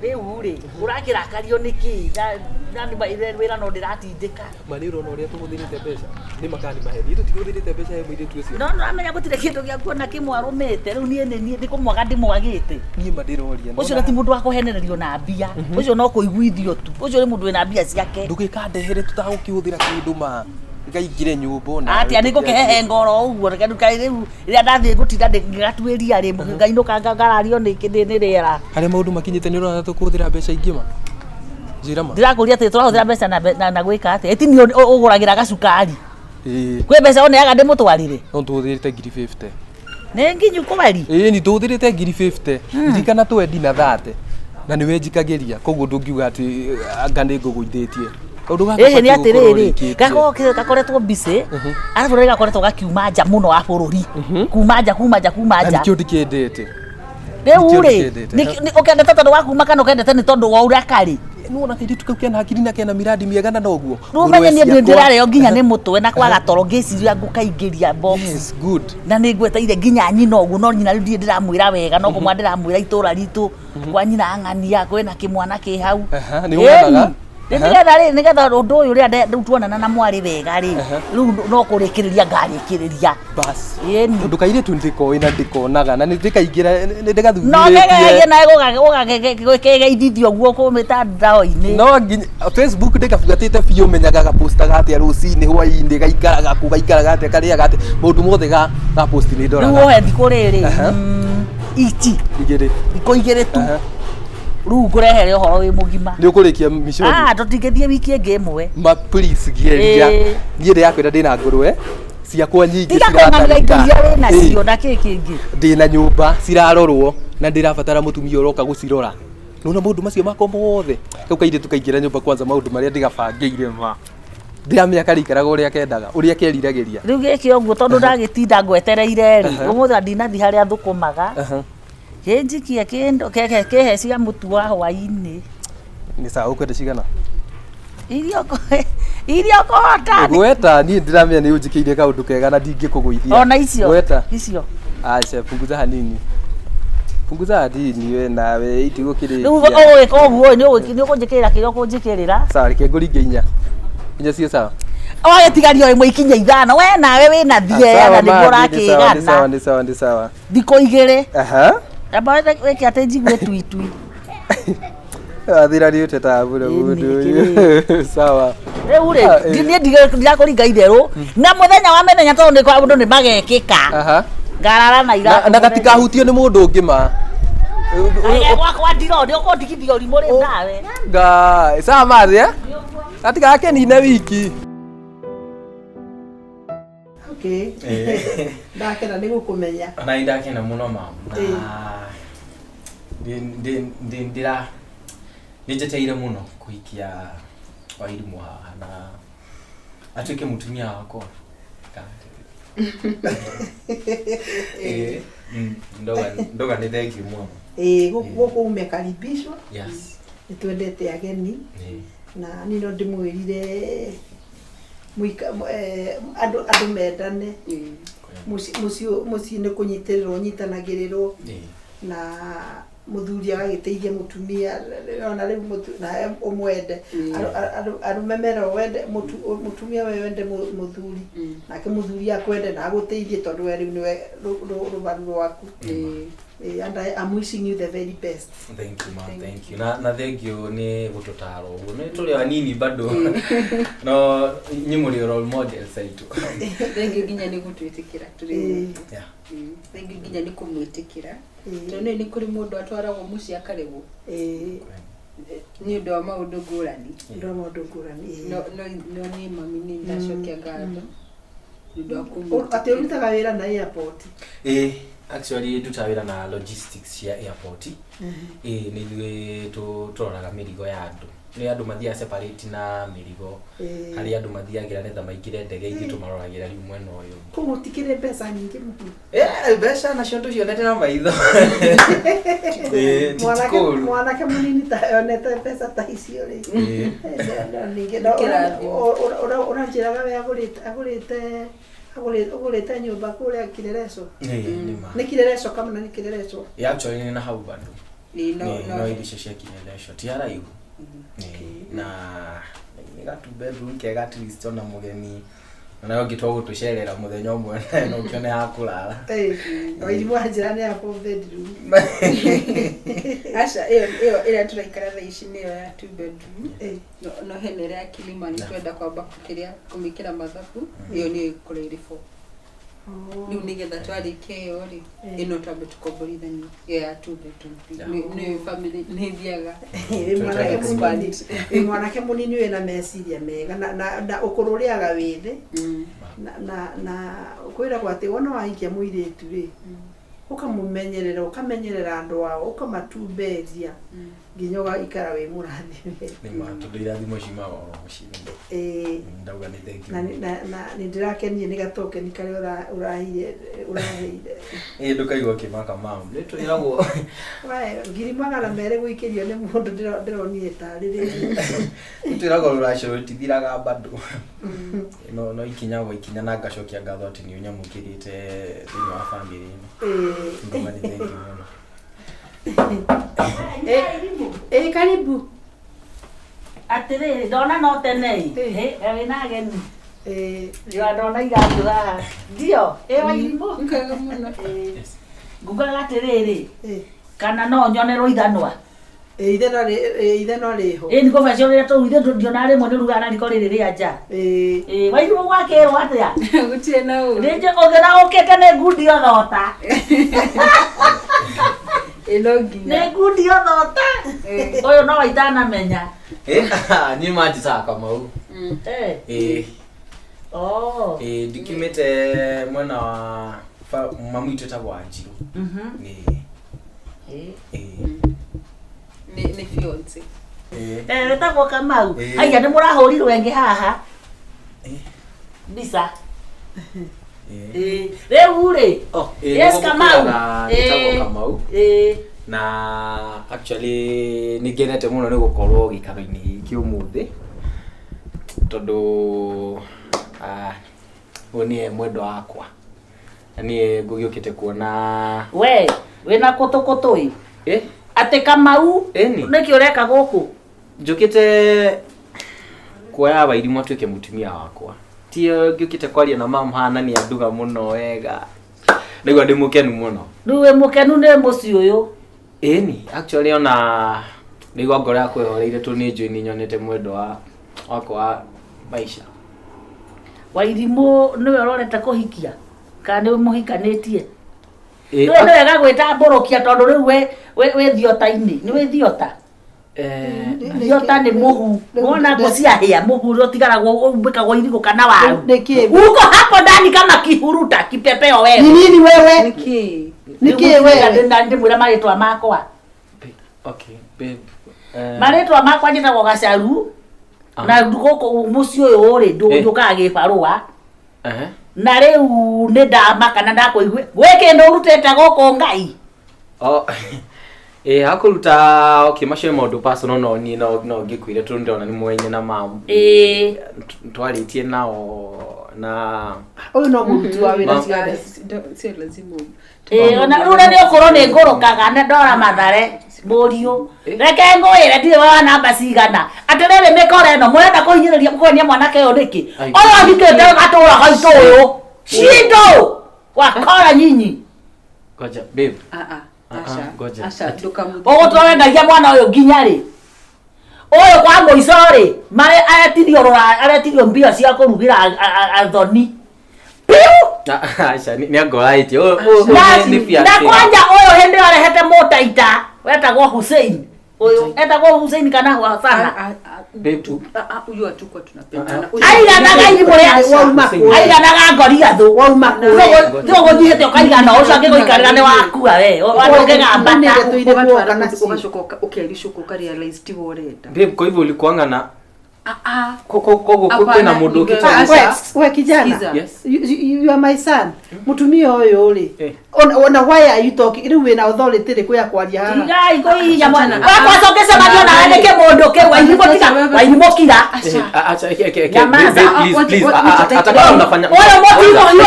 Rĩu rĩ ũrakĩrakario nĩkĩ na wĩra no ndĩratindĩka. Ma nĩ ũrona ũrĩa tũhũthĩrĩte mbeca nĩ makani maheni tũtihũthĩrĩte mbeca he mũirĩtu ũcio. No nĩũramenya gũtirĩ kĩndũ gĩa kuona kĩmwarũmĩte rĩu niĩ nĩ niĩ ndĩkũmwaga ndĩmwagĩte. Niĩ ma ndĩroria. Ũcio na ti mũndũ wa kũhenererio na mbia ũcio no kũiguithio tu ũcio nĩ mũndũ wĩna mbia ciake. Ndũgĩkandehere tũtagũkĩhũthĩra kĩndũ ma gaingĩre nyũmba ona. Atia nĩ ngũkĩhehe ngoro ũguo reke nduka rĩu rĩrĩa ndathiĩ gũtinda ngĩgatuĩria rĩ ngainũka ngarario nĩ nĩ rĩera. Harĩa maũndũ makinyĩte nĩ ũrona tũkũhũthĩra mbeca ingĩ ma? Njĩra ma. Ndĩrakũria atĩ tũrahũthĩra mbeca na gwĩka atĩa? Ĩti niĩ ũgũragĩra gacukari. Ĩĩ. Kwĩ mbeca ũneaga ndĩmũtwarĩre? No tũhũthĩrĩte ngiri 50. Nĩ nginyu kweri? Ĩĩ ni tũhũthĩrĩte ngiri 50. Ririkana twendi na 30. Na nĩwe njikagĩria koguo ndũngiuga atĩ anga nĩ ngũgũithĩtie. Kaũndũ gaka Ĩhĩ nĩ gabatiĩ gũkorwo atĩrĩrĩ ũrĩkĩtie. gakorwo gakoretwo busy arabu rĩrĩa gakoretwo gakiuma nja mũno wa bũrũri kuma nja kuma nja kuma Na nja. nĩkĩo ndikĩendete. Rĩu nĩkĩo rĩ ndikĩendete. ũkendete tondũ wa kuma kana ũkendete nĩ tondũ wa ũrĩa karĩ? Nĩwona kairĩtu kau kena hakiri na kena miradi mĩega na noguo. Rĩu ũmenye niĩ ndĩ ndĩrarĩo nginya nĩ mũtwe na kwaga toro ngĩciria ngũkaingĩria box. Yes, good. Na nĩ ngweteire nginya nyina ũguo no nyina rĩu ndirĩ ndĩramwĩra wega no kũmwa ndĩramwĩra itũra ritũ kwa nyina ng'ania kwĩna kĩmwana kĩ hau. Aha, nĩ ũng'anaga? Ĩni. Nĩgetha rĩ nĩgetha ũndũ ũyũ rĩrĩa rĩu tuonana na mwarĩ wega rĩ rĩu no kũrĩkĩrĩria ngarĩkĩrĩria. Bas. Ĩni. Tondũ kairĩtu nĩndĩkoĩ na ndĩkonaga na nĩndĩkaingĩra nĩndĩgathuthurie. No kegeragie nawe gũgakĩgeithithio ũguo kũ mĩtandao-inĩ. No nginya Facebook ndĩgabuatĩte biũ menyaga gapostaga atĩa rũcinĩ hwainĩ gaikaraga kũ gaikaraga atĩa karĩaga atĩa maũndũ mothe ga ga post nĩ Rĩu ndoraga. wohe thikũ rĩrĩ Aha. ici Igĩrĩ. thikũ igĩrĩ tu Aha. rĩu ngũrehere ũhoro wĩ mũgima. Nĩ ũkũrĩkia miconi. Ah, tũtingĩthiĩ wiki ĩngĩ ĩmwe. Ma please geria. Ĩĩ. Niĩ ndĩrakwĩra ndĩna ngũrwe ciakwa nyingĩ Tiga kũng'anĩra indo iria wĩ nacio Ĩĩ. na kĩ kĩngĩ. Ndĩna nyũmba cirarorwo na ndĩrabatara mũtumia ũroka gũcirora. Nona maũndũ macio makwa mothe kau kairĩtu kaingĩra nyũmba kwanza maũndũ marĩa ndĩgabangĩire ma. Ndĩramenya karĩikaraga ũrĩa kendaga ũrĩa keriragĩria. Rĩu gĩkĩ ũguo tondũ ndagĩtinda ngwetereire rĩ ũmũthĩ ndinathi harĩa thũkũmaga kĩnjikie kĩndũ kĩhe cia mũtu wa hwainĩ. Nĩ sawa ũkwenda cigana? Irio Iria ũkũhota. Gweta niĩ ndiramenya nĩ ũnjĩkĩire kaũndũ kega na ndingĩkũgũithia. Ona icio. Gweta. Icio. Aca punguza hanini. Punguza hanini we nawe itigũkĩrĩkia. Rĩu ũgwĩka ũguo nĩ ũkũnjĩkĩrĩra kĩrĩa ũkũnjĩkĩrĩra. Sawa reke ngũringe inya. Inya cio sawa. Wagĩtigaria ĩmwe ikinya ithano we nawe wĩna thieya na nĩguo Nĩ sawa ũrakĩgana nĩ sawa nĩ sawa. thikũ igĩrĩ. Aha. Amba wĩke atĩ njigue tuitui. Athira nĩ ũtetaga mũno Ĩni, mũndũ ũyũ. Sawa. Rĩu rĩ Ah, eh. niĩ ndirakũringa itherũ na mũthenya wa mĩthenya tondũ nĩ kwa ũndũ nĩ magekĩka. Aha. Ngarara na Na, iratũ. na gatikahutio nĩ mũndũ ũngĩ ma. Aya, gwakwa ndiro nĩ ũkũndigithia ũrimũ rĩ nawe. Ngai, sawa mathi eh? Gatigakenine wiki. Okay. Ndakena nĩ gũkũmenya. Ona nĩ ndakena mũno mam. Na Ĩĩ. ndĩ ndĩra nĩ njetereire mũno kũhikia Wairimũ haha na atuĩke mũtumia wakwa. Ĩĩ. Ndoga nĩ thengiũ mũno. Ĩĩ gũkũ umekaribishwa. Yes. Nĩ twendete ageni Ĩĩ. na niĩ no ndĩmwĩrire mũika andũ andũ mendane mũciĩ nĩ kũnyitĩrĩrwo nyitanagĩrĩrwo Ĩĩ. na mũthuri agagĩteithia mũtumia ona rĩu nawe ũmwende arũme merwo wende mũtumia we wende mũthuri nake mũthuri akwende na agũteithie tondũ we rĩu nĩwe rũbaru rwaku. And I am wishing you the very best. Thank you ma'am, thank you. Na thank you nĩ gũtũtara ũguo. Nĩ tũrĩ o anini bado. No inyuĩ mũrĩ role models aitũ. Thengiũ nginya nĩ gũtwĩtĩkĩra tũrĩ. Yeah. Thengiũ nginya nĩ kũmwĩtĩkĩra. Tondũ nĩ kũrĩ mũndũ atwaragwo mũciĩ akaregwo. Nĩ ũndũ wa maũndũ ngũrani. Nĩ ũndũ wa maũndũ ngũrani. No niĩ mami nĩ ndacokia ngatho. Nĩ ũndũ wa kũmwĩtĩkĩra. Atĩ ũrutaga wĩra na airport. Ĩĩ, actually ndutaga wĩra na logistics cia airport. Ĩĩ, nĩ ithuĩ tũroraga mĩrigo ya andũ. Nĩ andũ mathiaga separate na mĩrigo. Harĩa andũ mathiagĩra nĩgetha maingĩre ndege ithuĩ tũmaroragĩra rĩu mwena ũyũ. Koguo gũtikĩrĩ mbeca nyingĩ mũno. Mbeca nacio tũcionete na maitho. Ĩĩ, ti kũũru. Mwanake mũnini ta onete mbeca ta icio rĩ. Ĩĩ. Ningĩ ũranjĩraga we agũrĩte ũgũrĩte nyũmba kũrĩa Kirereco. Ĩĩ, nĩ ma. Nĩ Kirereco kana nĩ Kirereco? Ĩĩ, actually nĩ na hau bado. Ĩĩ, No irio cia Kirereco ti haraihu. Na nĩ ga two bedroom kega at least ona mũgeni ona ũngĩtua gũtũcerera mũthenya ũmwe no ũkĩone ha kũrara. Wairimũ anjĩra nĩ ya four bedroom. Aca ĩyo ĩyo ĩrĩa tũraikara thaa ici nĩyo ya two bedroom. No hena ĩrĩa ya Kilimani twenda kwamba kũkĩrĩa kũmĩkĩra mathabu ĩyo nĩyo ĩgũkorwo ĩrĩ four. Rĩu nĩgetha twarĩkia ĩyo rĩ ĩno twambe tũkomborithanie ĩyo ya two bedroom. Nĩyo family nĩ ĩthiaga. Wĩ mwanake mũnini wĩna meciria mega na ũkũrũ ũrĩaga wĩ thĩ na kwĩragwo atĩ wona wahikia mũirĩtu rĩ ũkamũmenyerera ũkamenyerera andũ ao ũkamatumberia nginya ũgaikara wĩ mũrathime. Nĩ ma tondũ irathimo ciumaga oro mũciĩ. Ĩĩ. Ndauga nĩ thengiũ. Na nĩ ndĩrakenire nĩ gatokeni karĩa ũraheire. Ĩĩ ndũkaigua ũkĩmaka mam. Nĩ twĩragwo. 200,000 gũikĩrio nĩ mũndũ ndĩronire tarĩ rĩrĩ. Nĩ twĩragwo rũracio rũtithiraga bado. No ikinya gwa ikinya na ngacokia ngatho atĩ nĩ ũnyamũkĩrĩte thĩinĩ wa family ĩno. Ndauga nĩ thengiũ mũno. Ĩĩ karibu. Atĩrĩrĩ ndona no tene ĩ wĩna ageni. Ĩĩ ndona iratũ haha. Ndio ĩ Wairimũ. Nkaga mũno. Ngugaga atĩrĩrĩ kana no nyonerwo ithanwa. Ithanwa rĩho. Ĩĩ nĩ kũbacio rĩrĩa tũu ithe ndionaga rĩmwe nĩ ũrugaga na riko rĩrĩ rĩa nja. Ĩĩ Wairimũ gwakĩrwo atĩa? Gũtirĩ na ũru. Rĩngĩ ũngĩona ũkĩte nĩ ngundi othota. Ĩĩ no nginya. Nĩ ngundi othota. Ũyũ no itanamenya. Niĩ manjĩtaga Kamau. Ĩĩ. Ĩĩ ndikiumĩte mwena wa mamu witũ etagwo Wanjirũ. Ĩĩ. Ĩĩ. Nĩ fiance. Ĩĩ wĩtagwo Kamau. Haiya nĩ mũrahũrirwo ĩngĩ haha. Mbica. Ĩĩ rĩu rĩ. Yes Kamau. Njĩtagwo Kamau. Na actually nĩ ngenete mũno nĩ gũkorwo gĩikaro-inĩ gĩkĩ ũmũthĩ. Tondũ ũyũ nĩye mwendwa wakwa. Na niĩ ngũgĩũkĩte kuona We wĩna kũtũ ĩ. Eh? Atĩ Kamau Ĩni. nĩkĩ ũreka gũkũ? Njũkĩte kuoya Wairimũ atuĩke mũtumia wakwa. Ti ngĩũkĩte kwaria na mam haha na nĩ anduga mũno wega. Ndaigua ndĩ mũkenu mũno. Rĩu wĩ mũkenu nĩ mũciĩ ũyũ. Ĩni, actually ona ndaigua ngoro yakwa ĩhoreire tondũ nĩ njũĩ nĩ nyonete mwendwa wakwa wa maisha. Wairimũ nĩwe ũrorete kũhikia kana nĩ mũhikanĩtie? Ĩ, Rĩu nĩ wega gwĩtambũrũkia tondũ rĩu wĩ thiota-inĩ, nĩ wĩ thiota. Thiota nĩ mũhu. Wona ngũ ciahĩa mũhu ũrĩa ũtigaragwo umbĩkagwo irigũ kana waru. Nĩkĩ? Uko hapo ndani kama kihuruta kipepeo wewe. Ni nini wewe? Nĩkĩ? Nĩkĩ wewe? Ndĩmwĩra marĩtwa makwa. Okay, babe. Marĩtwa makwa njĩtagwo Gacaru. Na gũkũ mũciĩ ũyũ rĩ ndũkaga gĩbarũa. Na rĩu nĩ ndamaka na ndakũigua gwĩ kĩndũ ũrutĩte gũkũ Ngai. Oh. Hakũruta okay macio nĩ maũndũ personal no niĩ no ngĩkwĩre tondũ ndĩrona nĩ mwaine na mam. Twarĩtie nao na Ũyũ no mũruti wa wĩra ciothe. Sio lazima. Ona rĩu nĩ ũkorwo nĩ ngũrũkaga na ndora Mathare mũriũ. Reke ngwĩre ndirĩ wa namba cigana. Atĩrĩrĩ mĩkora ĩno mũrenda kũhinyĩrĩria kũhenia mwanake ũyũ nĩkĩ? Ũyũ ahikĩte gatũra gaitũ ũyũ. Shindo! Wakora nyinyi. Ngoja babe. Asha, Ngoja. Asha, ndũkamũthikĩrĩrie. Ũgũtũra wendagia mwana ũyũ nginya rĩ? Ũyũ kwa mũico rĩ, marĩ aretirio rũra, aretirio mbia cia kũrugĩra athoni. Piu! Aca nĩ angoraĩtie. Nĩ fiancé. Na kwanja ũyũ hĩndĩ ĩyo arehete mũtaita wetagwo Hussein. Ũyũ etagwo Hussein kana Hasana. Babe. Huyu hatukuwa tunapendana. Aiganaga irimũ rĩa aiganaga ngoriathũ. Wauma kũ? Tigo gũthiĩte ũkaigana ũcio angĩgũikarĩra nĩ wakua we. Ũngĩgambata. Ugacoka ũkericũka ũkarealize tiwe ũrenda. Babe, kwa hivyo ulikuanga na koguo kwĩna mũndũ ũkĩte. We kijana. Yes. You are my son. Mũtumia ũyũ rĩ. Ona why are you talking? Rĩu wĩna authority rĩ ya kwaria haha? Tigai kũhihinya mwana. Wakwa ũngĩcemania nawe nĩ kĩmũndũ kĩu Wairimũ tiga. Wairimũ kira. Acha Nyamaza. Please please hata kama unafanya Ũyũ mũtigo ũyũ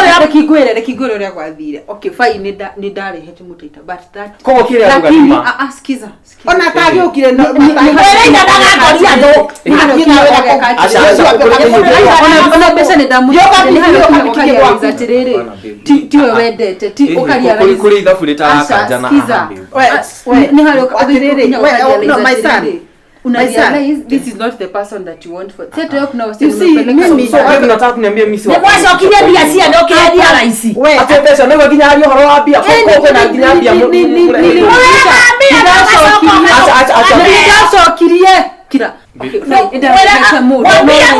Reke ngwĩre ũrĩa gwathire. Okay, fine nĩ ndarehete mũtaita but that Koguo kĩrĩa Lakini, auga nĩ ma. sikiza. Ona kagĩũkire no Wĩraiganaga ngoriathũ. Ona mbeca nĩ ndamũrehere atĩrĩrĩ tiwe wendete ti ũkarealize Kũrĩ ithabu rĩtarakanjana haha babe. Nĩ harĩa Atĩrĩrĩ, we, no, my son. Una My son. realize this is not the person that you want for. Sasa wewe kuna You wasichana see, unapeleka mimi- So babe, unataka kuniambia mimi si Nĩ mwacokirie mbia ciene ũkĩendia raici. We, Ate mbeca nĩguo nginya haria ũhoro wa mbia koguo kwĩna nginya mbia Acha, acha. Nĩndacokirie kira. Wambia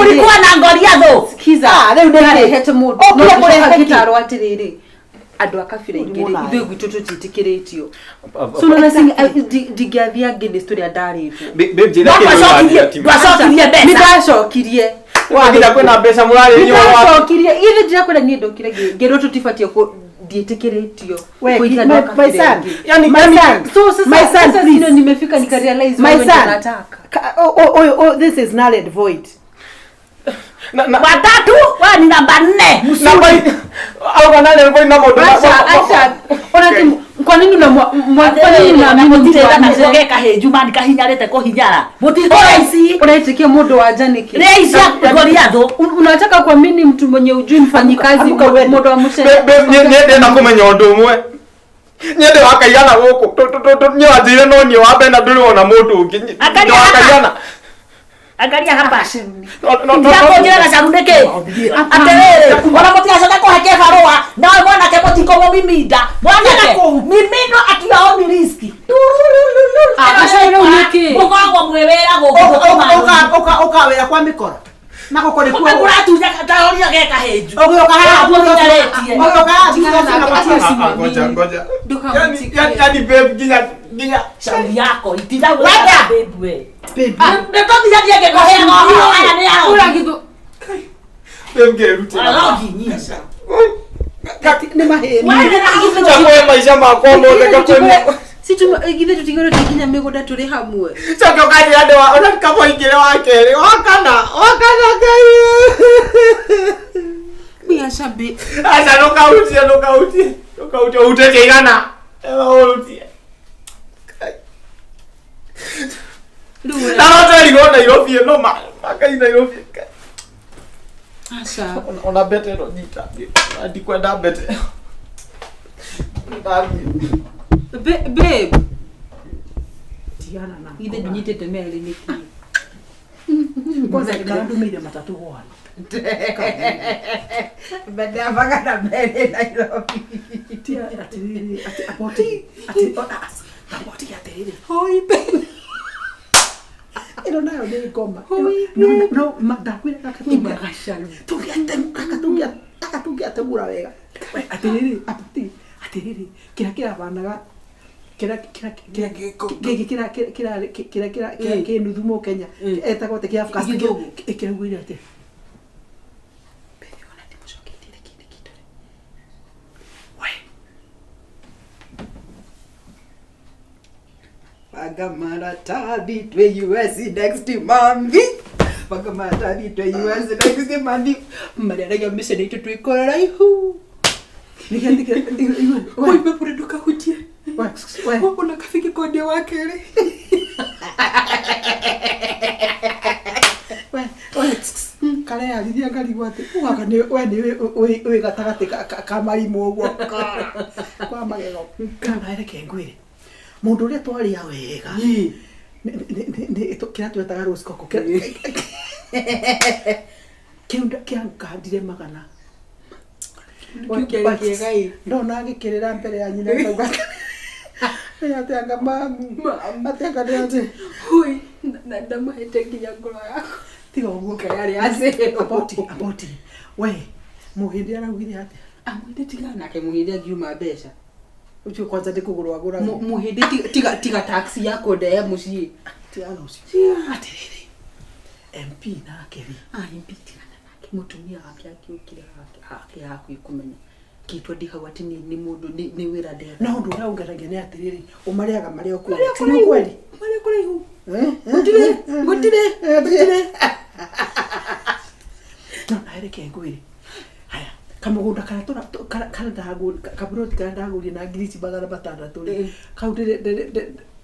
ulikuwa na ngoriathũ. Sikiza. Rĩu nĩ kĩ? Ndarehete mũndũ. Ũkire No kũrehe ngĩcoka kĩ? ngĩtarwo atĩrĩrĩ andũ a kabira ingĩ rĩ ithuĩ gwitũ tũtiĩtĩkĩrĩtio. So unaona ndingĩathiĩ against ũrĩa ndarĩtwo. Babe, njĩra kĩndũ ũrathiĩ ati. Ndwacokirie mbeca. Nĩndacokirie. Nginya kwĩna mbeca mũrarĩria ũhoro wa Nĩndacokirie. Ithe ndirakwĩra niĩ ndokire ngĩrwo tũtibatiĩ ndiĩtĩkĩrĩtio We, kũiga my- andũ a my kabira son. ingĩ. Yani My son. So sasa My son, sasa please. sino nimefika nikarealize My wewe ndio son. unataka. Oh, this is null and void. Watatu wewe ni namba 4. Namba auga nane voi na maũndũ Acha acha. Ona ti kwa nini kwa nini unaamini mtu wa nje? Mũtirĩ kahĩnju mani kahinyarĩte kũhinyara. Mũtikũrĩa ici. Unaitikia mũndũ wa nja nĩkĩ? Rĩa ici ngoriathũ. Unataka kuamini mtu mwenye ujui mfanyikazi mũndũ wa mũcere. Niĩ ndĩrenda kũmenya ũndũ ũmwe. Niĩ ndĩ wa kaigana gũkũ. Niĩ wanjĩrire no niĩ wa mbere na ndũrĩ wona mũndũ ũngĩ. Angalia Ndĩ wa hapa. kaigana. Angalia hapa. No, Ndirakũnjĩra gacaru nĩkĩ? Atĩrĩrĩ, ona mũtigacoke kũhe kĩbarũa, nawe mwanake mũtikũmũmiminda. Mwanake, mimino at your own risk. Gacaru rĩu nĩkĩ? Mũkoragwo mwĩ wĩra gũkũ. Ũka wĩra kwa mĩkora. Na gũkũ nĩkuo. Mũratunya taũria ge kahĩnju. Ũgĩũka haha Mũhinyarĩtie. Ũgĩũka haha thutha ũcio na Ah, ngoja ngoja. Yani yani babe nginya nginya Shauri yako itinda Wenda. babe we. Babe. Nĩtũthiagie ngĩkũheaga ũhoro aya nĩ arogi. Ũragithwo babe ngerutĩra. Arogi nyinyi. Nĩ mahĩni. Wewe na Ngakũhe maica makwa mothe ngakũhe. Githĩ tũtigũrĩte nginya mĩgũnda tũrĩ hamwe. Coke ũkanjĩra ndĩ wa ona kamũingĩre wa kerĩ wa kana wa kana Ngai. Biaca babe. Aca ndũkahutie ndũkahutie ndũkahutie ũhutĩtie igana. Ĩyo ũhutie. Rĩu Na no twerirwo Nairobi ĩno ma Ngai Nairobi. Ngai. Aca. Ona mbete ĩno nyita. Ndikwenda mbete. Ndathiĩ. Babe, Tigana na. githĩ ndũnyitĩte Mary nĩkĩ? Kwanza ikara ndumĩire matatũ gwana. Mbende na Mary Nairobi. Tia atĩrĩrĩ atĩ aboti atĩ aboti atĩrĩrĩ. Hoi babe. Ĩno nayo nĩ ngoma. Hoi, No no ndakwĩra gaka Nyumba gacaru. tũngĩatemũra gaka tũngĩatemũra wega. We atĩrĩrĩ aboti atĩrĩrĩ kĩrĩa kĩrabanaga kĩrĩa kĩrĩa kĩrĩa gĩkĩ kĩrĩa kĩrĩa kĩrĩa kĩrĩa kĩrĩa kĩ nuthu mũkenya etagwo atĩ kĩa Afghanistan Gĩthũngũ. kĩraugire atĩ Babe, ona ndimũcoketie reke ndĩkindore. Banga maratathi twĩ US next month. Banga maratathi twĩ US next month. Marĩaragia mĩciĩ itũ twĩ kũraihu. Oi babe, ndũkahutie. Ona kabiki kondia wa kerĩ. kareyarithia ngarigwo atĩ gaka we nĩ wĩ gatagatĩ ka marimũ ũguo kwa magego kana reke ngwĩre mũndũ ũrĩa twarĩa wega kĩrĩa twetaga rose coco kĩu kĩangandire magana Kĩu kĩarĩ kĩega ĩ. ndona agĩkĩrĩra mbere ya nyina akauga atĩ anga mamu atĩ anga nĩ atĩ Hoi, na ndamahete nginya ngoro yakwa. tiga ũguo Ngai arĩ acero. aboti aboti we mũhĩndĩ araugire atĩa Amwĩrĩ tiga nake mũhĩndĩ angiuma mbeca. ũcio kwanza nĩ kũgũrwo agũraga Mũhĩndĩ tiga tiga taxi ya kũndehe mũciĩ. tigana ũcio atĩrĩrĩ MP nake rĩ Ah, MP tigana nake mũtumia wake angĩũkire ake hakuhĩ kũmenya kĩtwa ndĩ hau atĩ nĩ mũndũ nĩ wĩra ndetha. na ũndũ ũrĩa ũngeragia nĩ atĩrĩrĩ ũmarĩaga marĩa ũkwenda Marĩa ti nĩ kũraihu. kweli Marĩa kũraihu. Eh, Gũtirĩ, gũtirĩ, gũtirĩ. No nawe reke ngwĩre haya kamũgũnda karĩa karĩa ndagũrire kaburoti karĩa ndagũrire na ngiri ici magana matandatũ rĩ kau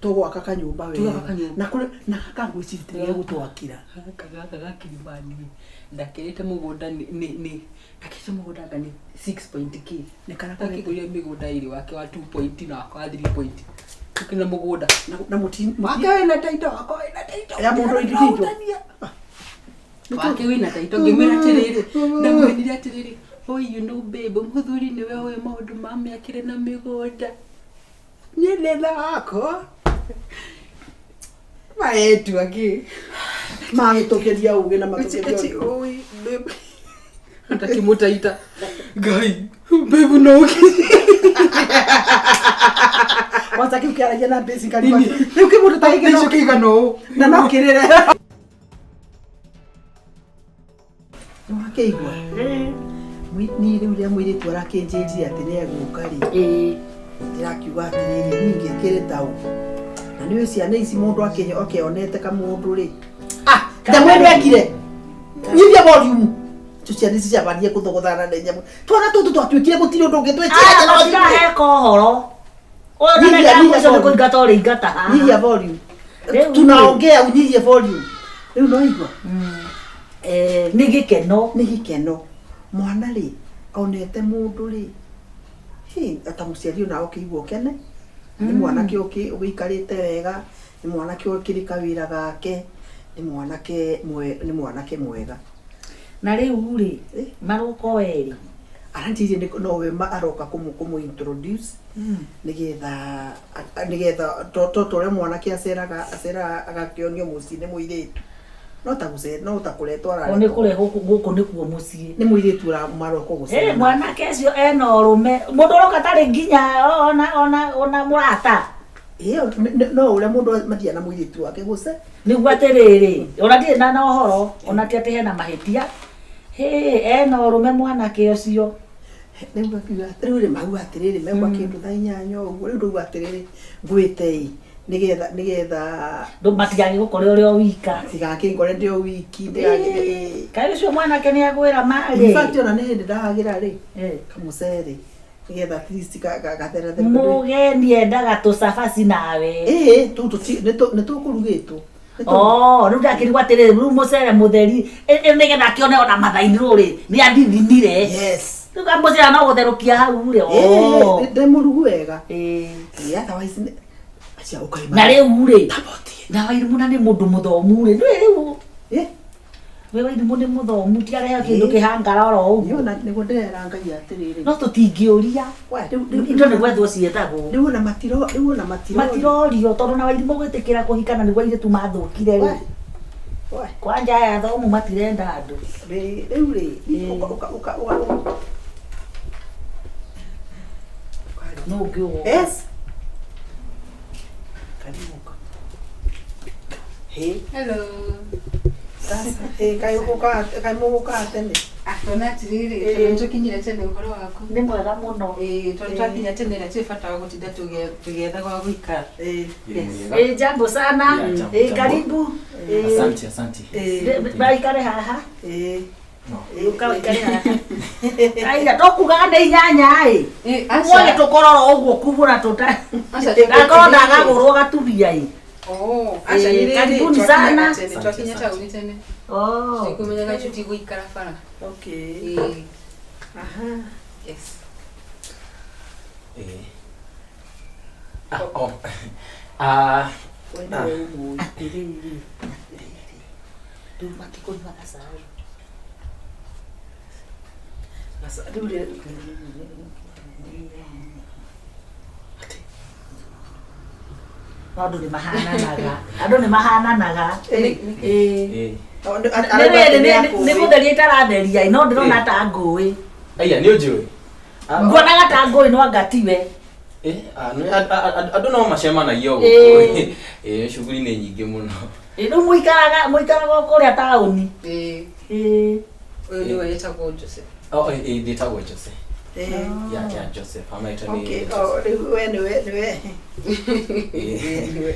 tũgwaka kanyũmba wega Tũgwaka kanyũmba. na kũrĩ na gaka ngwĩciria ti gegũtwakĩra Gaka gaka gakiuma niĩ ndakĩrĩte mũgũnda nĩ nĩ ndakĩrĩte mũgũnda anga nĩ 6 point k nĩ karĩa ndakĩgũrire mĩgũnda ĩrĩ wake wa 2 point na wakwa wa 3 point tũkĩna mũgũnda na mũti wake wĩna taito wakwa wĩna taito Ya mũndũ individual. wake wĩna taito ngĩmwĩra atĩrĩrĩ ndamwĩrire atĩrĩrĩ oi you know babe mũthuri nĩwe ũĩ maũndũ ma mĩakĩre na mĩgũnda niĩ ndĩ na wakwa maretua kĩ magĩtũkĩria ũgĩ na matũkĩria oi babe ndakĩmũtaita ngai babe no ũkĩ kwanza kĩu kĩaragia na mbĩci karigwa rĩu kĩmũndũ ta gĩkĩ Icio kĩigana ũũ na no kĩrĩre nĩwakĩigua niĩ rĩu rĩa mũirĩtu arakĩnjĩrire atĩ nĩ egũka rĩ ndĩrakiuga atĩrĩrĩ niĩ ngĩkĩrĩ taũ na nĩũĩ ciana ici mũndũ akĩonete kamũndũ rĩ nyamũ ĩno ekire nyithia volume icio ciana ici ciambanie kũthogothana na nyamũ twana tũtũ twatuĩkire gũtirĩ ũndũ ũngĩ twĩkire heka ũhoro ũyũ Nyihia, na nyihia mũico nĩ volume. kũingata ũrĩingata haha nyihia volume Rĩu- tunaongea unyihie volume rĩu no igua nĩ gĩkeno nĩ gĩkeno mwana rĩ onete mũndũ rĩ hĩ, ta mũciari ona ũkĩigua ũkene nĩ mwanake ũgĩikarĩte wega nĩ mwanake ũkĩrĩ kawĩra gake nĩ mwanake nĩ mwanake mwega na rĩu rĩ marũka o erĩ aranjĩrire nowe aroka kũmũ introduce nĩgetha nĩgetha to ũrĩa mwanake aceraga aceraga agakĩonio mũciĩ nĩ mũirĩtu no ta gũce no ta kũretwo o nĩ araretwo kũrehwo gũkũ nĩkuo mũciĩ nĩ mũirĩtu maroka gũcera Ĩ, mwanake ũcio ena ũrũme mũndũ ũroka tarĩ nginya ona ona ona mũrata Ĩyo, no ũrĩa mũndũ mathiaga na mũirĩtu wake gũce nĩguo atĩrĩrĩ ona ndirĩ na ũhoro ona ti atĩ hena mahĩtia hĩ ena ũrũme mwanake ũcio Rĩu akiuga rĩu rĩ mau atĩrĩrĩ megwa kĩndũ thaa inyanya ũguo rĩu ndauga atĩrĩrĩ ngwĩte ĩ nĩgetha nĩgetha Matigagĩgũkore ũrĩ o wika. Tigakĩngore ndĩ o wiki ndĩgagĩ Kaĩ ũcio mwanake nĩ agwĩra marĩ. In fact ona nĩ hĩndĩ ndahagĩra rĩ kamũcere nĩgetha at least gatherathere. Mũgeni endaga tũcabaci nawe. Ĩĩ tũu nĩ tũkũrugĩtwo. Oh, rĩu ndakĩrigwo atĩrĩrĩ, rĩu mũcere mũtheri nĩgetha akĩone ona mathaa-inĩ rũrĩ nĩ athithinire. Yes. Rĩu kamũcere no gũtherũkia hau rĩ. Ĩĩ ndĩ mũrugu wega. Ĩĩ otherwise acia ũkaima. Na rĩu rĩ, na Wairimũ na nĩ mũndũ mũthomu rĩ, ndũĩ rĩu we Wairimũ nĩ mũthomu, ti areheo kĩndũ kĩhangara oro ũguo. Nĩguo ndĩrera Ngai atĩrĩrĩ. No tũtingĩũria. Indo nĩ gwethwo ciethagwo. Rĩu ona matiro rĩu ona matiro Matirorio tondũ na Wairimũ gwĩtĩkĩra kũhikana nĩguo airĩtu mathũkire rĩ. Kwanja aya athomu matirenda andũ. Rĩu rĩ ũka ũka ũka Nũ ũngĩ ũgoka? Yes. Karibu. Hey. Hello. Sasa, hey, kaĩ ũgũka kaĩ mũgũkaga tene? Tona atirĩrĩ, tondũ nĩtũkinyire tene ũhoro waku. Nĩ mwega mũno. Ĩĩ, tondũ twakinya tene rĩ, hatirĩ bata wa gũtinda tũgĩetha gwa gũikara. Yes. Jambo sana. Yeah, jambo, Eh, jambo. karibu. Asante, asante. Baikare haha. Eh. Ũka ũikare haha. Aiya tokugaga nĩ inyanya ĩ. aca. Mwage tũkororo ũguo kubura tũta. Aca, tũkũ- Ndakorwo ndagagũrwo gatumia ĩ. Oh, aca nĩ rĩrĩ, Karibuni twakinyaga sana. tene, twakinya taũni tene. Oh. Tũtikũmenyaga tũtigũikara bara. Okay. Ĩĩ. Aha. Yes. Eh. Ah, oh. Ah, ah. Atĩrĩrĩ. Rĩu matikũnyua gacai. Rĩu rĩ No andũ nĩ mahananaga. Andũ nĩ mahananaga. Ĩĩ. Eh. Nĩ gũtheria itaratheria ĩ, no ndĩrona ta ngũĩ. Aya, nĩ ũnjũĩ? Nguonaga ta ngũĩ no anga tiwe. Eh, ah, andũ no macemanagia gũkũ. Eh, shughuli nĩ nyingĩ mũno. Rĩu mũikaraga mũikaraga o kũrĩa taũni. Ĩĩ. Ĩĩ. Ũyũ nĩwe wĩtagwo Joseph. Oh, eh, eh, ndĩtagwo Jose. Eh. Yeah, yeah, Joseph. Amaitũ nĩ Okay, Joseph. oh, rĩu we nĩwe nĩwe. Eh.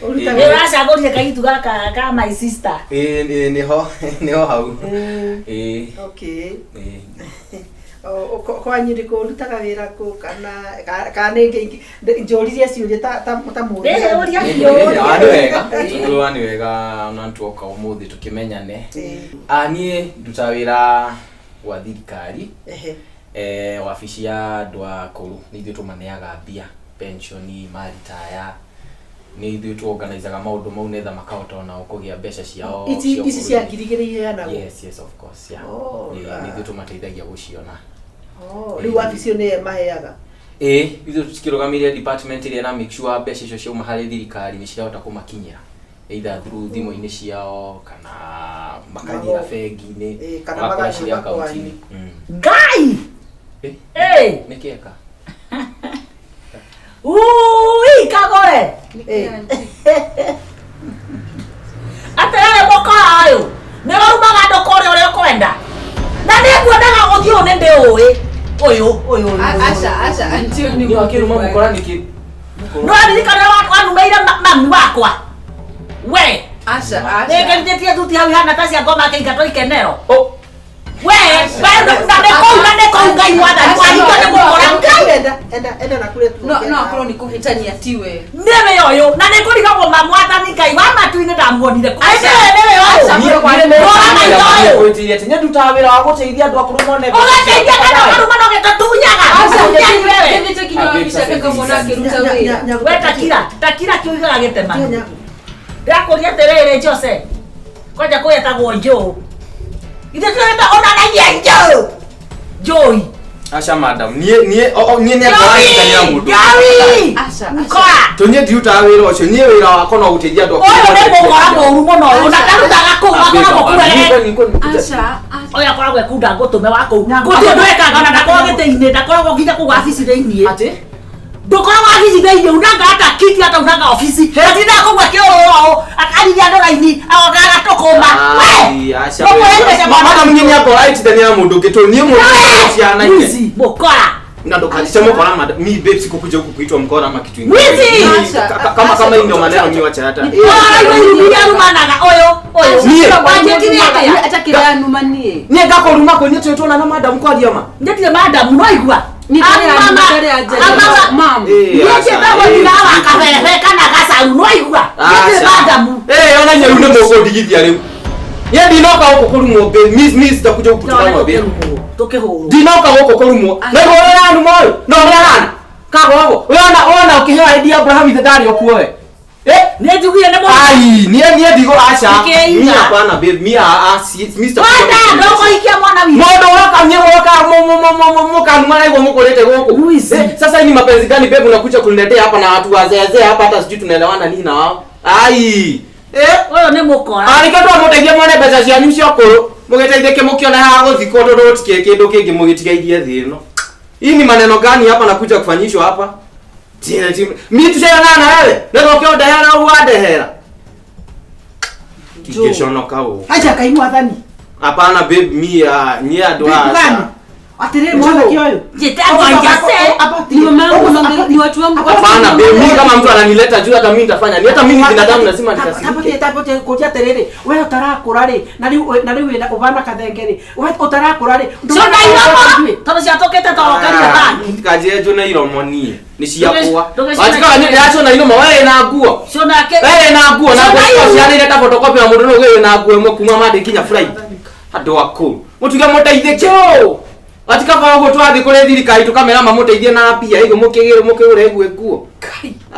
Nĩ ũracagũrire kairĩtu gaka ka my sister. Eh, nĩho nĩho hau. Eh. Okay. Eh. Oh, kwanyu nĩ kũ ũrutaga wĩra kũ kana kana nĩ njũririe ciũria ta ta ta mũndũ. Ĩĩ, ũria Ah, nĩ wega tondũ wa nĩ wega ona tuoka ũmũthĩ tũkĩmenyane. Ah, niĩ ndutaga wĩra gwa thirikari. Ehe. Eh, wabici ya andũ akũrũ nĩ ithuĩ tũmaneaga mbia pensioni maritaya nĩ ithuĩ tuorganizaga maũndũ mau nĩgetha makahota onao kũgĩa mbeca ciao Ici cia ici cia ũkũrũ-inĩ. ngiri igĩrĩ iheanagwo. Yes, yes, of course, yeah. Oh, Nĩ ithuĩ tũmateithagia gũciona. Oh, rĩu wabici ĩyo nĩyo ĩmaheaga. Ĩĩ, ithuĩ tũkĩrũgamĩrĩra department ĩrĩa ĩra make sure mbeca icio ciauma harĩ thirikari nĩ cirahota kũmakinyĩra either through thimũ-inĩ ciao kana makagĩra bengi-inĩ Ĩĩ, kana magakorwo magathiĩ cirĩ akaunti-inĩ. Ngai! Eh? Ĩĩ. Nĩ kĩeka? Ui, kagore. Atĩrĩrĩ mũkora ũyũ, nĩ ũrumaga andũ kũrĩa ũrĩa ũkwenda. Na nĩ nguonaga ũthiũ ũyũ nĩ ndĩũĩ. Ũyũ, ũyũ, ũyũ. Aca, aca, auntie ũyũ nĩ Nĩ wakĩruma mũkora nĩkĩ? Nĩ waririkana wanumeire mami wakwa. We. Aca, aca. Nĩngĩrithĩtie thuti hau ihana ta cia ngoma akĩingatwo ikenero. We, we, na nĩ kũu na nĩ kũu Ngai mwathani wahinga nĩ mũkora Ngai. Enda enda enda na kũrĩa No, no akorwo nĩ kũhĩtania tiwe. Nĩwe ũyũ na nĩ kũrigagwo ma mwathani Ngai wa matu-inĩ ndamuonire kũ. Aca, Nĩwe ũyũ. aca, Niĩ- Mũrũ niĩ nĩ Rora maitho ũyũ. ngwĩtiria atĩ niĩ ndutaga wĩra wa gũteithia andũ akũrũ mone mbeca Ũgateithia ciao. kana ũkaruma na ũgĩtũtunyaga. Aca, Ũtunyani wewe. thiĩte nginya wabici yake ngamwona akĩruta wĩra. We takira, takira kiugaga gĩtemano. Ndĩrakũria atĩrĩrĩ Jose. Kwanja kũgetagwo Njũũ. Ithe tũreta onanagia Njũũ. Njũi. Aca madam, niĩ niĩ o- o- niĩ nĩ ngũranyitanĩra mũndũ. Njũi. Aca, aca. Mkora. To niĩ ndirutaga wĩra ũcio, niĩ wĩra wakwa no gũteithia andũ akũrũ Ũyũ mone nĩ mbeca mũkora ciao. mũru mũno ũyũ na ndarutaga kũu akoragwo kũu Aca, Ũyũ akoragwo ekunda ngũtũme wa kũu. Gũtirĩ ũndũ ekaga ona ndakoragwo gĩtĩ-inĩ, ndakoragwo nginya kũu wabici thĩiniĩ. Atĩ? Ndũkoragwo wabici thĩiniĩ, unanga hata kiti hata unanga obici. Atindaga kũu akĩũrũra ũũ, akariria andũ raini, agoka agatũkũma. We! Ai, aca. Ũkũhe mbeca Madam niĩ nĩ ngũranyitanĩra mũndũ ũngĩ to niĩ mũndũ cianaine. Mwizi, mũkora. Na ndo katisha mkora madam. Mi babe sikukuja huku kuitwa mkora ama kitu ingine. Mwizi! Kama kama hii ndio maneno mi wacha hata. Ũyũ ũyũ ũyũ. Niĩ. Wanjĩkire atĩa? Acha kĩrĩa numa niĩ. Niĩ ngakoruma kũ niĩ twĩtwo na madam kwaria ma. Njĩtire madam no igua. Niĩ ndarĩ ndarĩ njega. Mam. Eh, Niĩ aca. njĩtagwo nyina wa kabebe kana gacaru no igua. Njĩtire madam. Eh, ona nyeru nĩ mũkũndigithia rĩu. Niĩ ndinoka gũkũ kũrumwo babe. Mi sitakuja huku kutukanwa babe. Tukihurwo. Ndinoka gũkũ kũrumwo. Na igũrũ rĩa numa ũyũ. No ũrĩa hana. Kagogo. Wona wona ũkĩheo ID Abraham ithe ndarĩ o kuo we. Eh? Nĩ njugire nĩ mũndũ. Ai, niĩ niĩ ndigo aca. Nĩkĩiga? Mi hapana babe, mi a a si mi sitakuja. Wanda ndũkũhikia mwana witũ. Mũndũ ũroka niĩ mũroka mũkanuma na igũrũ mũkũrĩte gũkũ. Eh, sasa hii ni mapenzi gani babe unakuja kuniletea hapa na watu wazeezee hapa hata sijui tunaelewana nini na wao. Ai. Eh? Ũyũ nĩ mũkora. Arĩke twamũteithie mwone mbeca cianyu cia ũkũrũ mũgĩteithĩke mũkĩone haha gũthikwo tondũ gũtikĩrĩ kĩndũ kĩngĩ mũgĩtigairie thĩ ĩno. Hii ni maneno gani hapa nakuja kufanyishwa hapa? Mi tushaonana na wewe. Na ũke ũndehera ũguo wandehera. Tingĩconoka ũũ. Acha kai mwathani. Hapana babe, mi niĩ andũ Babe gani? aca. Atiriri mwanake ũyũ. Njĩtagwo Njase. Ni mamangu ni watu wangu. Hapana babe, mi kama mtu ananileta juu hata mimi nitafanya. Ni hata mimi ni binadamu lazima nikasirike. Tapotie kũria atĩrĩrĩ, we ũtarakũra rĩ, na rĩu wĩna ũbana kathenge rĩ, we ũtarakũra rĩ, Cũna iromo. Tondũ ciatũkĩte torokeria bangi. Kanjĩre njũne iromo niĩ. Nĩ ciakwa. Ndũgĩcione- Wajikaga nĩ ndĩracũna iromo we wĩna nguo. Cũna kĩ? We wĩna nguo na Cũna nguo ihu. cianĩire ta photocopy ya mũndũ nũ wĩna nguo ĩmwe kuma Monday nginya Friday. Andũ akũrũ. Mũtuge mũteithĩke. Watikaba ũguo twathiĩ kũrĩ thirikari tũkamera mamũteithie na mbia iguo mũkĩgĩre mũkĩgũre iguo nguo.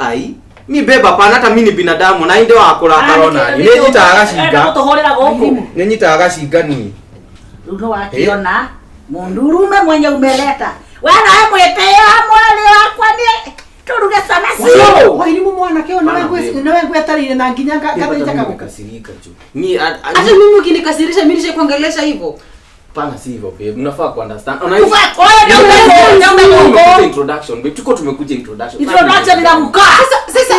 Ai. Mi babe hapana hata mimi ni binadamu na inde wa kũrakara ona niĩ. Nĩ nyitaga gacinga. Gũtũhũrĩra gũkũ. Nĩ nyitaga gacinga niĩ. Rĩu nĩ wakĩona mũndũrũme mwenye umeleta. We nawe mwĩtĩo mwarĩ wakwa nĩ tũruge cabaci. Wairimu mwanake ũyũ nĩwe ngwetereire na nginya ngathĩnja kagũkũ. Nimekasirika tu. Mi Hata mimi ukinikasirisha mimi nishakuongelesha hivyo. Hapana si hivyo babe. Mnafaa ku understand. Ona Ufa- introduction babe. Tuko tumekuja introduction. Introduction ina mkaa. Sasa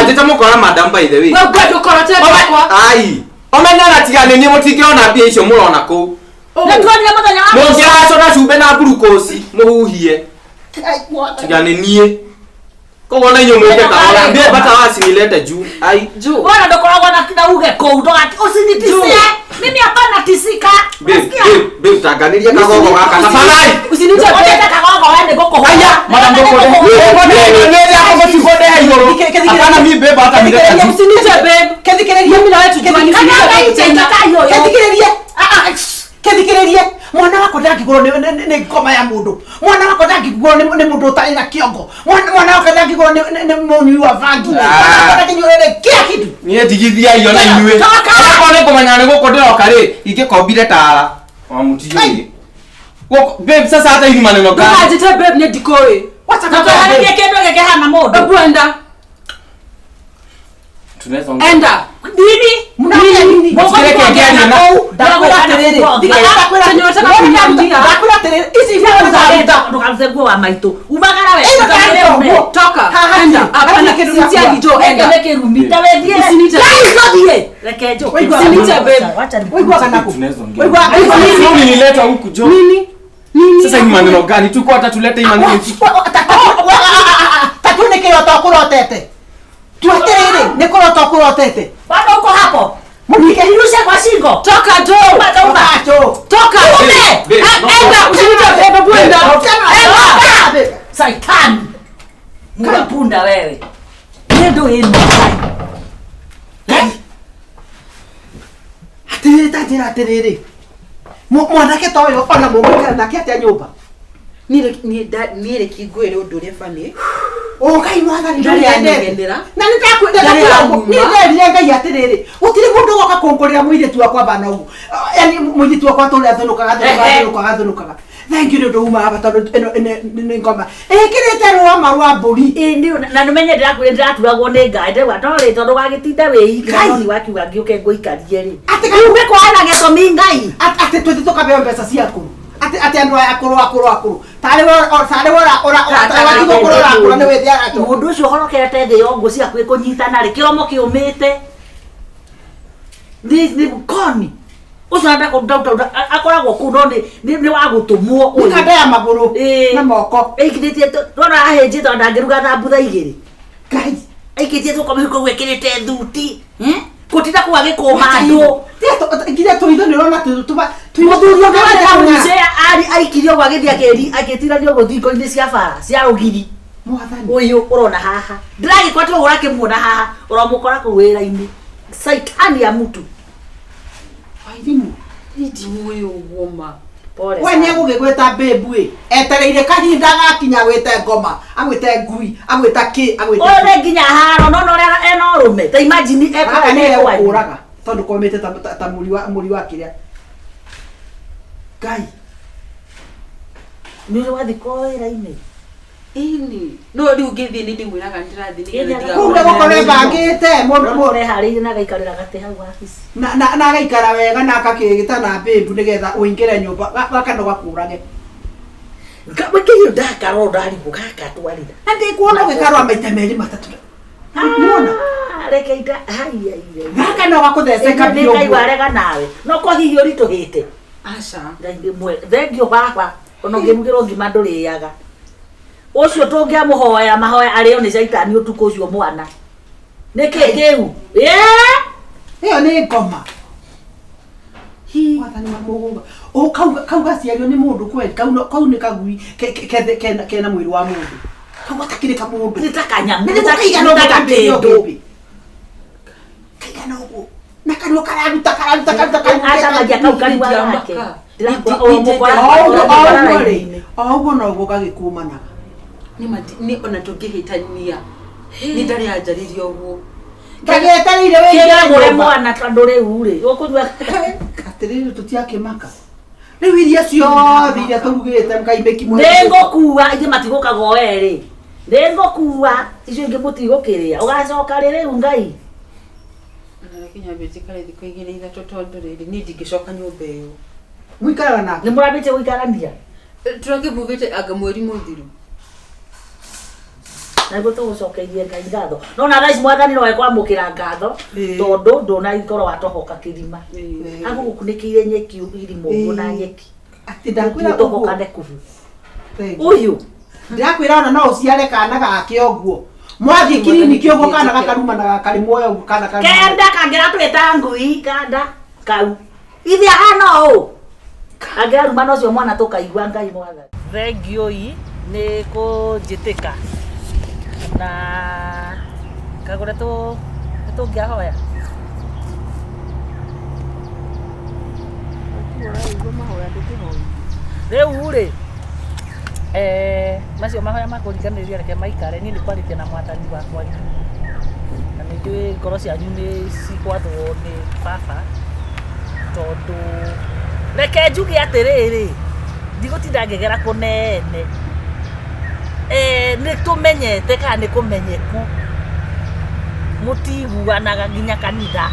Anjĩta mũkora madam by the way. wewe bado ukora tena kwa. Ai. Omenyana tiga nĩ niĩ mũtingĩona mbia icio mũrona kũu. Nĩ tuonire mũthenya wa Mũngĩracũna cumbĩ na glucose mũhuhie. Tiga nĩ niĩ. Koguo na inyuĩ mũke kahora. Mbia bata wacinilete juu. Ai. Juu. Bora ndũkoragwo na uge kũu ndũgati ũciniticie. Mimi hapana tisika. Babe, Unasikia? babe, babe tanganĩria kagogo gaka. Tafadhali. Usiniite babe. Ũndĩte kagogo we nĩ ngũkũhũra. Aya, madam Hapana mi babe hata nileta juu. Usiniite babe. Kethikĩrĩria. Mimi na wewe tujuane. Kana iche tayo. Kethikĩrĩria. Kethikĩrĩria. Mwana wakwa ndangĩgũrwo nĩ ngoma ya mũndũ. Mwana wakwa ndangĩgũrwo nĩ mũndũ ũtarĩ na kĩongo. Mwana wakwa ndangĩgũrwo nĩ mũnyui wa bangi. Mwana wakwa ndangĩnyuo nĩ kila kitu. Niĩ ndigithia irio na inyuĩ. Okorwo nĩ kũmenya nĩ gũkũ ndĩroka rĩ, ingĩkombire tara. Wa mũtiũĩ. Gũkũ babe sasa hata hii ni maneno gani? Ndũkanjĩte babe nĩ ndikũĩ. Wacha Na tũharĩrie kĩndũ gĩkĩ kĩhana mũndũ. Hebu enda. Tunaweza ongea. Enda. Nini? Mnaongea nini? Mũtireke ngĩarie na Ndakwĩra atĩrĩrĩ, Chenye unataka kuniambia. ndakwĩra atĩrĩrĩ, ici icio Ndũkarute ndũkarute nguo wa maitũ. Umagara we. Ĩno Ndũkarute nguo. Toka. Haha Enda. tirĩ. Hapana Hatirĩ kĩndũ gĩa Cynthia kuoya. Gijo enda. Nĩ kĩrumi. Ta wethiĩ. Usiniite. Ngai tũthiĩ. Reke njũke. Usiniite babe. Wacha ni- Waiguaga naku? Tunaweza ongea. Waiguaga- Ulinileta huku jo. Nini? Nini? Sasa hii ni maneno gani? Tuko hata tulete hii maneno. Tatu nĩ kĩroto ũkũrotete. Tu atĩrĩrĩ, nĩ kũrota ũkũrotete. Bado uko hapo. Mũnike. Nirushe kwa shingo. Toka jo. Toka. Toka. Toka. Ume. Babe, no. Enda. Usiniite babe. Hebu enda. Enda. Saitani. Mula punda wewe. Nĩ ndũ ĩno. Eh? Atĩrĩrĩ ta njĩra atĩrĩrĩ. Mwanake ta ũyũ ona mũngĩikara nake atĩa nyũmba? Niĩ reke ngwĩre ũndũ ũrĩa bani. Ũkai mwathani Ndarĩ ndũnyendete. anengenera. Na nĩ ndakwĩra Ndarĩ nĩ anuma. nderire Ngai atĩrĩrĩ, gũtirĩ mũndũ ũgoka kũngũrĩra mũirĩtu wakwa bana ũguo. Yaani mũirĩtu wakwa tũrĩa thũnũkaga thũnũkaga thũnũkaga thũnũkaga. Thank you nĩ ũndũ umaga bata tondũ ĩno nĩ ngoma. Ĩkĩrĩte rũama rwa mbũri. Ĩ, na nĩmenye ndĩrakwĩra ndĩraturagwo nĩ ngai ndĩrauga no rĩ tondũ wagĩtinda wĩika no nĩ wakiuga ngĩũke ngũikarie rĩ Atĩ uge kwana gĩtũmi ngai atĩ twĩtĩ tũkabeo mbeca cia akũrũ. Atĩ atĩ andũ aya akũrũ akũrũ akũrũ. Tarĩ we tarĩ we ora tarĩ watigwo kũrora akũra nĩ wĩthiaga njogu. mũndũ ũcio ũhorokete thĩ yo ngũ ciaku ĩkũnyitana rĩ kĩromo kĩũmĩte nĩ koni Ũcio ndakũndauta akoragwo kũu no nĩ wa gũtũmwo ũyũ. Mĩkanda ya magũrũ Ĩĩ. na moko. Aikithĩtie ndona ahĩnjĩte ona ndangĩruga thambutha igĩrĩ. Ngai. Aikĩtie tũko mĩhuko ũguo ĩkĩrĩte thuti. Gũtinda kũu agĩkũma andũ. Nginya tũitho nĩ ũrona Mũthuri ũngĩ warĩ hau nje arĩ aikirie ũguo agĩthiĩ agĩtirania ũguo thingo-inĩ cia bara cia rũgiri. Mwathani. Ũyũ ũrona haha. Ndĩragĩkora tiga ũrakĩmuona haha ũramũkora kũu wĩra-inĩ. Saitani ya mtu. Wairimũ. Ndiũĩ ũguo ma. Pole We sana. nĩ egũgĩgwĩta babe ĩ. Etereire kahinda gakinya agwĩte ngoma, agwĩte ngui, agwĩta kĩ, agwĩte Ũyũ nĩ nginya haro no no ũrĩa ena ũrũme. Ta imagine Gaka nĩ ekũrũme. egũkũraga tondũ komĩte ta mũri wa kĩrĩa. Ngai. Nĩ ũrĩ wathiĩ kwa wĩra-inĩ. Ĩni. No rĩu ngĩthiĩ nĩ ndĩmwĩraga nĩ ndĩrathiĩ nĩgetha Kũu nĩ gũkorwo ebangĩte mũndũ Mũndũ ũreharĩirie na agaikarĩra gatĩ hau wabici. na agaikara wega na akakĩgĩta na babe nĩgetha ũingĩre nyũmba gaka no gakũrage. Wĩkĩire ndakarwo ndarigwo gaka twarĩra. Na ndĩkuona ũgĩkarũa maita merĩ matatũ. Nĩwona? Reke ita haiya iye. Gaka no gakũtheceka biũ Ngai ũguo. warega nawe. No ko hihi ũritũhĩte. Aca. Ngai nĩ mwega. Thengiũ baba. Ona ũngĩrugĩrwo ngima ndũrĩaga. Ũcio tũngĩamũhoya mahoya arĩo nĩ caitani ũtukũ ũcio mwana. Nĩkĩ kĩu? Ĩyo nĩ ngoma. Mwathani wa mũgũnda. O kau gaciario nĩ mũndũ kweli. Kau nĩ kagui kena mwĩrĩ wa mũndũ. Kau gatakĩrĩ ka mũndũ. Nĩ ta kanyamũ. Nĩ kaigana Nĩ ta ũguo kambĩrĩria kĩndũ. ũgĩmbĩ. Kaigana ũguo. Na kanua kararuta kararuta karuta karuta. Acamagia kau kanua gake. O ũguo rĩ. O ũguo noguo gagĩkũmanaga. Nĩ ona tũngĩhĩtania. Nĩ ndarĩ anjarĩria ũguo. Ndagĩetereire wĩingĩre Kĩgagũre nyũmba. mwana tondũ rĩu rĩ ũkũnyua Atĩrĩrĩ tũtiakĩmaka. Rĩu iria ciothe iria tũrugĩte mũkaimĩki nĩ ngũkua ithuĩ matigũkaga o erĩ. Nĩ ngũkua icio ingĩ mũtigũkĩrĩa. Ũgacoka rĩ rĩu Ngai. Ona reke nyambe njikare thikũ igĩrĩ ithatũ tondũ rĩrĩ niĩ ndingĩcoka nyũmba ĩyo. Mũikaraga nake? Nĩ mũrambĩtie gũikarania? Tũrakĩmuvĩte anga mweri mũthiru. Na nĩguo tũgũcokeirie Ngai ngatho. No na thaa ici mwathani no ekwamũkĩra ngatho tondũ ndũnaikorwo watohoka kĩrima. Agũgũkunĩkĩire nyeki irima ũguo na nyeki. Atĩ ndakwĩra ũguo. Tohokane kubu. Ũyũ. Ndĩrakwĩra ona no ũciare kana gake ũguo. Mwathiĩ kiriniki ũguo kana gakarumanaga karĩ muoyo ũguo kana karumanaga. Kenda kangĩratwĩta ngui kanda kau. Ithe ahana ũũ. Angĩrarumana ũcio mwana tũkaigua Ngai mwathani. Thengiũi nĩ kũnjĩtĩka na kagũre tũngĩahoya. Rĩu rĩ macio mahoya makũriganĩria reke maikare niĩ nĩ kwarĩtie na mwathani wakwa na nĩ njũĩ ngoro cianyu nĩ cikwathwo nĩ baba tondũ reke njuge atĩrĩrĩ ndigũtinda ngĩgera kũnene nĩ tũmenyete kana nĩ kũmenyeku mũtiguanaga nginya kanitha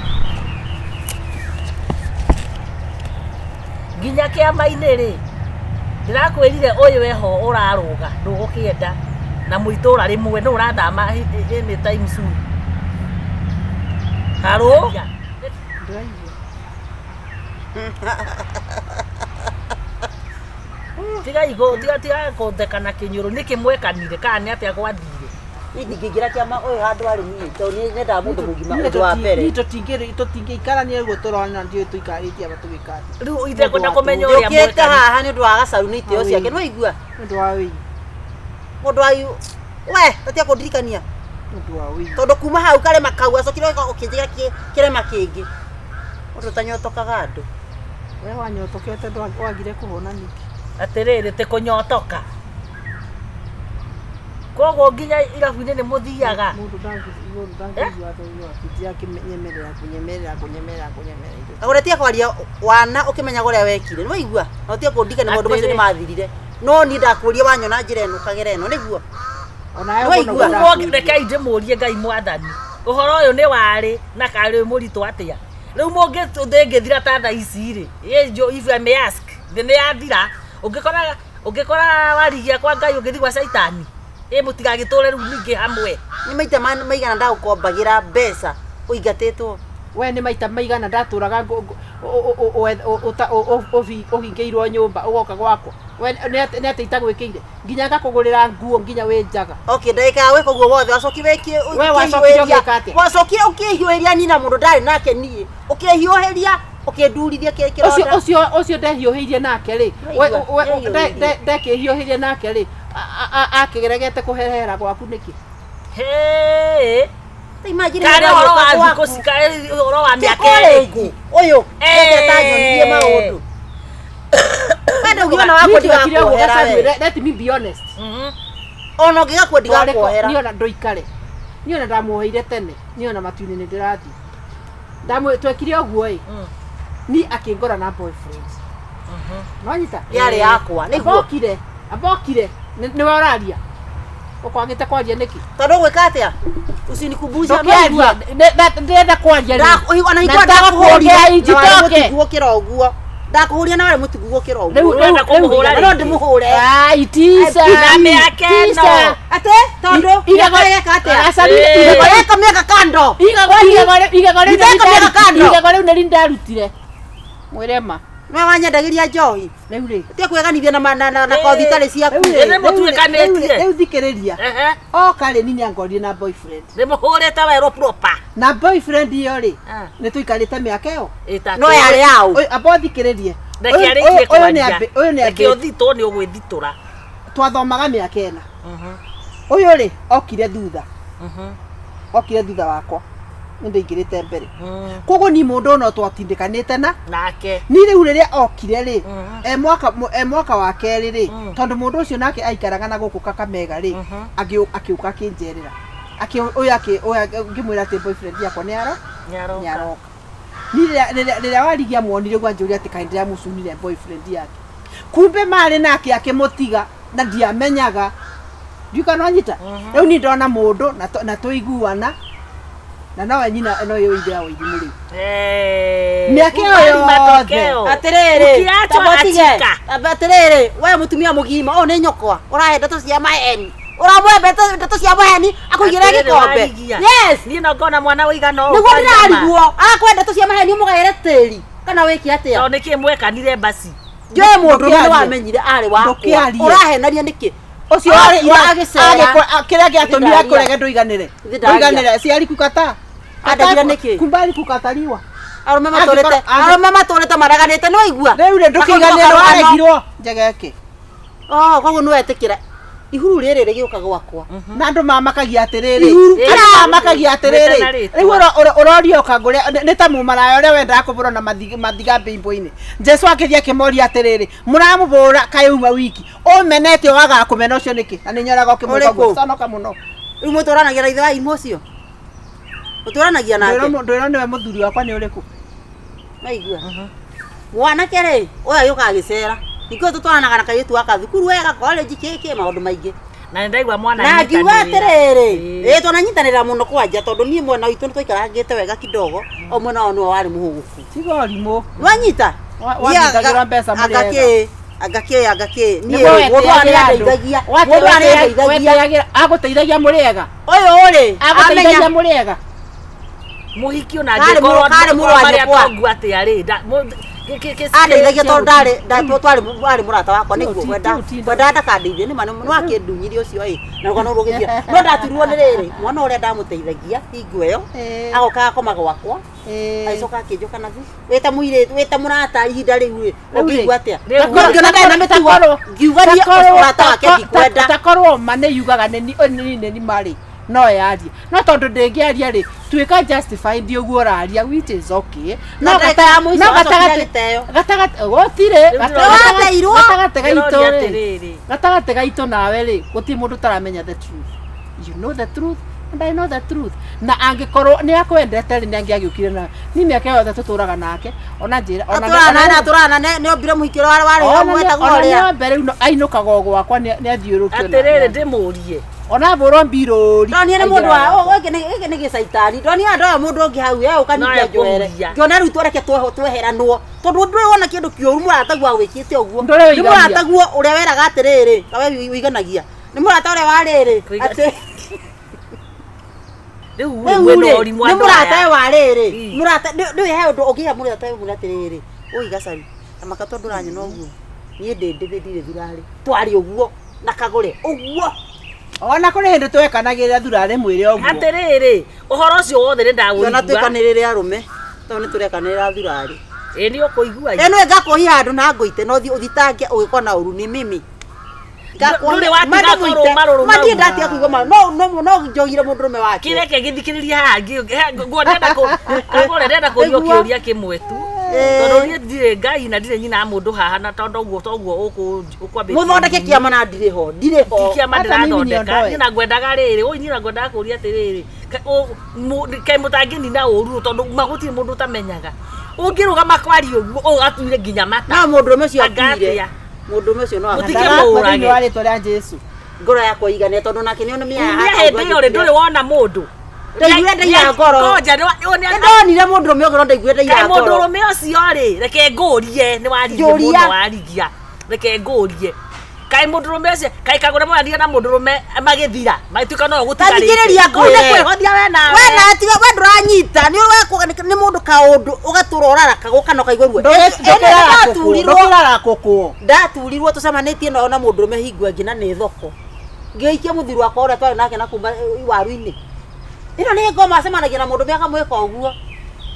nginya kĩama-inĩ rĩ ndĩrakwĩrire ũyũ eho ũrarũga ndũgũkĩenda na mũitũra rĩmwe nũ ũrathama anytime soon harũ tiga kũtheka na kĩnyũrũ nĩkĩ mwekanire kana nĩ atĩa gwathire Niĩ ndingĩingĩra kĩama ũyũ handũ arĩ niĩ tondũ niĩ nyendaga mũndũ mũgima ũndũ wa mbere. Niĩ tũtingĩikarania ũguo tũrona ndiũĩ tũikarĩtie aba tũgĩkania. Rĩu itekwenda kũmenya ũrĩa Njũkĩte mwekanire. haha nĩ ũndũ wa gacaru nĩ itĩo ciake nĩ waigua? Nĩ ũndũ wa wĩi. Mũndũ wa we tatia kũndirikania. Nĩ ũndũ wa wĩi. Tondũ kuma hau karema kau acokire ũkĩnjĩra kĩrema kĩngĩ. Mũndũ ũtanyotokaga andũ. We wanyotokete wagire kũhona nĩkĩ? Atĩrĩrĩ tĩ kũnyotoka. Koguo nginya irabu-inĩ nĩ mũthiaga. Mũndũ ndangĩigua thogua waku ndirakĩnyemerera kũnyemerera kũnyemerera kũnyemerera. Kagũre tiga kwaria wana ũkĩmenyaga ũrĩa wekire nĩ waigua? Na ũtige kũndirikania maũndũ macio nĩ mathirire. No niĩ ndakũria wanyona njĩra ĩno ũkagera ĩno nĩguo? Rĩu rekei ndĩmũrie Ngai mwathani ũhoro ũyũ nĩ warĩ na karĩ mũritũ atĩa rĩu mũngĩthira ta thaa ici rĩ if I may ask thĩ nĩ yathira ũngĩkora warigia kwa Ngai ũngĩthiĩ gwa caitani ĩ mũtigagĩtũre rĩu ningĩ hamwe Nĩ maita maigana ndagũkombagĩra mbeca ũingatĩtwo We nĩ maita maigana ndatũraga ũhingĩirwo nyũmba ũgoka gwakwa. We nĩ atĩ itagwĩkĩire nginya ngakũgũrĩra nguo nginya wĩ njaga. Okay, ndagĩka ya gwĩka ũguo wothe wacokire wĩkie We wacokire ũgĩka atĩa? Wacokire ũkĩhiũhĩria nina mũndũ ndarĩ nake niĩ. Ũkĩhiũhĩria ũkĩndurithia kĩronda. Ũcio ũcio ndehiũhĩirie nake rĩ, ndekĩhiũhĩrie nake rĩ, akĩgeregete kũherera gwaku nĩkĩ? Hey. Imagine Karĩ ũhoro wa thikũ cikarĩ ũhoro wa mĩaka ĩrĩkũ? Ũyũ endete nyonirie maũndũ. Wenda ũngĩona wakwa ndigakuohera we. Let me be honest. Ona ũngĩgakua ndigakuohera. Niĩ ona ndũikare. Niĩ ona ndamuoheire tene. Niĩ ona matu-inĩ nĩ ndĩrathiĩ. Twekire ũguo ĩ. Ni akĩngora na boyfriend. Nonyita? Yarĩ yakwa. Nĩguo. Ambokire. Ambokire. Nĩwe ũraria. Ũkwagĩte kwaria nĩkĩ? Tondũ ũgwĩka atĩa? Usinikumbushe Ndũkĩaria. Ndĩrenda kwaria rĩu. Ona hingo ndakũhũria na warĩ mũtigu gũkĩra ũguo. Ndakũhũria na warĩ mũtigu gũkĩra ũguo. Rĩu Ũrenda kũmũhũra No ndĩmũhũre. Ai tisa. Na mĩaka ĩno. Atĩ tondũ mĩaka ĩgeka atĩa? Igego mĩaka kando. Igego Ndeka mĩaka kando. Igego rĩu nĩ ndarutire. Mwĩre ma. Nĩwe wanyendagĩria njohi. Rĩu rĩ. Tiga kwĩganithia na kothi itarĩ ciaku. Nĩ mũtuĩkanĩtie. Rĩu thikĩrĩria. Oka rĩ niĩ nĩangorire na boyfriend. Nĩ mũhũrĩte werũ proper. Na boyfriend ĩyo rĩ, nĩ tũikarĩte mĩaka ĩyo. No yarĩ yaũ. Amba thikĩrĩrie. Reke arĩkie kwaria. Ũyũ nĩ Reke ũthitwo nĩ ũgwĩthitũra. Twathomaga mĩaka ĩna. Ũyũ rĩ, okire thutha. Okire thutha wakwa. Nĩ ndaingĩrĩte mbere. Koguo ni mũndũ no twatindĩkanĩte na nake. Ni rĩu rĩrĩa okire rĩ, e mwaka wa kerĩ rĩ, tondũ mũndũ ũcio nake aikaraga na gũkũ Kakamega rĩ, akĩũka akĩnjerera. Ũyũ ngĩmwĩra atĩ boyfriend yakwa nĩ aroka. Ni rĩrĩa warigia muonire ũguo anjũria atĩ kaĩ ndĩramũcunire boyfriend yake. Kumbe marĩ nake akĩmũtiga na ndiamenyaga. Ndiũĩ kana wanyita. Rĩu niĩ ndona mũndũ na tũiguana na nowe nyina no yo ithe wa irimũ rĩu. Mĩaka ĩyo yothe. Atĩrĩrĩ, tamba atĩrĩrĩ, we mũtumia mũgima, ũyũ nĩ nyũkwa, ũrahe ndeto cia maheni. Ũramũhe ndeto cia maheni, akũigĩre gĩkombe. Yes. Niĩ no ngona mwana ũigana ũũ. Nĩguo ndĩrarigwo, arakũhe ndeto cia maheni ũmũgaĩre tĩri kana wĩke atĩa? Tondũ nĩkĩ mwekanire basi. Njũĩ mũndũ ũrĩa wamenyire arĩ wakwa. Ũrahenaria nĩkĩ? Ũcio kĩrĩa gĩatũmire akũrege ndũiganĩre. Ndũiganĩre, si alikukata. Andagira nĩkĩ? Kumbe alikukataliwa. Arũme matũrĩte maraganĩte nĩ waigua? Rĩu rĩ ndũkĩiganĩre waregirwo njegeke. Oh, koguo nĩ wetĩkĩra. Ihuru rĩrĩ rĩgĩũka gwakwa. Na andũ mamakagia atĩrĩrĩ. Andũ mamakagia atĩrĩrĩ. Rĩu ũroria ũkangũrĩa nĩ ta mũmaraya ũrĩa wendaga kũbũrwo na mathiga mbĩmbũ-inĩ. Jesu akĩthiĩ akĩmoria atĩrĩrĩ, mũramũbũra kaĩ uma wiki. Ũmenete wagaga kũmena ũcio nĩkĩ? Na nĩ nyoraga ũkĩmwĩka ũguo. Conoka mũno. Rĩu mũtũranagia na ithe wa imũ ũcio? Ũtũranagia nake? Ndwĩrwo nĩwe mũthuri wakwa nĩ ũrĩkũ? Waigua? Mwanake rĩ, ũyũ agĩũka agĩcera. Ningĩ tũtwaranaga na kairĩtu gaka thukuru wega, college kĩ maũndũ maingĩ. Na nĩ ndaigua mwana Na ngiuga atĩrĩrĩ, ĩĩ twananyitanĩra mũno kwanja tondũ niĩ mwena witũ nĩ twaikarangĩte wega kidogo, o mwena wao nĩwe warĩ mũhũgũku. Tiga ũrimũ. Nĩwanyita? Wanyitagĩrwo mbeca mũrĩ ega. Anga kĩ niĩ mũndũ ũyũ nĩandeithagia. Mũndũ ũyũ nĩandeithagia. Agũteithagia mũrĩ ega. Ũyũ rĩ, agũteithagia mũrĩ ega. Mũhiki ona angĩkorwo marĩ atongu atĩa rĩ, andeithagia tondũ ndarĩ mũrata wakwa nĩguo kwenda ndakandeithie nĩ ma nĩ wakĩndunyire ũcio ĩ na rũgano rũgĩthira no ndaturirwo nĩ rĩrĩ mwana ũrĩa ndamũteithagia hingo ĩyo agoka akoma gwakwa agĩcoka akĩnjoka na wĩta mũirĩtu wĩta mũrata ihinda rĩu rĩ ũngĩigua atĩa ngĩona ndarĩ na mĩtugo ngiuga niĩ mũrata wake ndikwenda takorwo ma nĩ yugaga nĩ nĩ marĩ no yarie no tondũ ndĩngĩaria rĩ tuĩka justified ũguo ũraria which is okay no gatagatĩ gũtirĩ gatagatĩ gaitũ nawe rĩ gũtirĩ mũndũ ũtaramenya the truth. You know the truth and I know the truth. Na angĩkorwo nĩ akwendete rĩ nĩ angĩagĩũkire na ni mĩaka yothe tũtũraga nake ona njĩra ona tũrana nĩ ombire mũhiki ũrĩa warĩ hau wetagwo ũrĩa ona mbere rĩu ainũkaga o gwakwa nĩ athiũrũkio atĩrĩrĩ ndĩmũrie ona mbũrwo mbirũri ndonire nĩ mũndũ wa gĩkĩ nĩ gĩcaitani ndonire andũ aya mũndũ ũngĩ hau we ũkanyita njohere ngĩona rĩu twareke tweheranwo tondũ ndũrĩ wona kĩndũ kĩũru mũrataguo agwĩkĩte ũguo nĩ mũrataguo ũrĩa weraga atĩrĩrĩ kawe wĩiganagia nĩ mũrata ũrĩa wa rĩrĩ atĩ Rĩu Rĩu mwĩna rĩ, ũrimũ nĩ andũ mũrata aya. wa rĩrĩ mũrata ndũĩ he ũndũ ũngĩra mũrata ũmwe atĩrĩrĩ ũi gacaru amaka tondũ ũranyona ũguo niĩ ndĩ ndĩthĩ ndirĩ thurarĩ twarĩ ũguo na kagũre ũguo Ona kũrĩ hĩndĩ twekanagĩrĩra thurarĩ mwĩrĩ ũguo. Atĩrĩrĩ, ũhoro ũcio wothe nĩ Twana ndaũigua. twĩkanĩrĩre arũme tondũ nĩ tũrekanĩrĩra thurarĩ. Ĩ nĩ ũkũigua. Ĩno ngakũhia handũ na ngũite no thiĩ ũthitange ũgĩkwo na ũru nĩ mimi. Ndũrĩ watiga kũrũma rũrũma Mathiĩ ndatiga kũigua marũrũ no no no njogire mũndũrũme wake. Kĩreke gĩthikĩrĩrie haha ndĩrenda kagũre ndĩrenda kũrio Nĩguo. kĩũria kĩmwe tu. Tondũ niĩ ndirĩ Ngai na ndirĩ nyina wa mũndũ haha na tondũ ũguo toguo ũkwambĩtie. Mũthondeke kĩama na ndirĩ ho ndirĩ ho. Ti kĩama ndĩrathondeka niĩ na ngwendaga rĩrĩ ũi niĩ na ngwendaga kũria atĩrĩrĩ kaĩ mũtangĩnina ũru tondũ ma gũtirĩ mũndũ ũtamenyaga ũngĩrũgama kwaria ũguo ũũ atuire nginya mata No mũndũrũme ũcio Anga akuire. atĩa? Mũndũrũme ũcio no Mũtikĩmũũrage. Thĩinĩ wa rĩtwa rĩa Jesu. Ngoro yakwa igane tondũ nake nĩ ona Kumia hĩndĩ ĩyo rĩ ndũrĩ wona mũndũ Ndaiguire ndaira ngoro. Koja, Nĩ ndonire mũndũrũme ũngĩ no ndaiguire ndaira Kaĩ ngoro. mũndũrũme ũcio rĩ reke ngũrie nĩ waririe Njũria. mũno warigia reke ngũrie kaĩ mũndũrũme ũcio kaĩ kagũre mwaria na mũndũrũme magĩthira magĩtuĩka no gũtigarĩte Tathikĩrĩria Kũu nĩ ngwĩre. kwĩhothia we nawe We na tiga we ndũranyita nĩ ũrekwo nĩ mũndũ kaũndũ ũgatũra ũraraka kana ũkaigua ruo. Ndũkĩrarakũkwo. Ndaturirwo tũcemanĩtie nao na mũndũrũme hingo ĩngĩ na nĩ thoko. Ngĩikia mũthuri wakwa ũrĩa twarĩ nake na kuma waru-inĩ. Ĩno nĩ ngoma acemanagia na mũndũrũme akamwĩka ũguo.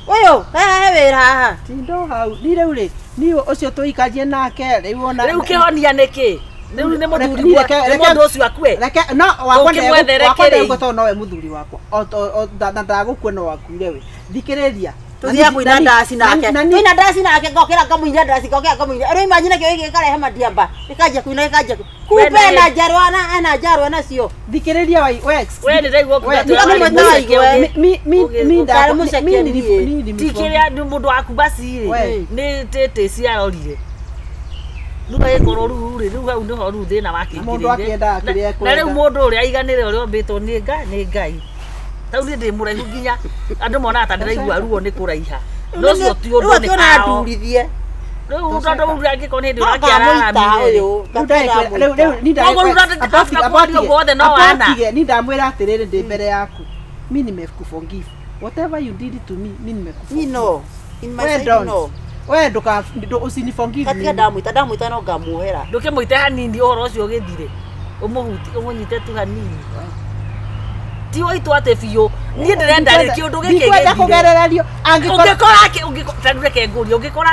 Ũyũ he wĩra haha. Tindo hau. Ni rĩu rĩ, ni ũcio tũikarie nake rĩu ona Rĩu kĩhonia nĩ kĩ? Rĩu nĩ mũthuri nĩ mũndũ ũcio akue. Reke no wakwa Ũkĩmwethere wakwa kĩrĩ? ndegũkua tondũ nowe mũthuri wakwa. Na ndagũkua no wakuire we. Thikĩrĩria. Tũthiaga kũina ndaci nake. Na ni Tũina ndaci nake ngokĩra ngamũina ndaci ngokĩra ngamũina. Rĩu imagine kĩo gĩkarehe madiamba. Gĩkanjia kũina gĩkanjia. Kumbe ena njarwa na ena njarwa nacio. Thikĩrĩria wai wex. We nĩ ndaigua We, ũkiuga atĩ warĩ mũceke ũngĩ. Mi Ndarĩ mũceke niĩ. Ti kĩrĩa nĩ mũndũ waku basi rĩ We. nĩ tĩtĩ ciarorire rĩu agĩkorwo rĩu rĩ rĩu hau nĩho rĩu thĩna Mũndũ akĩendaga kĩrĩa na rĩu ekwenda. mũndũ ũrĩa aiganĩre ũrĩa ũmbĩtwo nĩ Ngai nĩ Ngai tau niĩ ndĩ mũraihu nginya andũ monaga ta ndĩraigua ruo nĩ kũraiha no ũcio ti ũndũ Rĩu nĩ akĩona kao ndurithie. rĩu tondũ rĩu angĩkorwo nĩ hĩndĩ No ũrakĩararamire ngamũita ũyũ. Koguo rĩu no wana. Ni ndamwĩra atĩrĩrĩ ndĩ mbere yaku. Mi nimekuforgive. Whatever you did to me, mi nimekuforgive. Me no. In my We side don't. no. We nduka usiniforgive. Gatiga mimi. ndamwĩta ndamwĩta no ngamuohera. Ndũkĩmũite hanini ũhoro ũcio ũgĩthire ũmũhuti ũmũnyite tu hanini ti ũitũ atĩ biũ niĩ ndĩrenda rĩ kĩũndũ gĩkĩ Ndikwenda gĩthire. kũgerererio. Angĩkorwo Ũngĩkora ta rĩu reke ngũrie ũngĩkora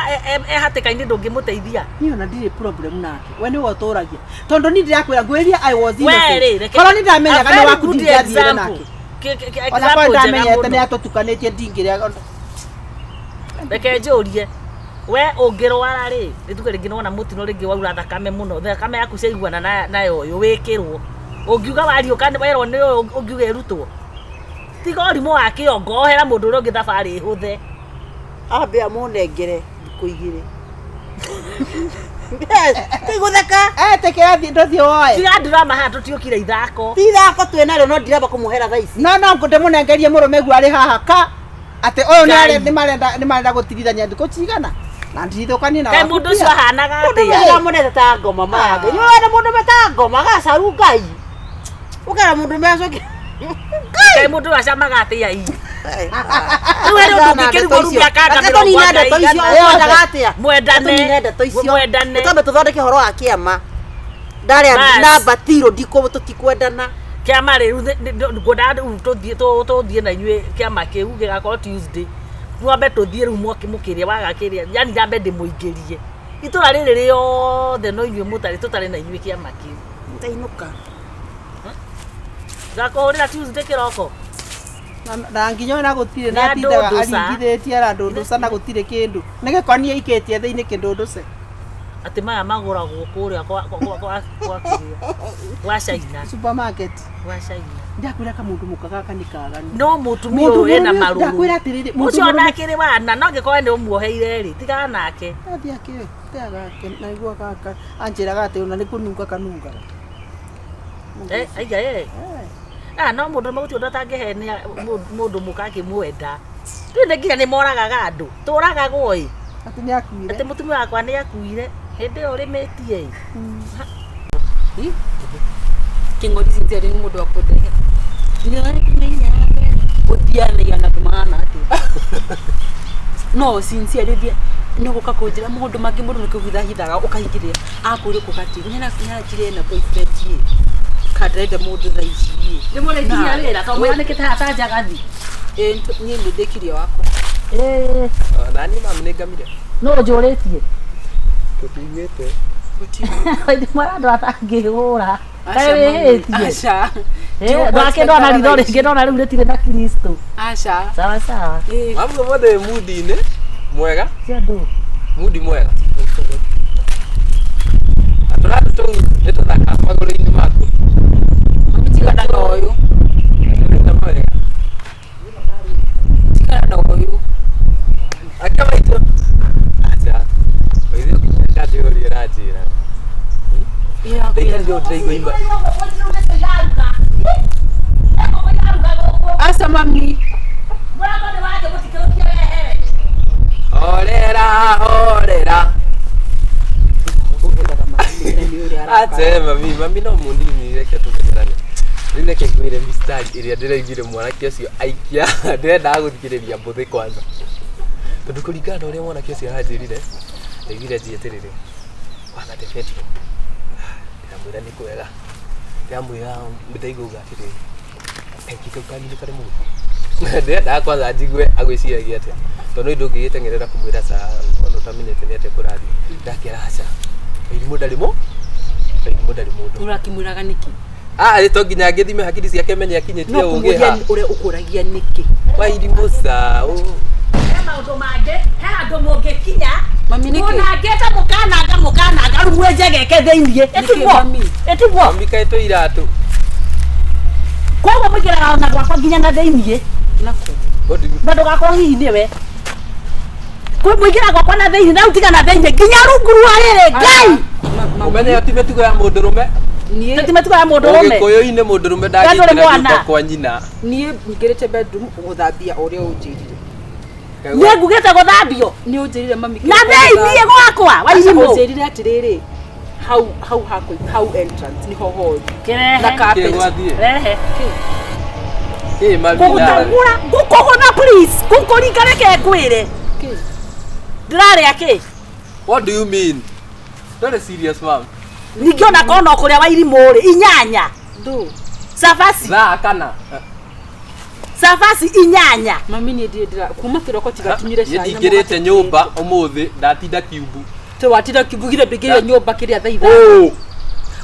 e hatĩka-inĩ ndũngĩmũteithia niĩ ona ndirĩ problem nake we nĩwe ũtũragia tondũ niĩ ndĩrakwĩra ngwĩria I was We rĩ, innocent reke- korwo nĩ ndamenyaga A nĩ very waku good ndingĩathiire example. nake Kĩ- ona korwo example njega ndamenyete mũno. nĩ atũtukanĩtie ndingĩrĩa Reke njũrie we ũngĩrwara rĩ nĩ tuge rĩngĩ nĩwona mũtino rĩngĩ waura thakame mũno thakame yaku ciaiguana nayo ũyũ wĩkĩrwo ũngiuga wariũka werwo nĩ ũyũ ũngiuga ĩrutwo tiga ũrimũ wa kĩongo ohera mũndũ ũrĩa ũngĩ thabarĩ ĩhũthe Ambe amũnengere thikũ igĩrĩ. Yes, ti gũtheka. Etĩkĩra ndũthiĩ woe. Tiga ndirama haha tũtiũkire ithako. Ti ithako twĩ narĩo no ndiramba kũmuohera thaa ici. No no ndĩmũnengerie mũrũme guo arĩ haha ka atĩ ũyũ Ngai. nĩ marenda gũtigithania thikũ cigana na ndirithũkanie na Kaĩ waku mũndũ pia. ũcio ahanaga Mũndũ atĩa? ũcio ndamũnete ta ngoma maya. Ngai wenda mũndũ me ta ngoma gacaru Ngai. Ũkera mũndũ me acoke. Kaĩ mũndũ ũyũ acamaga atĩa ii? Rĩu harĩ ũndũ ũngĩkĩrigwo rĩu mĩaka Reke mĩrongo tũnine ndeto icio ĩigana. ũkwendaga atĩa? Mwendane. Tũnine ndeto icio. Mwendane. Twambe tũthondeke ũhoro wa kĩama. Ndarĩa Bas. namba tiro ndikũ tũtikwendana. Kĩama rĩu ngwendaga rĩu tũthiĩ tũthiĩ na inyuĩ kĩama kĩu gĩgakorwo Tuesday. Mwambe tũthiĩ rĩu mũkĩrĩa waga kĩrĩa yani nyambe ndĩmũingĩrie. Itũra rĩrĩ rĩothe no inyuĩ mũtarĩ tũtarĩ na inyuĩ kĩama kĩu. Ndainũka. Ngakũhũrĩra Tuesday kĩroko. Na nginya ona gũtirĩ Nĩ na atindaga andũndũca. aringithĩtie arandũndũca na gũtirĩ kĩndũ nĩ gĩkonia ikĩtie thĩinĩ kĩndũndũce Atĩ maya magũragwo kũrĩa kwa kwa kwa kwa kwa kĩrĩa gwa China. Supermarket. Gwa China. Ndakwĩra kamũndũ mũka gaka nĩ kaganu. No mũtumia Mũndũ ũyũ ena mũrũme- marũrũ. Ndakwĩra atĩrĩrĩ, mũndũ Ũcio mũrũme- ona akĩrĩ wana no angĩkorwo nĩ ũmuoheire rĩ tigana nake. Athiĩ akĩoe teaga ake naigua gaka anjĩraga atĩ ona nĩ kũnunga kanungaga. Eh, aiga eh. Ah, no mũndũ ũmwe gũtirĩ ũndũ atangĩhenia mũndũ mũka akĩmwenda. Rĩu nĩ nginya nĩ moragaga andũ. Tũragagwo ĩ. Atĩ nĩ akuire. Atĩ mũtumia wakwa nĩ akuire. Hĩndĩ ĩyo ũrĩmĩtie ĩ. Kĩng'ori Cynthia rĩ nĩ mũndũ wa kũndehe. Ũthianagia na andũ mahana atĩa? No sincerely ũthiĩ nĩ gũka kũnjĩra maũndũ mangĩ mũndũ nĩ kũhithahithaga ũkahingĩrĩria akũrĩ kuga atĩ nĩaranjire na boyfriend ĩ kana ndĩrenda mũndũ thaa ici ĩ. Nĩ mũrĩkirie wĩra tondũ mũranĩkĩte haha ta njagathi. Ĩ niĩ nĩ ndĩkirie wakwa. Ĩĩ. Nani mamu nĩ ngamire. Nũ ũnjũrĩtie? Tũtiiguĩte. Wairimu andũ atangĩhũra. Kaĩ Aca mami, wĩhĩtie? aca. Ndakĩndona ritho rĩngĩ ndona rĩu rĩtirĩ na Kristo. Aca. Sawa sawa. Mamu ũmũthĩ wĩ mundi-inĩ mwega. Cia ndũ. Mundi mwega. Na tũratũ tũu nĩ tũthaka magũrũ-inĩ maku. Mami tigana na ũyũ. Nĩ wega. Tigana na ũyũ. Ake maitũ. Aca. Ũithe ũkĩenda ndĩũrie ũranjĩra. Ndaikarire ũũ ndĩraigua imba. Aca mami. Horera, horera. Ache mami, mami no munini reke tũmenyerane. Rĩu reke ngwĩre mistari ĩrĩa ndĩraiguire mwanake ũcio aikia ndĩrendaga gũthikĩrĩria mbũthĩ kwanza. Tondũ kũringana na ũrĩa mwanake ũcio aranjĩrire, ndaiguire njie atĩrĩrĩ, kwanza the bedroom. Ndĩramwĩra nĩ kwega. Ndĩramwĩra ndaigua auga atĩrĩrĩ, kaingĩ kau kanyu nĩ karĩ mũhuko. Ndĩrendaga kwanza njigue agwĩciragia atĩa. Tondũ nĩ ndũngĩgĩteng'erera kũmwĩra ca ona ũtamenyete nĩ atĩa kũrathiĩ. Ndakĩra aca. Irimũ ndarĩ mũ irimũ ndarĩ mũndũ. Ũrakĩmwĩraga nĩkĩ? Ah, to nginya ngĩthime hakiri ciake menye akinyĩtie No ũgĩ kũmũria ha. ũrĩa ũkũragia nĩkĩ? Wa irimũ ca. He maũndũ mangĩ, he handũ mũngĩkinya. Mami nĩkĩ? Mũnangĩte mũkananga mũkananga rĩu mwĩnjegeke thĩiniĩ. Ĩtiguo. mami? Ĩtiguo. Mami kaĩ twĩ iratũ. Koguo mũingĩraga ona gwakwa nginya na thĩiniĩ. Nakũ? Na ndũgakorwo hihi nĩwe. Kwĩ mũingĩra gwakwa na thĩiniĩ na rĩu tiga na thĩiniĩ nginya rungu rwa rĩrĩ Ngai. Ũmenye ti mĩtugo ya mũndũrũme. Niĩ Ti mĩtugo ya mũndũrũme. Ũgĩkũyũ-inĩ mũndũrũme We ndũrĩ ndangĩingĩra mwana. nyũmba kwa nyina. Niĩ nyingĩrĩte bedroom gũthambia ũrĩa ũnjĩrire. Niĩ ngugĩte gũthambio. Nĩ ũnjĩrire mami. Na thĩiniĩ gwakwa Wairimũ. Ũnjĩrire atĩrĩrĩ hau hau hakũ hau entrance niho hothe. Kĩrehe. Na carpet. Kĩ gwathiĩ? Rehe. Kĩ mami na. Ngũgũteng'ũra ngũkũgũtha please ngũkũringa reke ngwĩre. Kĩ? Ndĩrarĩa kĩ? What do you mean? Ndũrĩ serious ma'am. Ningĩ ona korwo no kũrĩa Wairimũ rĩ inyanya. Ndũ. Cabaci. Thaa kana. Cabaci inyanya. Mami niĩ ndirĩ ndĩra kuma kĩroko tiga tunyire Niĩ cai. na ndingĩrĩte mũgate nyũmba ũmũthĩ ndatinda kiumbu. Tĩ watinda kiumbu githĩ ndũingĩrire nyũmba kĩrĩa thaa ithano. Ũ.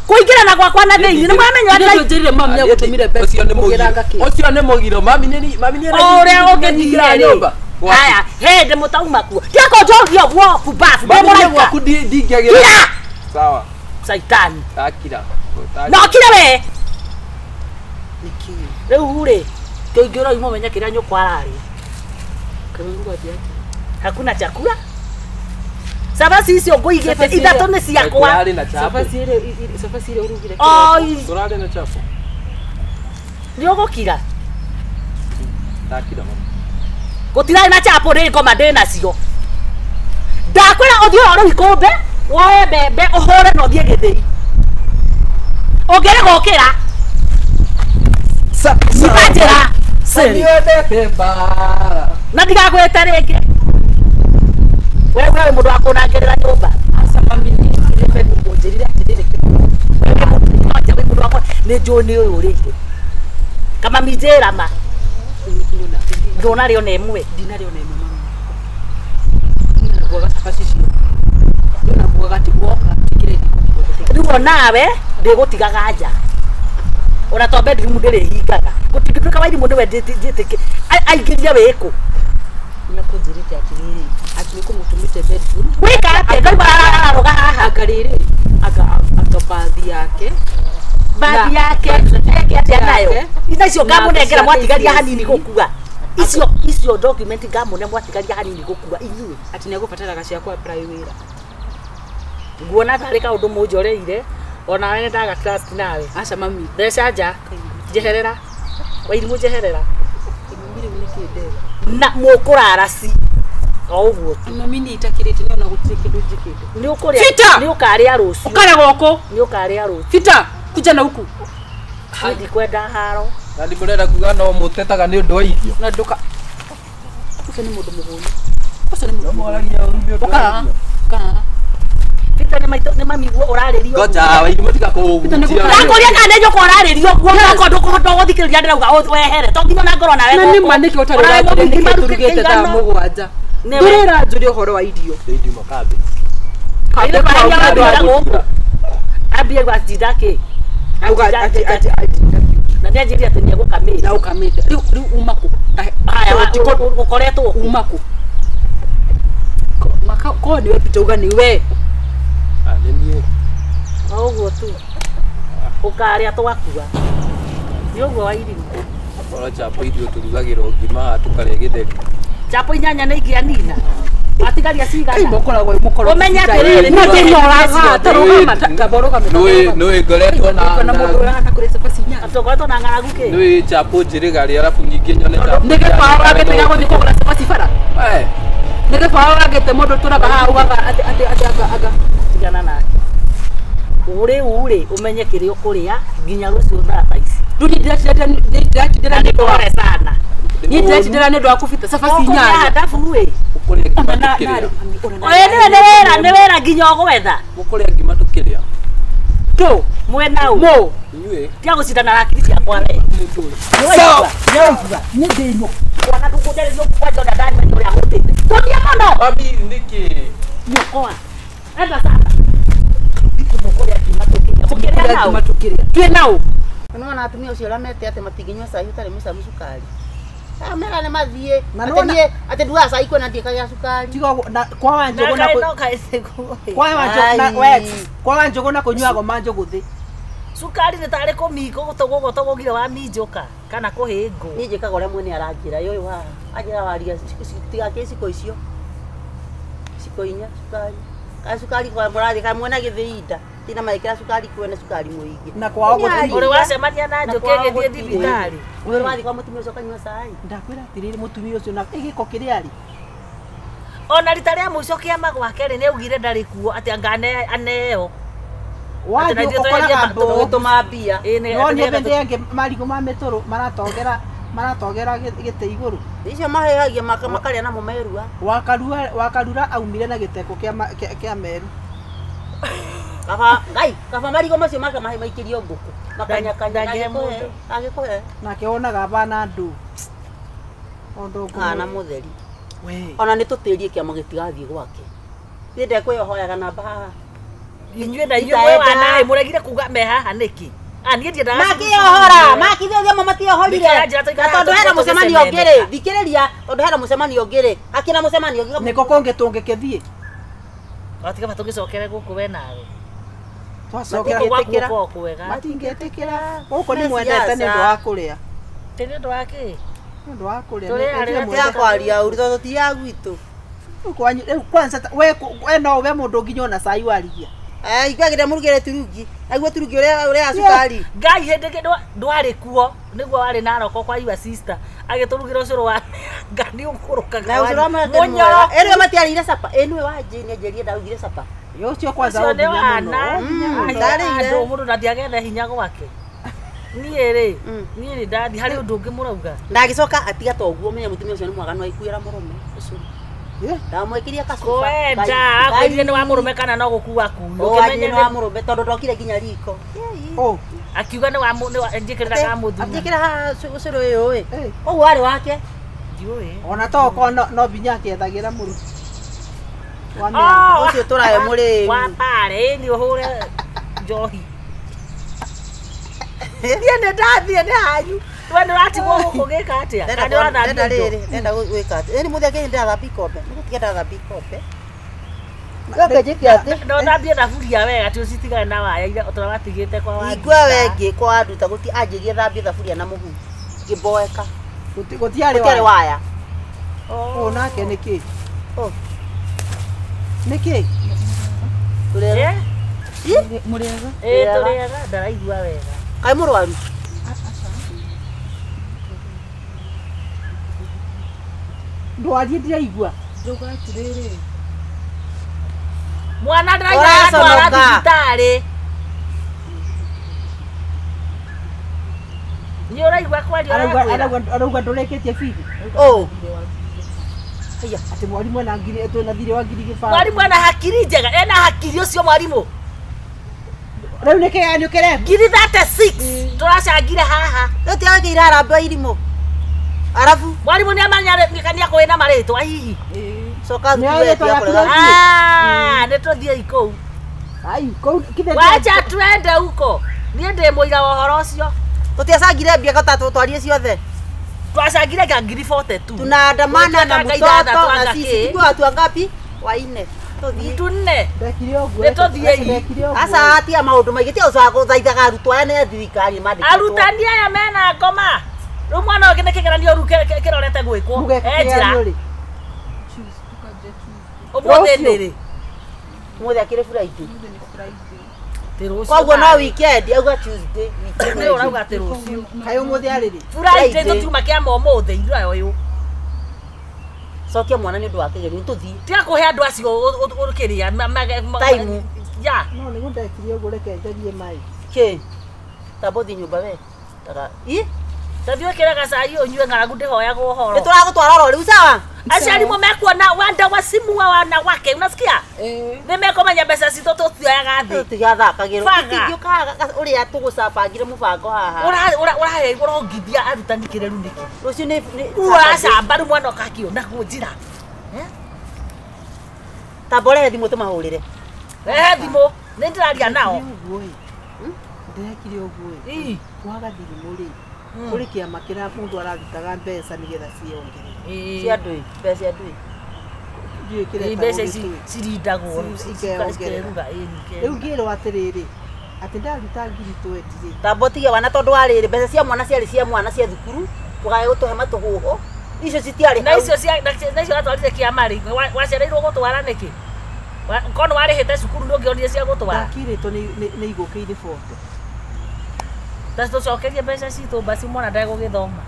Kũingĩra na gwakwa na thĩiniĩ nĩ mwamenya Githĩ atĩ ndũnjĩrire mami nĩagũtũmire Ũcio nĩ mũgiro. ũgĩranga kĩ? Ũcio nĩ mũgiro. Mami nĩ mami nĩ o ũrĩa ũngĩthire rĩ. Gwaku. Haya, hĩndĩ mũtauma kuo. Tiga kũnjũria ũguo kumbabu ndĩ Mami nĩ mũraika. gwaku ndingĩagĩra. Kira! Sawa. Caitani. Ndakira. Na ũkire we. Nĩkĩ? Rĩu rĩ, kĩingĩra ũyũ mũmenye kĩrĩa nyũkwa ararĩa. Kaũndũ gwathiĩ atĩa? Hakuna chakula. Cabaci icio ngũigĩte Cabaci ithatũ nĩ ciakwa. Tũrarĩ na chapo. Cabaci ĩrĩa cabaci ĩrĩa ũrugire Oi, Tũrarĩ na chapo. nĩ ũgũkira. Ndakira mami. Gũtirarĩ na chapo ndĩ ngoma ndĩ nacio. Ndakwĩra ũthiĩ ũhore ikũmbĩ, woe mbembe ũhũre na ũthiĩ gĩthĩi. Ũngĩrega ũkĩra. Nyita njĩra. Sĩrĩ. Niendete mbara. Na ndigagwĩte rĩngĩ. We we wĩ mũndũ wa kũnangĩrĩra nyũmba. Aca mami niĩ nyingĩrire bedroom ũnjĩrire atĩrĩrĩ kĩroko. Nĩ njũĩ nĩ ũyũ ũrĩire. Kamami njĩra ma. Ndũnarĩ ona ĩmwe. Ndinarĩ ona ĩmwe mami. Ndinaguaga cabaci icio. Ndinaguaga atĩ woka njĩkĩre riko Rĩu onawe ndĩgũtigaga nja. Ona to bedroom ndĩrĩhingaga. Gũtingĩtuĩka Wairimũ nĩwe njĩtĩkĩ aingĩrire wĩkũ. Nĩakũnjĩrĩte atĩrĩrĩ atĩ nĩkũmũtũmĩte bedroom Gwĩka atĩa? Ndaigua ararũga haha. Anga rĩrĩ anga anga bathi yake Bathi Na- yake eke atĩa nayo? yake. Ina icio Na ngamũnengera ciake mwatigaria icio hanini gũkua. Icio icio document ngamũne mwatigaria hanini gũkua inyuĩ. Atĩ nĩegũbataraga cia kũ apply wĩra. Nguona tarĩ kaũndũ mũnjoreire onawe nĩ ndaga trust nawe. Aca mami. Mbeca nja. Njeherera. Wairimũ njeherera. Mami rĩu nĩkĩ ndeka? Na mũkũrara ci. O ũguo tu. Mami niĩ itakĩrĩte nĩ ona gũtirĩ kĩndũ njĩkĩte. Nĩ ũkũrĩa. Fita! Nĩ ũkarĩa rũciũ. Ũkare gũkũ. Nĩ ũkarĩa rũciũ. Fita, kuja na huku. Niĩ ndikwenda haro. Na ndĩ mũrenda kuga no mũtetaga nĩ ũndũ wa irio. Na nduka ucio nĩ mũndũ mũhũnu. Ucio nĩ mũndũ. Mwaragia ũru nĩ ũndũ wa irio. Ũka. Peter nĩ maitũ nĩ mami guo ũrarĩrio. Ngoja wairimu tiga kũhutia. Ndakũria kana nĩ nyũkwa ũrarĩrio guo okorwo ndũkũhota gũthikĩrĩria ndĩrauga wehere to nginya ona ngorwo nawe Na nĩ ma nĩkĩ ũtarĩ ũranjũria nĩkĩ tũrugĩte thaa mũgwanja. Ndũrĩranjũria ũhoro wa irio. Ndĩndiuma kambĩ. Kambĩ gũkũ. Ambie gwatinda kĩ? Auga atĩ atĩ na nĩ anjĩrire atĩ nĩ egũkamĩte. Na ũkamĩte. Rĩu rĩu uma kũ? Haya ũkoretwo kũ? Uma kũ? Maka ko nĩwe Peter uga nĩwe. Ah nĩ niĩ. O ũguo tu. Ũkarĩa twakua. Nĩ ũguo Wairimu. Ora chapo ithuĩ tũrugagĩrwo ngima haha tũkarĩa gĩtheri. Chapo inyanya nĩ ingĩanina. Watigaria cigana? Kai mũkoragwo mũkorwo. Ũmenye atĩrĩrĩ, Na ndĩ noraga ta rũgama ta borũgame. Nĩũĩ ngoretwo na na mũndũ ũrĩa hana kũrĩa cabaci inyanya. Tũkoretwo na ng'aragu kĩ? Nĩũĩ chapo njĩrĩga rĩ arabu ningĩ nyone chapo. Nĩ gĩbaũ wagĩte gĩa gũthiĩ kũgũra cabaci bara. Eh. Nĩ gĩbaũ wagĩte mũndũ ũtũraga haha ugaga atĩ atĩ atĩ anga anga. Tigana nake. Rĩu rĩ ũmenye kĩrĩa ũkũrĩa nginya rũciũ thaa ta ici. Rĩu niĩ ndĩratindĩra nĩ ũndũ wa Pole sana. Niĩ ndĩratindĩra nĩ ũndũ wa kũbita cabaci Ũkũrĩa inyanya. handabu ĩ. Ũkũrĩa ngima tũkĩrĩa. Oye nĩwe nĩ wĩra nĩ wĩra nginya ũgwetha. Mũkũrĩa ngima tũkĩrĩa. Tũ. Mwena ũ. Mũ. Inyuĩ. Tiga gũcindana na hakiri ciakwa we. Sawa. Nĩwaigua? Niĩ ndĩ nyũkwa na ndũkũnjarĩria kwanja ũrĩa ndamenya ũrĩa hũtĩte. Tũthiĩ mũno. Mami nĩkĩ? Nyũkwa. Enda sana. Mũkũrĩa ngima tũkĩrĩa. Mũkĩrĩa nau. Twĩ nau. Nĩwona atumia ũcio ũrĩa mete atĩ matingĩnyua cai ũtarĩ mũcamu cukari. Mera nĩ mathiĩ. Na Atĩ nĩwona- niĩ atĩ ndugaga cai kwena ndiĩkagĩra cukari. Tiga ũguo, na kwa Wanjũgũ na No kaĩ kwa Wanjũgũ na Ai. we kwa Wanjũgũ na kũnyuagwo manjũgũ thĩ. Cukari nĩ tarĩ kũmingũ gũtũgũgũtũgũgire wa minjũka kana kũhĩngwo. Niĩ njĩkaga ũrĩa mwene aranjĩra yũyũ haha. Anjĩra waria tigakĩre ciko icio. Ciko inya cukari. Kana cukari kwa mũrathiĩ kana mwena gĩthĩi nda. Tina maĩkĩra cukari kwene cukari mũingĩ. Na kwao gũtirĩ. Ũrĩ wacemania na njũkĩ ĩgĩthiĩ thibitarĩ. Ũrĩ wathiĩ kwa mũtumia ũcio ũkanyua cai. Ndakwĩra atĩrĩrĩ mũtumia ũcio na gĩko kĩrĩa arĩ. Ona rita rĩa mũico kĩama gwake rĩ nĩaugire ndarĩ kuo atĩ anga aneo. Wathiĩ ũkoraga mbũũ. Tũgĩtũma mbia. No nĩ hĩndĩ ĩngĩ marigũ ma mĩtũrũ maratogera maratogera gĩtĩ igũrũ. Icio mahehagia makarĩa namo merua. Wakarua wakarura aumire na gĩteko kĩa meru. Kaba ngai kaba marigũ macio make mahe maikĩrio ngũkũ. Makanyakanya Ndangĩhe mũndũ. Agĩkũhe. Nake wonaga bana andũ. Ondo Kana mũtheri. We. Ona nĩ tũtĩrie kĩama gĩtigathiĩ gwake. Niĩ ndekwĩhoyaga namba haha. Inyuĩ na inyuĩ mwĩ wana ĩ mũregire kuga me haha nĩkĩ? Ah niĩ ndiendaga Makĩohora, makithĩ amwe matiohorire. Nĩkĩo njĩra tũikaraga Na tondũ hena tũkĩcemena. mũcemanio ũngĩ rĩ, thikĩrĩria, tondũ hena mũcemanio ũngĩ rĩ, hakĩna mũcemanio ũngĩ. Nĩko kũngĩ tũngĩkĩthiĩ. Watiga tũgĩcokere gũkũ we nawe. Twacokera Gũkũ gwaku gũkoragwo kwega. Matingĩtĩkĩra. Gũkũ nĩ mwendete nĩ ũndũ wa kũrĩa. Tĩ nĩ ũndũ wa kĩ? Nĩ ũndũ wa kũrĩa. Tũrĩa Nĩ rĩrĩa mwendete. Kwaria ũru tondũ ti ya gwitũ. Rĩu kwanyu rĩu kwanza we we no we mũndũ nginya ona cai warigia. Eh, ikwagĩra mũrugĩre turungi. Naguo turungi ũrĩa ũrĩa cukari. Ngai hĩndĩ ĩngĩ ndwarĩ kuo nĩguo warĩ Naroko kwa your sister agĩtũrugĩra ũcũrũ wa mĩanga nĩ ũkũrũkaga Na ũcũrũ wa mĩanga nĩ mũnyoro. mwega. Ĩrĩa matiarĩire capa. Ĩ nĩwe wanjĩ nĩ anjĩrire ndaugire capa. Ũcio kwanza Ũcio nĩ ũnginya wana. mũno. Ndarĩire. Andũ mũndũ ndathiagethe hinya gwake. Niĩ rĩ, niĩ rĩ ndathi harĩ ũndũ ũngĩ mũrauga. Na agĩcoka atiga ta ũguo menya mũtumia ũcio nĩ mwaganu aikuĩra mũrũme ũcũrũ. Ndamwĩkĩria kacuba. Kwenda akwĩrire nĩ wa mũrũme kana no gũkua akuire. Ũkĩmenya nĩ wa mũrũme tondũ ndokire nginya riko. Akiuga nĩ wa nĩ wa njĩkĩrĩra ka mũthuri. Njĩkĩra haha ũcũrũ ũyũ ĩ. Ũguo warĩ wake. Ndiũĩ. Ona to okorwo no binya akĩethagĩra mũrũ. Wa Oh, mĩanga. Ũcio tũrae mũrĩmi. Wa pare nĩ ũhũre njohi. Niĩ nĩ ndathiĩ nĩ hanyu. We nĩ ũratigwo gũkũ gĩka atĩa? Kana nĩ ũrathambia Ndenda indo? rĩrĩ, ndenda gwĩka atĩ. Ĩni mũthenya kĩndĩ ndathambia ikombe. Nĩ gũtiga ndathambia ikombe. Yoke njĩke atĩ. No thambie thaburia wega ti ũcitigane na waya iria ũtũra watigĩte kwa wa. Ingua wengĩ kwa nduta gũti anjĩrie thambie thaburia na mũhu. Ngĩmboeka. Gũtiarĩ Gũtiarĩ waya. Ũũ nake nĩkĩ? Ũ. Nĩkĩ? Tũrĩega. Mũrĩega. Ĩ tũrĩega ndaraigua wega. Kaĩ mũrwaru? Ndwarie ndiraigua. Ndauga atĩrĩrĩ. Mwana ndaraigua aratwara Ũraconoka. thibitarĩ. Nĩ ũraigua kwaria ũrakwĩra. Arauga ndũrĩkĩtie bithi. Oh. Haya, atĩ mwarimũ ena ngiri twĩna thirĩ wa ngiri gĩbaũ. Mwarimũ ena hakiri njega, ena hakiri ũcio mwarimũ. Rĩu nĩ kĩgeranio kĩrekwo. Ngiri 36 tũracangire haha. Rĩu tiagĩire harambee irimũ. Arabu Mwarimũ nĩ amenya nĩ akũĩ na marĩtwa hihi. coka Nĩ thukuru rĩtwa wetia rĩaku kũrega. rĩu? Ah, nĩ tũthiĩi kũu. Ai, kũu kithe Wacha twende huko. Niĩ ndĩ mũira wa ũhoro ũcio. Tũtiacangire mbia kota tũtwarie ciothe. Twacangire ka ngiri 42. Tunaandamana na Tũgĩtuĩka nga mtoto ithathatũ na anga sisi. kĩ. Tukiwa watu wangapi? Waine. Tũthiĩ. Mtu nne. Ndekire ũguo. Nĩ tũthiĩi. Ndekire ũguo. Aca atia maũndũ maingĩ tia ũcoka gũthaithaga arutwo aya nĩ a thirikari mandĩkĩtwo. Arutani aya mena ngoma. Rĩu mwana ũngĩ nĩ kĩgeranio rĩu kĩrorete gwĩkwo. Mũgeka E njĩra. kĩgeranio rĩ? Ũmũthĩ Rũciũ. nĩ rĩ? Ũmũthĩ akĩrĩ Friday. Ti rũciũ. Koguo no tarĩ. weekend auga Tuesday. weekend. Nĩ ũrauga atĩ rũciũ. Kaĩ ũmũthĩ arĩ rĩ? Friday Friday. tũtiuma kĩama ũmũthĩ ithuĩ ũyũ. Cokia mwana nĩ ũndũ wa kĩgeranio tũthiĩ. Tiga kũhe andũ acio ũkĩrĩa Time. Ya. No nĩguo ndekire ũguo reke njarie maĩ. Kĩ? Tamba ũthiĩ nyũmba we. Taka. Ĩ? Tathiĩ wĩkĩre gacai ũnyue ng'aragu ndĩhoyagwo ũhoro. Nĩ tũragũtwara oro rĩu sawa? Aciari mo mekuona wanda wa simu wa wanawake unasikia? Nĩ mekumenya mbeca citũ tũtioyaga thĩ. Tũtigathakagĩrwo. Baga. Tũtingĩũkaga ũrĩa tũgũcabangire mũbango haha. Ũrahe ũrongithia arutani kĩreru nĩkĩ? Rũciũ nĩ nĩ- Ũracamba rĩu mwana ũkakĩona njĩra. Tamba ũrehe thimũ tũmahũrĩre. Rehe thimũ nĩ ndĩraria nao. Ũguo ĩ. Ndĩrekire ũguo ĩ. Ii. Waga thimũ rĩ. Kũrĩ kĩama kĩrĩa mũndũ ararutaga mbeca nĩgetha ciĩongerere. Cia ndũĩ. Mbeca cia ndũĩ. Ndiũĩ kĩrĩa Ii, mbeca ici gĩtũĩ. cirindagwo Ikeongerera. cikeruga ĩĩ Rĩu ngĩrwo atĩrĩrĩ, atĩ ndaruta ngiri 20 rĩ. Tamba ũtige wana tondũ wa rĩrĩ mbeca cia mwana ciarĩ cia mwana cia thukuru tũgae gũtũhe matũhũhũ icio citiarĩ na hau. icio cia na icio watwarire kĩama rĩ wacereirwo gũtwara nĩkĩ? Korwo warĩhĩte cukuru nĩ ũngĩonire cia gũtwara. Ndakirĩtwo nĩ igũkĩire 40. Ta tũcokerie mbeca citũ basi mwana ndegũgĩthoma.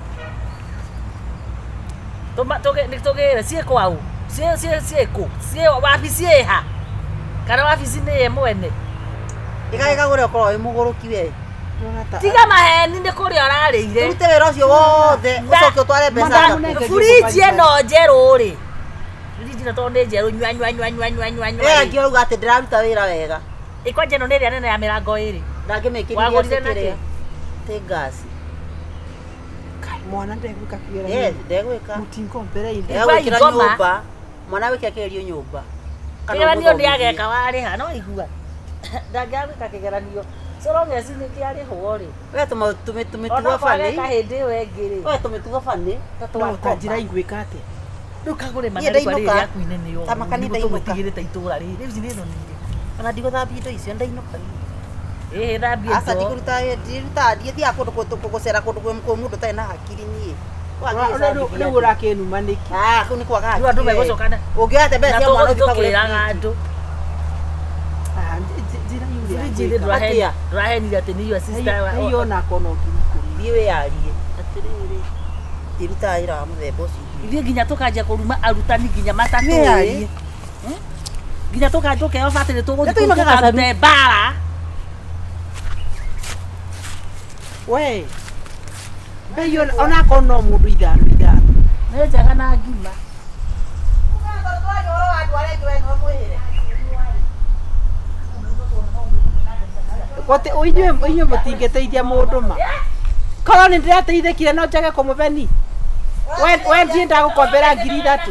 Tũgĩre ciĩ kwaũ? Ciĩ kũ? Ciĩ wabici ĩha? Kana wabici nĩ ye mwene? Ĩgagĩkagũre ũkorwo wĩ mũgũrũki we. Tiga maheni nĩ kũrĩa ũrarĩire. Ũrute wĩra ũcio wothe ũcoke ũtware mbeca Na- Furiji ĩno njerũ rĩ. Furiji ĩno tondũ nĩ njerũ nyua nyua nyua nyua nyua nyua nyua. Ĩyo angĩ auga atĩ ndĩraruta wĩra wega. Ĩkwanja ĩno nĩ ĩrĩa nene ya mĩrango ĩrĩ. Ndangĩmĩkĩrire Wagũrire na kĩrĩa. kĩ? Tĩ ngasi. Mwana ndegwĩka kĩgeranio. Yes, ndegwĩka. Mũtingombere indo. Ndegwĩkĩra Ngoma. nyũmba. Mwana wĩke kĩgerio nyũmba. Kana Kĩgeranio nĩ ũmũthomithie. ageka warĩha no igua. Ndangĩagwĩka kĩgeranio. So long as nĩ kĩarĩhwo rĩ. We tũmĩtugo Onokorwo bani. ageka hĩndĩ ĩyo ĩngĩ rĩ. We tũmĩtugo bani. No ta njĩra igwĩka atĩa? Rĩu kagũre Niĩ matharĩ kwa rĩrĩ ndainũka. rĩaku inene ũguo. Ta makani Nĩguo ndainũka. tũmũtigĩrĩte itũra rĩrĩ. Rĩu ici nĩ thoni irĩkũ? Ona ndigũthambia indo icio ndainũka. Ĩĩ thambia Aca indo. ndikũruta ndirutaga ndiathiaga kũndũ gũcera kũndũ kwĩ mũndũ ũtarĩ na hakiri niĩ. Rĩu ũrakĩnuma nĩkĩ? Ah, kũu nĩ kwaga Rĩu andũ hakiri we. megũcokana. Ũngĩoya te mbeca Na cia mwana tũgũthiĩ ũthiĩ ũkagũre tũkĩraga fridge. andũ. Ah, njĩra yurĩa Fridge ĩrĩ Atĩa? ndũrahenire atĩ nĩ your sister wa- Hei ona kono ngiri ikũmi. Thiĩ wĩyarie. Atĩrĩrĩ. Ndirutaga wĩra wa mũthemba ũcio. Ithuĩ nginya tũkanjia kũruma arutani nginya matatũĩ. Wĩyarie. Nginya tũkanjia tũkeo batĩ nĩ tũgũthiĩ Nĩ tũinũke Gacaru. tũkarute mbara. We. Mbei ona korwo no mũndũ ithano ithano. Nĩ njega na ngima. Gote inyuĩ mũtingĩteithia mũndũ ma. Korwo nĩ ndĩrateithĩkire no njage kũmũbeni. We ndiĩ ndagũkombera ngiri ithatũ.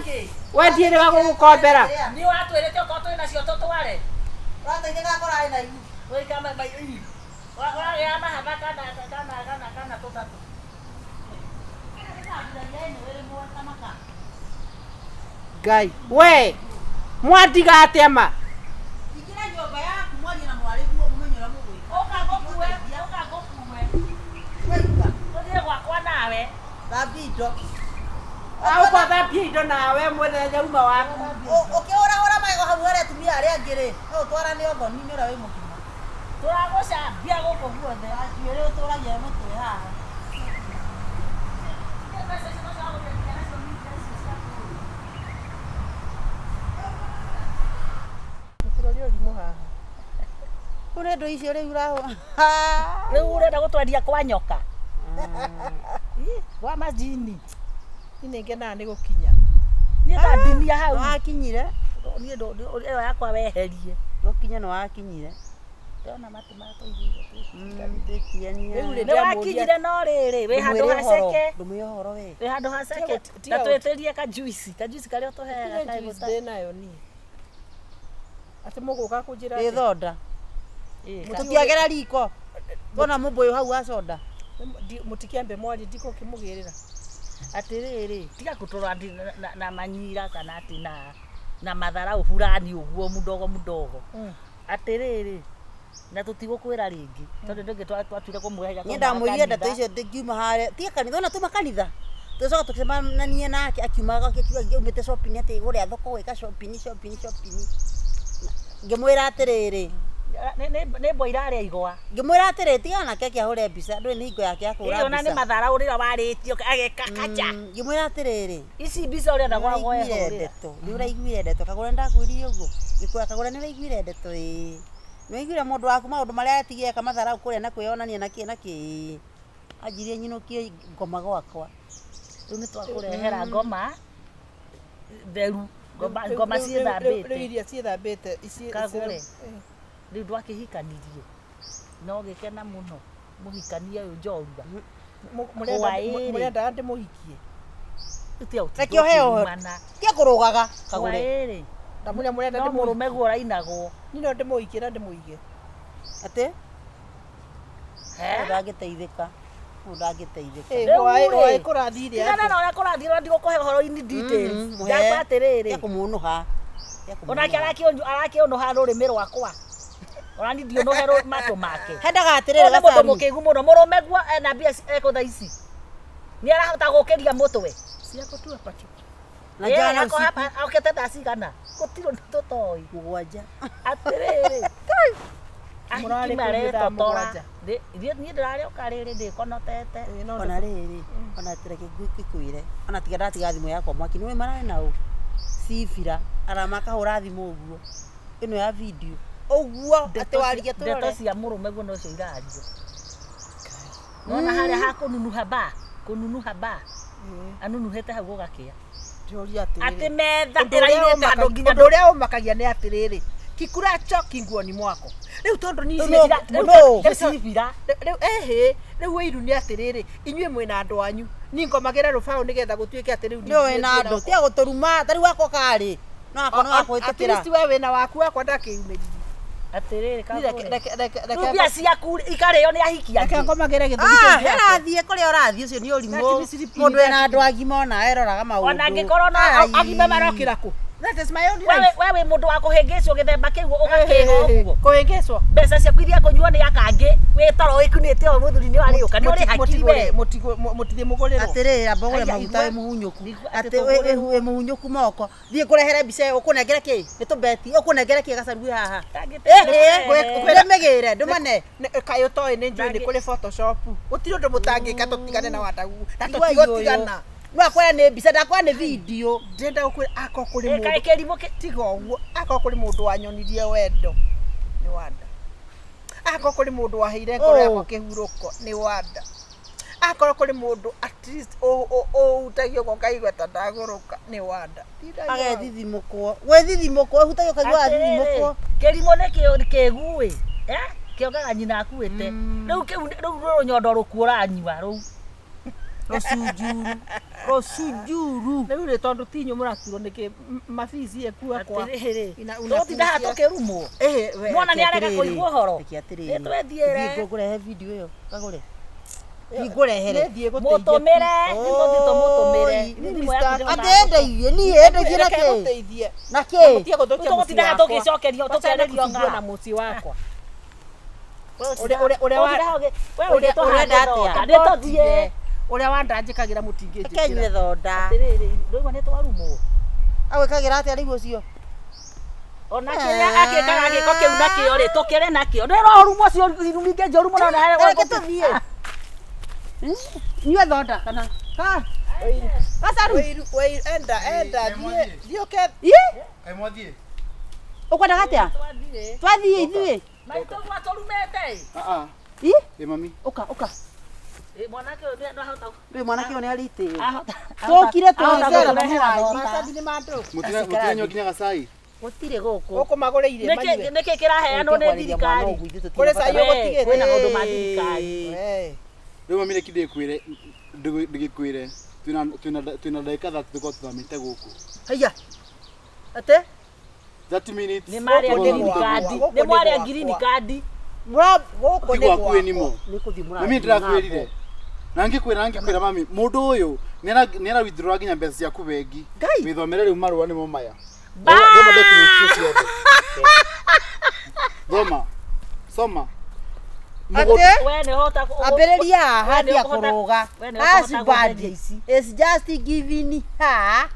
We ndiĩ ndagũgũkombera. Nĩ watwĩrĩte okorwo twĩ nacio tũtware. Wĩka ii. Wagĩa mahatha kana kana kana kana tũtatũ. Ngai. We. Mwandiga atĩa ma? Ingĩra nyũmba yaku mwarie na mwarĩguo mũmenye ũrĩa mũgwĩka. Ũka ngũkue, ũka ngũkue. Tũthiĩ gwakwa nawe. Thambia indo. Ũkwathambia indo nawe mũthenya uma waku. Ũkĩhũrahũra magego hau harĩa atumia arĩa angĩ rĩ, no ũtwarane ũthoni nĩ ũrĩa wĩ mũgima. Tũragũcambia gũkũ guothe. Njuĩrĩ ũtũragia mũtwe haha. Tũroria ũrimũ haha. Kũrĩ indo icio rĩu ũrahũra. Rĩu ũrenda gũtwendia kwa nyoka. Wa majini. Niĩ ngenaga nĩ gũkinya. Niĩ ndandinia hau. Nĩwakinyire. Niĩ ĩyo yakwa weherie. Gũkinya nĩwakinyire. Ndĩrona matũ matũigĩire. Twĩkiania. Nĩwakinyire no rĩrĩ wĩ handũ haceke. Ndũmwĩre ũhoro we. Wĩ handũ haceke. Na twĩtĩrie kajuici. Kajuici karĩa ũtũheaga Tiga juice ndĩ nayo niĩ. Atĩ mũgũka kũnjĩra Ĩ atĩa? thonda. Tũtiagera riko. Tuona mũbũyũ hau wa soda. Mũtikĩambe mwarie ndikũkĩmũgĩrĩra. Atĩrĩrĩ, tiga gũtũrora na manyira kana atĩ na matharau fulani ũguo mudogo mudogo. Atĩrĩrĩ, na tũtigũkwĩra rĩngĩ tondũ ndũngĩ twatuire kũmũhe Niĩ ndamwĩrire ndeto icio ngiuma harĩa tiga kanitha ona tuma kanitha tũcoka tũcemanie nake akiumaga aumĩte shopping atĩ gũrĩa thoko gwĩka shopping shopping shopping ngĩmwĩra atĩrĩrĩ nĩ mbwa irarĩa igwa ngĩmwĩra atĩrĩrĩ tiga nake akĩahũre mbica ndũĩ nĩ hingo yake ya kũhũra mbica ona nĩ matharau rĩrĩa warĩtio ageka kacha ngĩmwĩra atĩrĩrĩ ici mbica ũrenda gwagwo nĩũraiguire ndeto nĩũraiguire ndeto kagũra nĩndakwĩrire ũguo ngĩkwĩra kagũra nĩũraiguire ndeto ĩĩ nĩwaiguire mũndũ waku maũndũ marĩa atigire eka matharau kũrĩa na kwĩyonania na kĩ na kĩ anjirie nyinũkie ngoma gwakwa rĩu nĩtwakũrehera ngoma theru ngoma ciĩthambĩte rĩu iria ciĩthambĩte kagũre rĩu ndwakĩhikanirie no gĩkena mũno mũhikania ũyũ njorua mũrenda ndĩmũhikie reke ũheo tia kũrũgaga kagũre ndamũrĩa mũrenda no mũrũme guo ũrainagwo niĩ no ndĩmũhikie na ndĩmũige atĩ ndangĩteithĩka ndangĩteithĩka rĩu kũrathire tigana na ũrĩa kũrathire na ndigũkũhe ũhoro in details ndakwa atĩrĩrĩ kũmũnũha onake arakĩũnũha rũrĩmĩ rwakwa ona ni ndiũnũhe matũ make hendaga atĩrĩrĩ nĩ mũndũ mũkĩgu mũno mũrũme guo ena mbia ekũ thaa ici nĩ arahota gũkĩria mũtwe ciako tu hapa tu na jana usiku okĩte thaa cigana gũtirĩ ũndũ tũtoĩ mũgwanja atĩrĩrĩ ahiki maretotora niĩ ndĩrarĩũka rĩrĩ ndĩkonotete ona rĩrĩ ona reke ngĩkwĩre ona tiga ndatiga thimũ yakwa mwaki nĩũĩ mararĩ na ũ cibira aramakahũra thimũ ũguo ĩno ya video ũguo atĩ waririe tũrore ndeto cia mũrũme guo nocio irario nona harĩa ha kũnunuha ba kũnunuha ba anunuhĩte hau gũgakĩa ndĩũria atĩrĩrĩ atĩ metha ĩrairĩte andũ nginya ũndũ ũrĩa ũmakagia nĩ atĩrĩrĩ kikuracho kinguoni mwako rĩu tondũ niĩ rĩu ehĩ rĩu wĩiru nĩ atĩrĩrĩ inyuĩ mwĩna andũ anyu niĩ ngomagĩra rũbaũ nĩgetha gũtuĩke atĩ rĩu nĩ wĩna andũ tiga gũtũruma ta rĩu wakwa karĩ no wakwa no wakwĩtĩkĩra at least we wĩna waku wakwa ndakĩumĩririe atĩrĩrĩ kagũre mbia ciaku ikarĩo nĩ ahiki angĩ reke ngomagĩre gĩthũri kĩu hĩrathiĩ kũrĩa ũrathiĩ ũcio nĩ ũrimũ mũndũ wĩna andũ agima ona eroraga maũndũ ona angĩkorwo no agima marokĩra kũ That is my own life. Wewe mũndũ wa kũhĩngĩcwo gĩthemba kĩu ũgakĩga ũguo. Kũhĩngĩcwo. Mbeca ciaku iria kũnyuo nĩ akangĩ wĩ toro wĩkunĩte o mũthuri nĩ arĩũka nĩ ũrĩ hakiri we. Mũtithiĩ mũgũrĩrwo. Atĩrĩrĩ amba ũgũre maguta wĩ mũhunyũku. Atĩ wĩ mũhunyũku moko. Thiĩ ngũrehere mbica ĩyo ũkũnengere kĩ? Nĩ tũbeti. Ũkũnengere kĩ gacaru haha? Kwĩra mĩgĩre ndũmane. Kaĩ ũtoĩ nĩ njũĩ nĩ kũrĩ Photoshop. Gũtirĩ ũndũ mũtangĩka tũtigane na wadagu. Na tũtigũtigana. Ndakwĩra nĩ mbica ndakwĩra nĩ video ndĩrenda gũkwĩra akorwo kũrĩ mũndũ kĩrimũ tiga ũguo akorwo kũrĩ mũndũ wanyonirie wendo nĩ wanda akorwo kũrĩ mũndũ waheire ngoro yakwa kĩhurũko nĩ wanda akorwo kũrĩ mũndũ at least ũhutagia ũguo ũkaigua ta ndagũrũka nĩ wanda agethithimũkwo gwĩthithimũkwo ũhutagia ũkaigua wathithimũkwo kĩrimũ nĩ kĩguĩ kĩongaga nyina akuĩte rĩu kĩu rĩu rũnyondo rũkuo ũranyua rũu rũcunjuru rũcunjuru rĩu rĩ tondũ ti inyuĩ mũraturwo nĩkĩ mabici ekuo akwa tũtinda haha tũkĩrumwo mwana nĩ arega kũigua ũhoro nĩtwethiĩre ngũrehe video ĩyo kagũre ngũrehere mũtũmĩre nĩtũthiĩ tũmũtũmĩre atĩ endeithie niĩ endeithie na kĩ na kĩ tũgũtinda haha tũgĩcokerio tũkĩarĩrio ng'a na mũciĩ wakwa ũrenda atĩa nĩtũthiĩ ũrĩa wandanjĩkagĩra mũtingĩnjĩkĩra kenyue thonda atĩrĩrĩ ndũigua nĩ twarumwo agwĩkagĩra atĩa rĩu ũcio ona kĩrĩa akĩkaga gĩko kĩu nakĩo rĩ tũkĩrĩ nakĩo nĩ ũrumwo ũcio irumingĩ njũru mũno na reke tũthiĩ nyue thonda kana gacaru enda enda thiĩ ũke Kaĩ mwathiĩ ũkwendaga atĩa twathiĩ ithuĩ maitũ gwatũrumĩte ĩ mami ũka ũka Mwanake ũyũ no ahota Rĩu mwanake ũyũ nĩ arĩtĩo. ahota Tũkire ahota twĩcera gũtũrehera thota. Macani nĩ ma ndũ. Mũtiranyua nginya gacai. Gũtirĩ gũkũ. Ũkũmagũrĩire Nĩkĩ nĩkĩ kĩraheanwo nĩ thirikari? Kũrĩ cai ũgũtigĩte. Kwĩna maũndũ ma thirikari. We. Rĩu mami reke ndĩkwĩre ndĩgĩkwĩre twĩna ndagĩka 30 tũkorwo tũthamĩte gũkũ. Haiya. Ate? 30 minutes. Nĩ marĩa tũkorwo green tũthamĩte card. gũkũ. Nĩ mwarĩa green card. Mũra gũkũ Ti nĩ gwaku gwakwa. anymore. Nĩ kũthiĩ mũrathiĩ. Mami ndĩrakwĩrire. Na ngĩkwĩra mami mũndũ ũyũ nĩ ara withdraw nginya mbeca ciaku bengi. Ngai. Wĩthomere rĩu marũa nĩmo maya. Ba! Thoma documents icio ciothe. Thoma. Soma. Ate? We nĩ ũhota Ambĩrĩria haha We nĩ ndia ũkũhota- kũrũga. we nĩ ũkũhota Husband gũtheria ici. is just giving her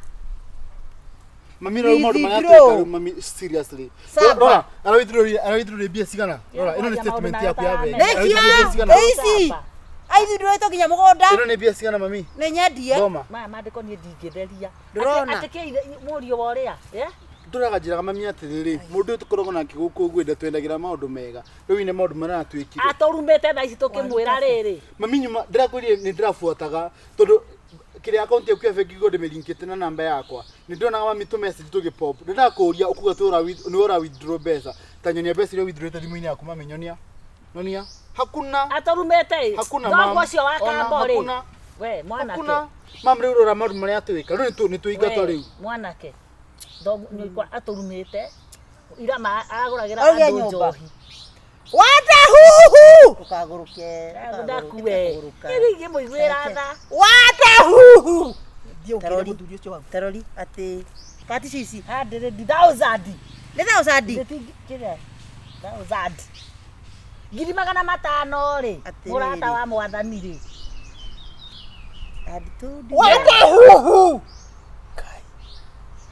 Mami rĩu maũndũ marĩa Withdraw. twĩka rĩu mami seriously. Saba. Rora, ara withdraw mbia cigana? Rora, ĩno nĩ statement yaku ya bengi. Ara Nĩkĩo withdraw mbia cigana? ici aithindũrĩtwo nginya mũgũnda Ĩno nĩ mbia cigana mami? nĩ nyendie Thoma. Maya maandĩko niĩ ndingĩtheria. Ndũrona? Atĩ kĩ mũriũ wa ũrĩa? Eh? Ndũraga njĩraga mami atĩrĩrĩ, mũndũ ũyũ tũkoragwo nake gũkũ ũguo ndatwendagĩra maũndũ mega. Rĩu nĩ maũndũ marĩa atwĩkire. Atũrumĩte thaa ici tũkĩmwĩra rĩrĩ. Mami nyuma ndĩrakwĩrire nĩ ndĩrabuataga tondũ kĩrĩa akaunti yaku ya bengi ngo ndĩmĩlinkĩte na namba yakwa. Nĩ ndĩronaga mami tũ message tũgĩ pop. Ndĩrakũria ũkuga nĩ ũra withdraw mbeca. Ta nyonia mbeca iria withdrawĩte thimũ-inĩ yaku mami nyonia. Nyonia. Hakuna. Atũrumĩte ĩ. Hakuna Thoguo mam. ũcio wa Ona kambo rĩ. hakuna. We mwanake. Hakuna. Mam rĩu rora maũndũ marĩa atwĩka. Rĩu nĩ tũingatwo We, rĩu. mwanake. Thoguo nyũkwa atũrumĩte. Ira ma aragũragĩra Auge andũ nyũmba. njohi. Wata huhu ndũkagũrũke Ndakue. Ĩrĩ ingĩmũiguĩra tha. Wata huhu Thiĩ ũkĩre mũthuri ũcio waku. Tarori atĩ kati cici 100,000. nĩ thousand Kĩrĩa? Thousand. 500,000 rĩ. Atĩrĩrĩ. Mũrata wa mwathani rĩ. Wata huhu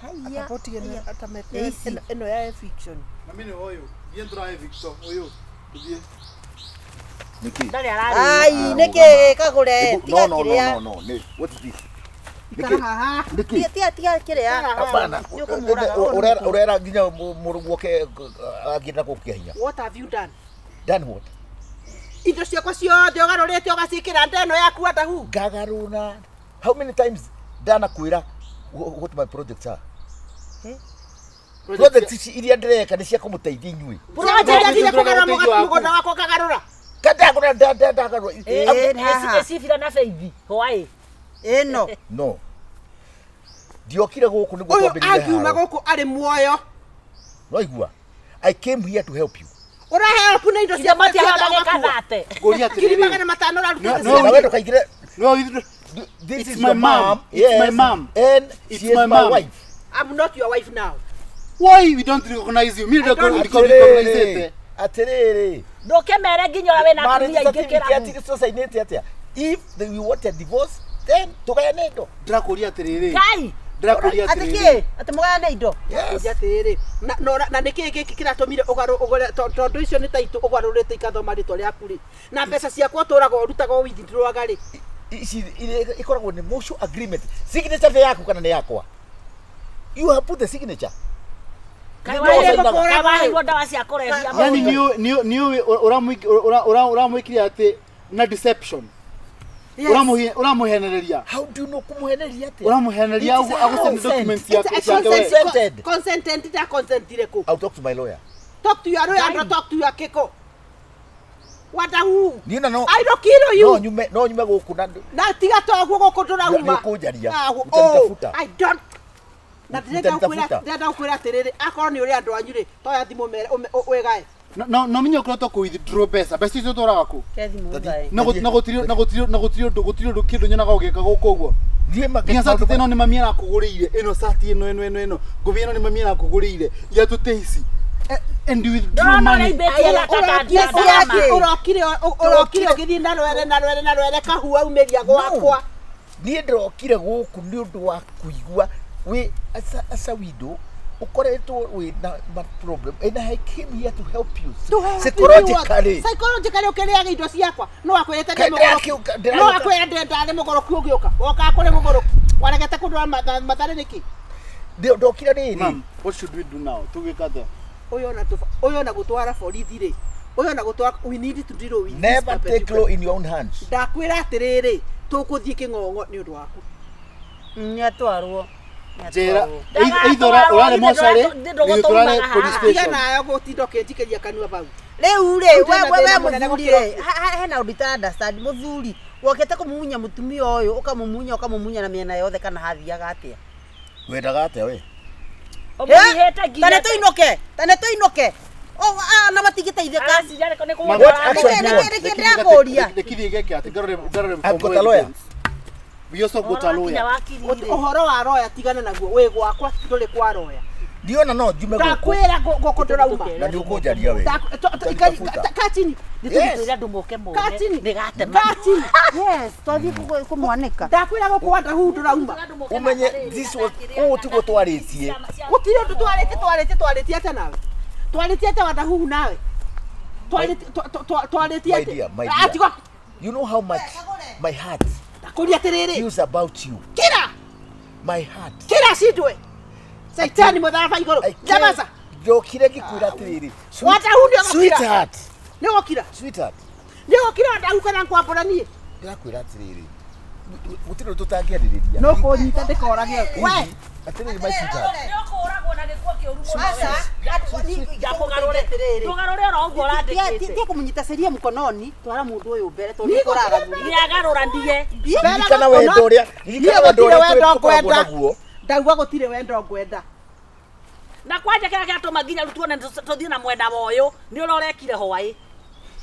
Haiya. Akapotige nĩ atamete Ici. ĩno ya eviction. Mami nĩ ũyũ. Thiĩ tũrahe Victor ũyũ. Tũthiĩ. Niki. Ndarĩ ararĩo. Ai nĩkĩ kagũre No, tiga no, no, kĩrĩa no, no. Ni, what is this? Ikara haha. Niki. tiga tiga tiga kĩrĩa Hapana. Nĩ ũkũmũraga. Urera urera nginya mũrũguo ke angĩenda gũkia hinya. What have you done? Done what? Indo ciakwa ciothe ũgarũrĩte ũgaciĩkĩra nda ĩno yaku andahu. Ngagarũra. How many times ndanakwĩra what my projects are? Projects ici iria ndĩreka nĩ cia kũmũteithia inyuĩ. Project nginya kũgarũra Ũteithio waku. mũgũnda wakwa ũkagarũra. Kandagũra ndagarũra. Ĩ, haha. Ĩcibira na beithi. Hwaĩ. Ĩno No. Ndiokire gũkũ nĩguo Ũyũ twambĩrĩrie angiuma haro. gũkũ arĩ muoyo. Waigua? I came here to help you. Ũrahe help na indo Ithe ciakwa matiahota ciothe ũgakua. gĩkathate. Ngũria Ngiri atĩrĩrĩ. 500 ũrarutĩte No, Na we ndũkaingĩre. No, withdraw. This It's is my your mom. mom. It's Yes. my mom. And It's she is my my mom. wife. I'm not your wife now. Why we don't recognize you? Me recognize Atĩrĩrĩ. Ndũkĩmere nginya ũrĩa wĩna Marriage atumia aingĩ certificate kĩrabu. tũcainĩte atĩa? If we want a divorce, then tũgayane indo. Ndĩrakũria atĩrĩrĩ. Ngai. Ndĩrakũria atĩ atĩrĩrĩ. kĩ atĩ mũgayane indo Yes. Kũria atĩrĩrĩ, na nĩkĩĩ gĩkĩ kĩratũmire ũgarũre tondũ icio nĩ taitũ ũgarũrĩte ikathoma rĩtwa rĩaku rĩ na mbeca ciakwa ũtũraga ũrutaga o withdrawaga rĩ Ici ikoragwo nĩ mutual agreement. Signature nĩ yaku kana nĩ yakwa? You have put the signature. Kaĩ Nĩ waheirwo ũcainaga. kaĩ waheirwo ndawa cia kũrebia Yani mũndũ. nĩ ũramwĩkire atĩ na deception. Ũramũhenereria. How do you know kũmũhenereria atĩa? Ũramũhenereria It is a agũsend consent. documents It's a ciake we. consent. Consented. Consented ndakonsentire kũ I'll talk to my lawyer. talk to your lawyer and talk to your kĩko wadahu Niĩ na no I don't kill you no nyume no nyume gũkũ na na tiga toguo gũkũ ndũrauma Nĩ ũkũnjaria. Ah, Ũtanitafuta. oh, I don't na ndĩrenda Ũtanitafuta. gũkwĩra ndĩrenda gũkwĩra atĩrĩrĩ akorwo nĩ ũrĩ andũ anyu rĩ toya thimũ mere wĩgae No no menye ũkoretwo kũ withdraw mbeca. Mbeca icio ũtwaraga kũ? Kethi mũthae Na gũtirĩ na gũtirĩ na gũtirĩ ũndũ gũtirĩ ũndũ kĩndũ nyonaga ũgĩka gũkũ ũguo. Niĩ ma Nginya cati ĩno nĩ mami arakũgũrĩire. Ĩno cati ĩno ĩno ĩno ĩno. Ngũbia ĩno nĩ mami arakũgũrĩire. Iratũ ta ici. And you withdraw Ndũrona ũrĩa money. imbĩtie Ũrokire ndarama. ũrokire ũrokire ũgĩthiĩ na rwere na rwere na rwere kahua umĩria gwakwa niĩ ndĩrokire gũkũ nĩ ũndũ wa kũigua wĩ as a widow ũkoretwo wĩ na ma problem and I came here to help you To help you psychologically what? Psychologically ũkĩrĩaga indo ciakwa no akwĩrĩte ndĩ Ka- mũgũrũki ndĩra- no akwĩra ndarĩ mũgũrũki ũgĩũka wokaga kũrĩ mũgũrũki waregete kũndwara Mathare nĩkĩ Ndokire rĩrĩ Ma'am, what should we do now? Tũgĩka atĩa? Ũyũ ona gũtwara borithi rĩ Ũyũ ona gũtwara we need to deal with this Never puppet. take law in your own hands. Ndakwĩra atĩrĩrĩ, tũkũthiĩ kĩng'ong'o nĩ ũndũ waku. Nĩ atwarwo. Njĩra either ũrarĩ mocarĩ nĩ tũrarĩ police Tiga station. nayo gũtinda ũkĩnjikĩria kanua bau. Rĩu rĩ, Rĩu ndĩna we we thĩna mũnene mũthuri gũkĩra rĩ, hena ũndũ itara understand mũthuri wokĩte kũmumunya mũtumia ũyũ ũkamumunya ũkamumunya na mĩena yothe kana hathiaga atĩa? Wendaga atĩa we? Ũmũrihĩte nginya Tane tũinũke, tane tũinũke. Oh, ah, na matingĩteithĩka. What action do you want? Nĩkĩ ndĩrakũria? Reke geke atĩ ngarore ngarore I've got a lawyer. We also got a lawyer. Ũhoro wa roya tigana naguo, wĩ gwakwa ndũrĩ kwa roya. Ndiona no njume gũkũ Ndakwĩra gũkũ ndũrauma. na nĩ ũkũnjaria we. Ũtanitafuta. Kaa chini. Yes. Nĩtũgĩtwĩre andũ moke mone Kaa chini. nĩgatema. Kaa chini. Yes, twathiĩ kũmwanĩka. Ndakwĩra gũkũ wanda huu ndũrauma. Ũmenye this was ũũ tiguo twarĩtie. Gũtirĩ ũndũ twarĩtie twarĩtie twarĩtie atĩa nawe? Twarĩtie atĩa wanda huhu nawe? Twarĩtie My atĩa? dear, my Ah, dear. tiga You know how much my heart ndakũria atĩrĩrĩ. feels about you. Kira! My heart. Kira cindwe. Saitani mũtharaba igũrũ. I can't- Nyamaza. Ndokire ngĩkwĩra atĩrĩrĩ. Wanda huu nĩ ũgũkira. Sweetheart. Nĩ ũgũkira. Sweetheart. Nĩ ũgũkira wanda huu kana ngwambũra niĩ? Ndĩrakwĩra atĩrĩrĩ. Gũtirĩ ũndũ tũtangĩarĩrĩria. No kũnyita ndĩkorage. We. Atĩrĩrĩ my sweetheart. Nĩũkũragwo na gĩkuo kĩũru mũno Aca, we. Ndũgarũre oro ũguo ũrandĩkĩte. Tia kũmũnyita sheria mkononi, twara mũndũ ũyũ mbere tondũ nĩ kũraga thuri. Nĩagarũranie. Ririkana wendo ũrĩa ririkana wendo Niĩ ũrĩa gũtirĩ wendo tũkoragwo ngwenda. naguo. Ndauga gũtirĩ wendo ngwenda. Na kwanja kĩrĩa kĩratũma nginya rĩu tuone tũthiĩ na mwena wa ũyũ nĩ ũrĩa ũrekire hwaĩ.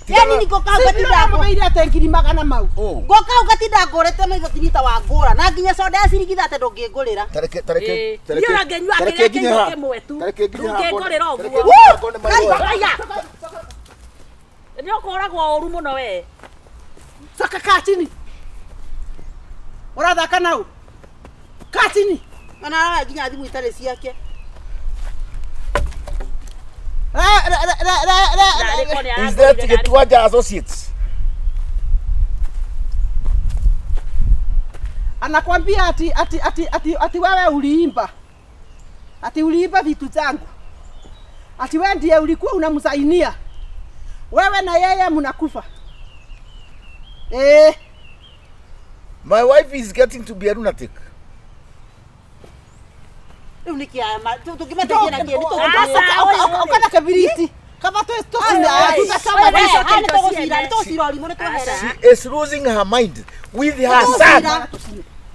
Yani ni ngoka hau gatinda Ndamũheire atĩ ngiri magana mau. Oh. ngoka hau gatinda ngũrĩte maitho tinita wa ngũra na nginya soda ya ciringi thate ndũngĩngũrĩra. Tareke tareke Ĩĩ. tareke. Niĩ ona ngĩnyua tareke kĩrĩa nginye kĩnyua haha. kĩmwe tu. Tareke nginye haha Ndũngĩngũrĩra ngone- ũguo. tareke nginye haha ngone my lawyer. Aya. Nĩũkũragwo ũru mũno we. Coka kaa chini. Ũrathaka nau. Kaa chini. Ona araya nginya thimũ itarĩ ciake. Narĩ ko nĩ Is that arangũrire narĩ. Gĩtuanja Associates? Anakwambia ati ati ati ati ati wewe uliimba. Ati uliimba vitu zangu. Ati wewe ndiye ulikuwa unamsainia. Wewe na yeye mnakufa. Eh, My wife is getting to be a lunatic. Rĩu nĩ kĩa tũngĩmateithia na kĩĩ? Aca, ũyũ. Ũka na kĩbiriti. Kaba Nĩ tũcina. tũgũcira, nĩ tũgũcira ũrimũ nĩ tweherera. She is losing her mind with her son.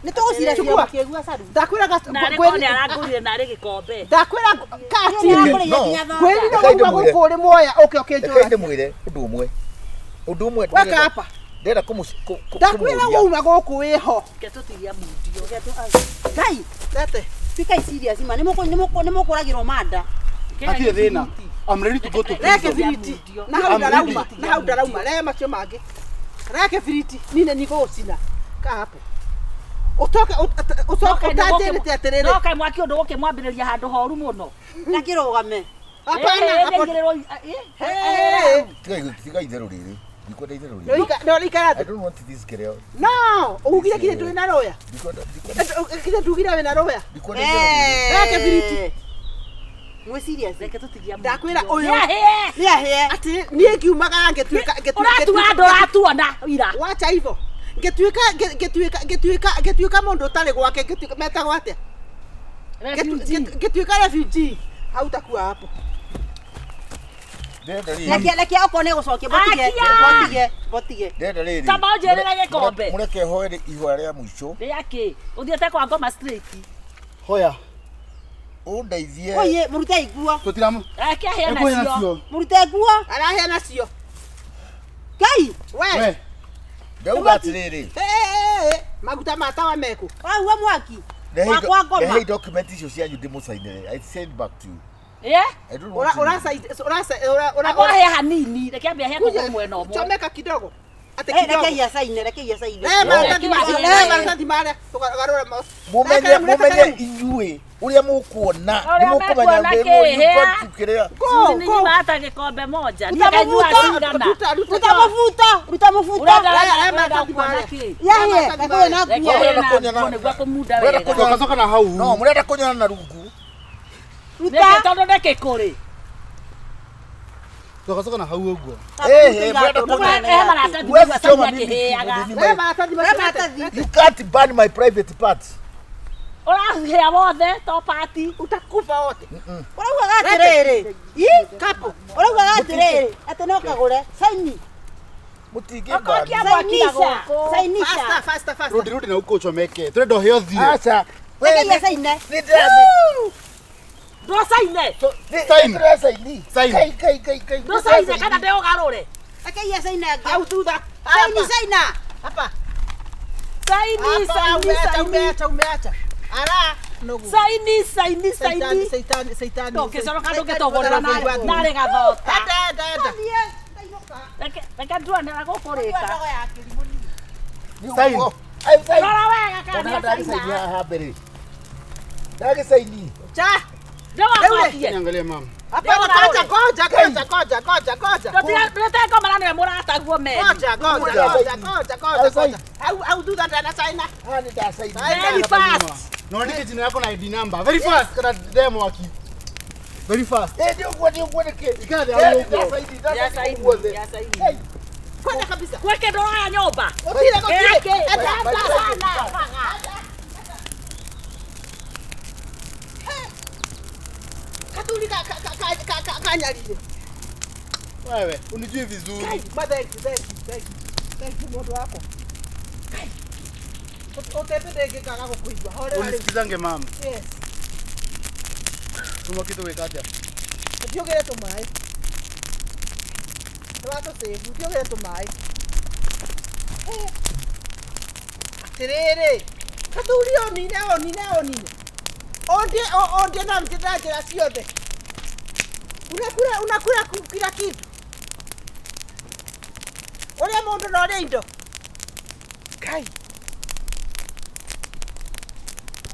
Nĩ tũgũcira Chukua. kĩgua caru. Ndakwĩra Narĩ ko nĩ arangũrire narĩ gĩkombe. Ndakwĩra kaa chini. No. Kwĩrire Reke wauma ndĩmwĩre. gũkũ ũrĩ muoya ũke Reke ũkĩnjũra. ndĩmwĩre ũndũ ũmwe. Ũndũ ũmwe Weka ndĩrenda- hapa. ndĩrenda Ndakwĩra kũmũria. wauma gũkũ wĩho. Reke tũtigie mundio. Ngai, Lete. tuĩkai serious ma nĩ mũkũragĩrwo manda. Hatirĩ thĩna. I'm ready to go to Reke prison. biriti. Na hau ndarauma, na hau ndarauma. Rehe macio mangĩ. Reke biriti. Nine nigũgũcina. Kaa hapo. Ũcoke ũcoke ũtanjĩrĩte atĩrĩrĩ. No kaĩ mwaki ũndũ gũkĩmwambĩrĩria handũ horu mũno. Na kĩrũgame. Hapana, hapo. Hey. Tiga itherũ rĩrĩ. Ndikwenda itherũ rĩrĩ. No rĩikara I thĩ. don't want this girl. No, ugire kinya ndũrĩ na rũya. Ndikwenda ndikwenda Kinya ndugire wĩna rũya. ndikwenda itherũ rĩrĩ. Reke biriti. Mwĩ serious. Reke tũtigie mundio. Ndakwĩra ũyũ. Nĩahĩe. Nĩ ahĩe. Atĩ niĩ ngiumagara ngĩtuĩka Ũratua andũ ũratuona ira. Wacha hivyo. Ngĩtuĩka ngĩtuĩka ngĩtuĩka ngĩtuĩka mũndũ ũtarĩ gwake ngĩtuĩka metagwo atĩa? Refugee. Ngĩtuĩka refugee. Hautakuwa hapo. Ndĩrenda rĩrĩ. Reke reke okorwo nĩ gũcokia botige. Akia! Botige, botige. Ndĩrenda rĩrĩ. Tamba ũnjĩrĩre gĩkombe. Mũreke hoe ihoya rĩa mũico. Rĩa kĩ? Ũthiĩte kwa ngoma straight. Hoya. Ũndeithie. Oye, mũrute nguo. Tũtiramu. Reke ahĩe Ekuhe nacio. nacio. Mũrute nguo. Arahĩa nacio. Ngai, We. We. Ndauga atĩrĩrĩ. Eh, maguta ma tawa meku. wahuha mwaki. Wakwa ngoma. Rehei document icio cianyu ndĩmũcainĩre. I send back to you. Ĩ? I don't Ura want to. ura ura ura Amba ahĩe hanini. Reke ambe ahĩe kũgũrũ mwena ũmwe. Chomeka kidogo. Ate Eh, kidogo. reke iacaine, reke iacaine. Eh, maratathi Reke macio, iacaine. eh, maratathi marĩa tũgarũra mo. Mũmenye mũmenye inyuĩ ũrĩa mũkuona nĩ Ũrĩa mũkũmenya mekuona ndĩ kĩ, hĩa? kĩrĩa. Suzy nĩ nyuma hata gĩkombe moja. Niĩ nganyua cigana. Ruta ruta Ruta mũbuto, ruta mũbuto. Ũrenda Eh, eh, ũrenda maratathi kuona marĩa. kĩ? Yahĩe, gakuwe na Reke nguo. ahĩe Mũrenda na kũnyona- nguo nĩguo akũmunda Mũrenda wega. kũnyona- Coka coka na hau. No, mũrenda kũnyona na rungu. Nĩkĩ Ruta. tondũ nĩ kĩkũrĩ? Tugacoka na hau ũguo. Eh, mwenda Eh, maratathi Huwezi nĩguo choma Saini mimi akĩhĩaga. mimi. We maratathi macio maratathi. You can't burn my private parts. Ũrahĩa wothe to pati. Utakufa wote. Ũraugaga atĩrĩrĩ. Ii kapo. Ũraugaga atĩrĩrĩ atĩ no kagũre. Saini. Mũtingĩburn. Sainisha. Sainisha. Faster, faster, faster. Rudi rudi na huko uchomeke. Turenda ũhĩe ũthiĩ. Aca. Rekeia saine. Ndũcaine. Sign. Ndĩracaini. Sign. Kai kai kai kai. Ndũcaine kana ndĩũgarũre. Rekeia saine angĩ. Au thutha. Saini saina. Hapa. Saini, Hapa, saini, umeacha, saini. umeacha, umeacha. Ara, noguo. Saini, saini, Saitani, saini. saitani, saitani. Ndũngĩconoka Saitani, ndũngĩtogorera saitani. narĩ gathota. Enda, enda, enda. Reke nduone na gũkũrĩka. Sign. Ai sign. Rora wega kana Ona nĩ ndagĩcaini acaina. haha mbere. Ndagĩcaini. Cha. Ndĩwacokie. Niangalie mama. Hapa, ngoja, ngoja, ngoja, ngoja, ngoja, ngoja. Ndũtengomana nĩwe mũrataguo meri. Ngoja, ngoja, ngoja, ngoja, ngoja, ngoja. Au, au thutha ndanacaina. Haha nĩ ndacaini. Very fast. Na uandike jina yako na ID number. Very fast kana demo aki. Very fast. Eh, nĩ ũguo nĩ ũguo nĩkĩ? Ikara thĩ Eh, hau nĩ ũguo. ndacaini, ndacaini guothe. Hey. Kwenda kabisa. Gwĩke ndũroya nyũmba. Gũtirĩ, gũtirĩ. Ĩrake. Enda, enda sana. Kathuri ka ka ka ka ka kanyarire. Wewe, unijui vizuri. Kai, ma thank you, thank you, thank you. Thank you mũndũ wakwa. Kai. Ũtembete ngĩkaga gũkũigua. Horera rĩu. Unisikizange mama. Yes. Tuma kitu weka atia. Ndiũgĩre tũmaĩ. Nĩwatũcĩbu, ndiũgĩre tũmaĩ. Atĩrĩrĩ, kathuri onine, onine, onine. Ondie, ondie na na njĩra ciothe. Unakula, unakula kila kitu. Ũrĩa mũndũ na ũrĩa indo. Kai.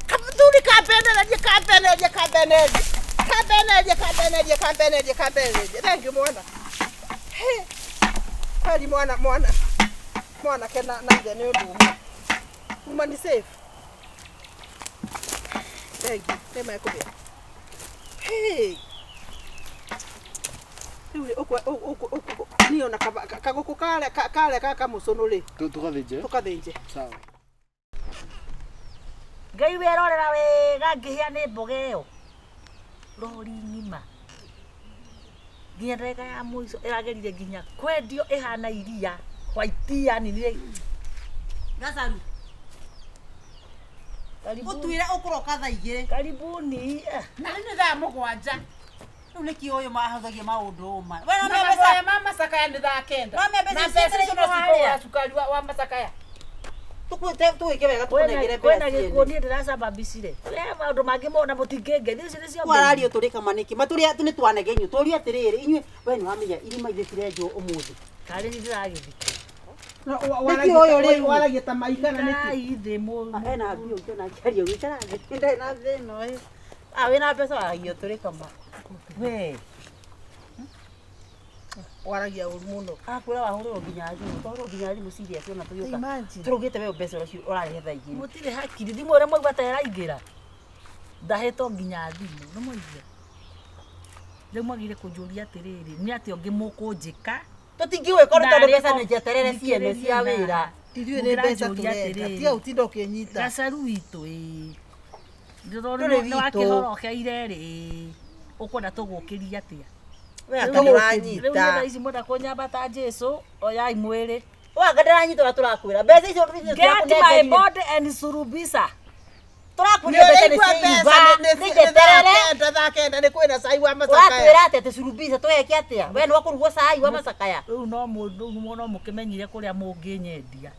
Kathuri kambenererie, kambenererie, kambenererie. Kambenererie, kambenererie, kambenererie, kambenererie. Thank you mwana. He. Kweli mwana, mwana. Mwanake na ithe nĩ ũndũ ũmwe. Uma ni safe. Thank you. Nĩ mekũgĩa. Hey. Rĩu rĩ, niĩ ona kagũkũ karĩa karĩa ga kamũcũnũ rĩ, Tugathinje. tũkathĩnje. Sawa. Ngai werorera wega ngĩhĩa nĩ mboga ĩyo. Rori ng'ima. Nginya ndagĩka ya mũico ĩragerire nginya kwendio ĩhana iria. White yani nĩ Gacaru. Ũtuĩre ũkũroka thaa igĩrĩ. Karibuni. Na rĩu nĩ thaa mũgwanja. Rĩu nĩkĩ ũyũ mahũthagia maũndũ ũũ ma. We no Na mbeca. mahoya ma macakaya nĩ thaa kenda. No mbeca Na mbeca icio no icio harĩa. cikũgũra cukari wa macakaya. Tũgwĩke wega tũkũnengere Kwĩna mbeca gĩkuũ ciene. niĩ ndĩracababicire. Maũndũ mangĩ mona mũtingĩngeithia icio nĩcio Kwarario tũrĩ kama nĩkĩ matũrĩa nĩ twanegenyo tũrie atĩrĩrĩ inyuĩ we nĩ wamenya irima ithe tirenjwo ũmũthĩ. Karĩ niĩ ndĩragĩthikwo. Nĩkĩ ũyũ rĩu? Waragia ta mai kana nĩkĩ? Kai thĩ mũru. Ena mbia ũngĩona akĩaria ũguo ikara thĩ ndarĩ na thĩna ĩ. Ah, wĩna mbeca waragia tũrĩ kama. We. Waragia ũru mũno. Akwĩra wahũrĩrwo nginya thimũ, twahũrĩrwo nginya thimũ serious ona tũgĩũka. Imagine. Tũrũgĩte we mbeca ũrĩa ũrarĩhe thaa igĩrĩ. Mũtirĩ hakiri thimũ ũrĩa mwaigua ta ĩraingĩra. Ndahĩtwo nginya thimũ nĩ mwaigua. Rĩu mwagĩrĩire kũnjũria atĩrĩrĩ nĩ atĩa ũngĩ mũkũnjĩka. Tũtingĩgwĩka ũndũ tondũ Narĩ mbeca nĩ njeterere ciene cia wĩra. Ithuĩ nĩ mbeca Mũngĩranjũria tũrenda. atĩrĩrĩ. Tiga ũtinda ũkĩnyita. Gacaru witũ ĩĩ. Ndũrĩ Nĩ witũ. wakĩhorokeire rĩ ũkwenda tũgũkĩrie atĩa? We anga Rĩu ndũranyita. nĩ thaa ici mwenda kũnyamba ta Jesũ oyai mwĩrĩ. We anga ndĩranyita ũrĩa tũrakwĩra. Mbeca icio Get my body and surubisa. Tũrakwĩra mbeca nĩ cia iruga. Nĩ njeterere. Thaa kenda nĩ kwĩna cai wa macakaya. Ũratwĩra atĩa atĩ surubisa tũgeke atĩa? We nĩ wakũrugwo cai wa macakaya. Rĩu no mũndũ no mũkĩmenyire kũrĩa mũngĩnyendia.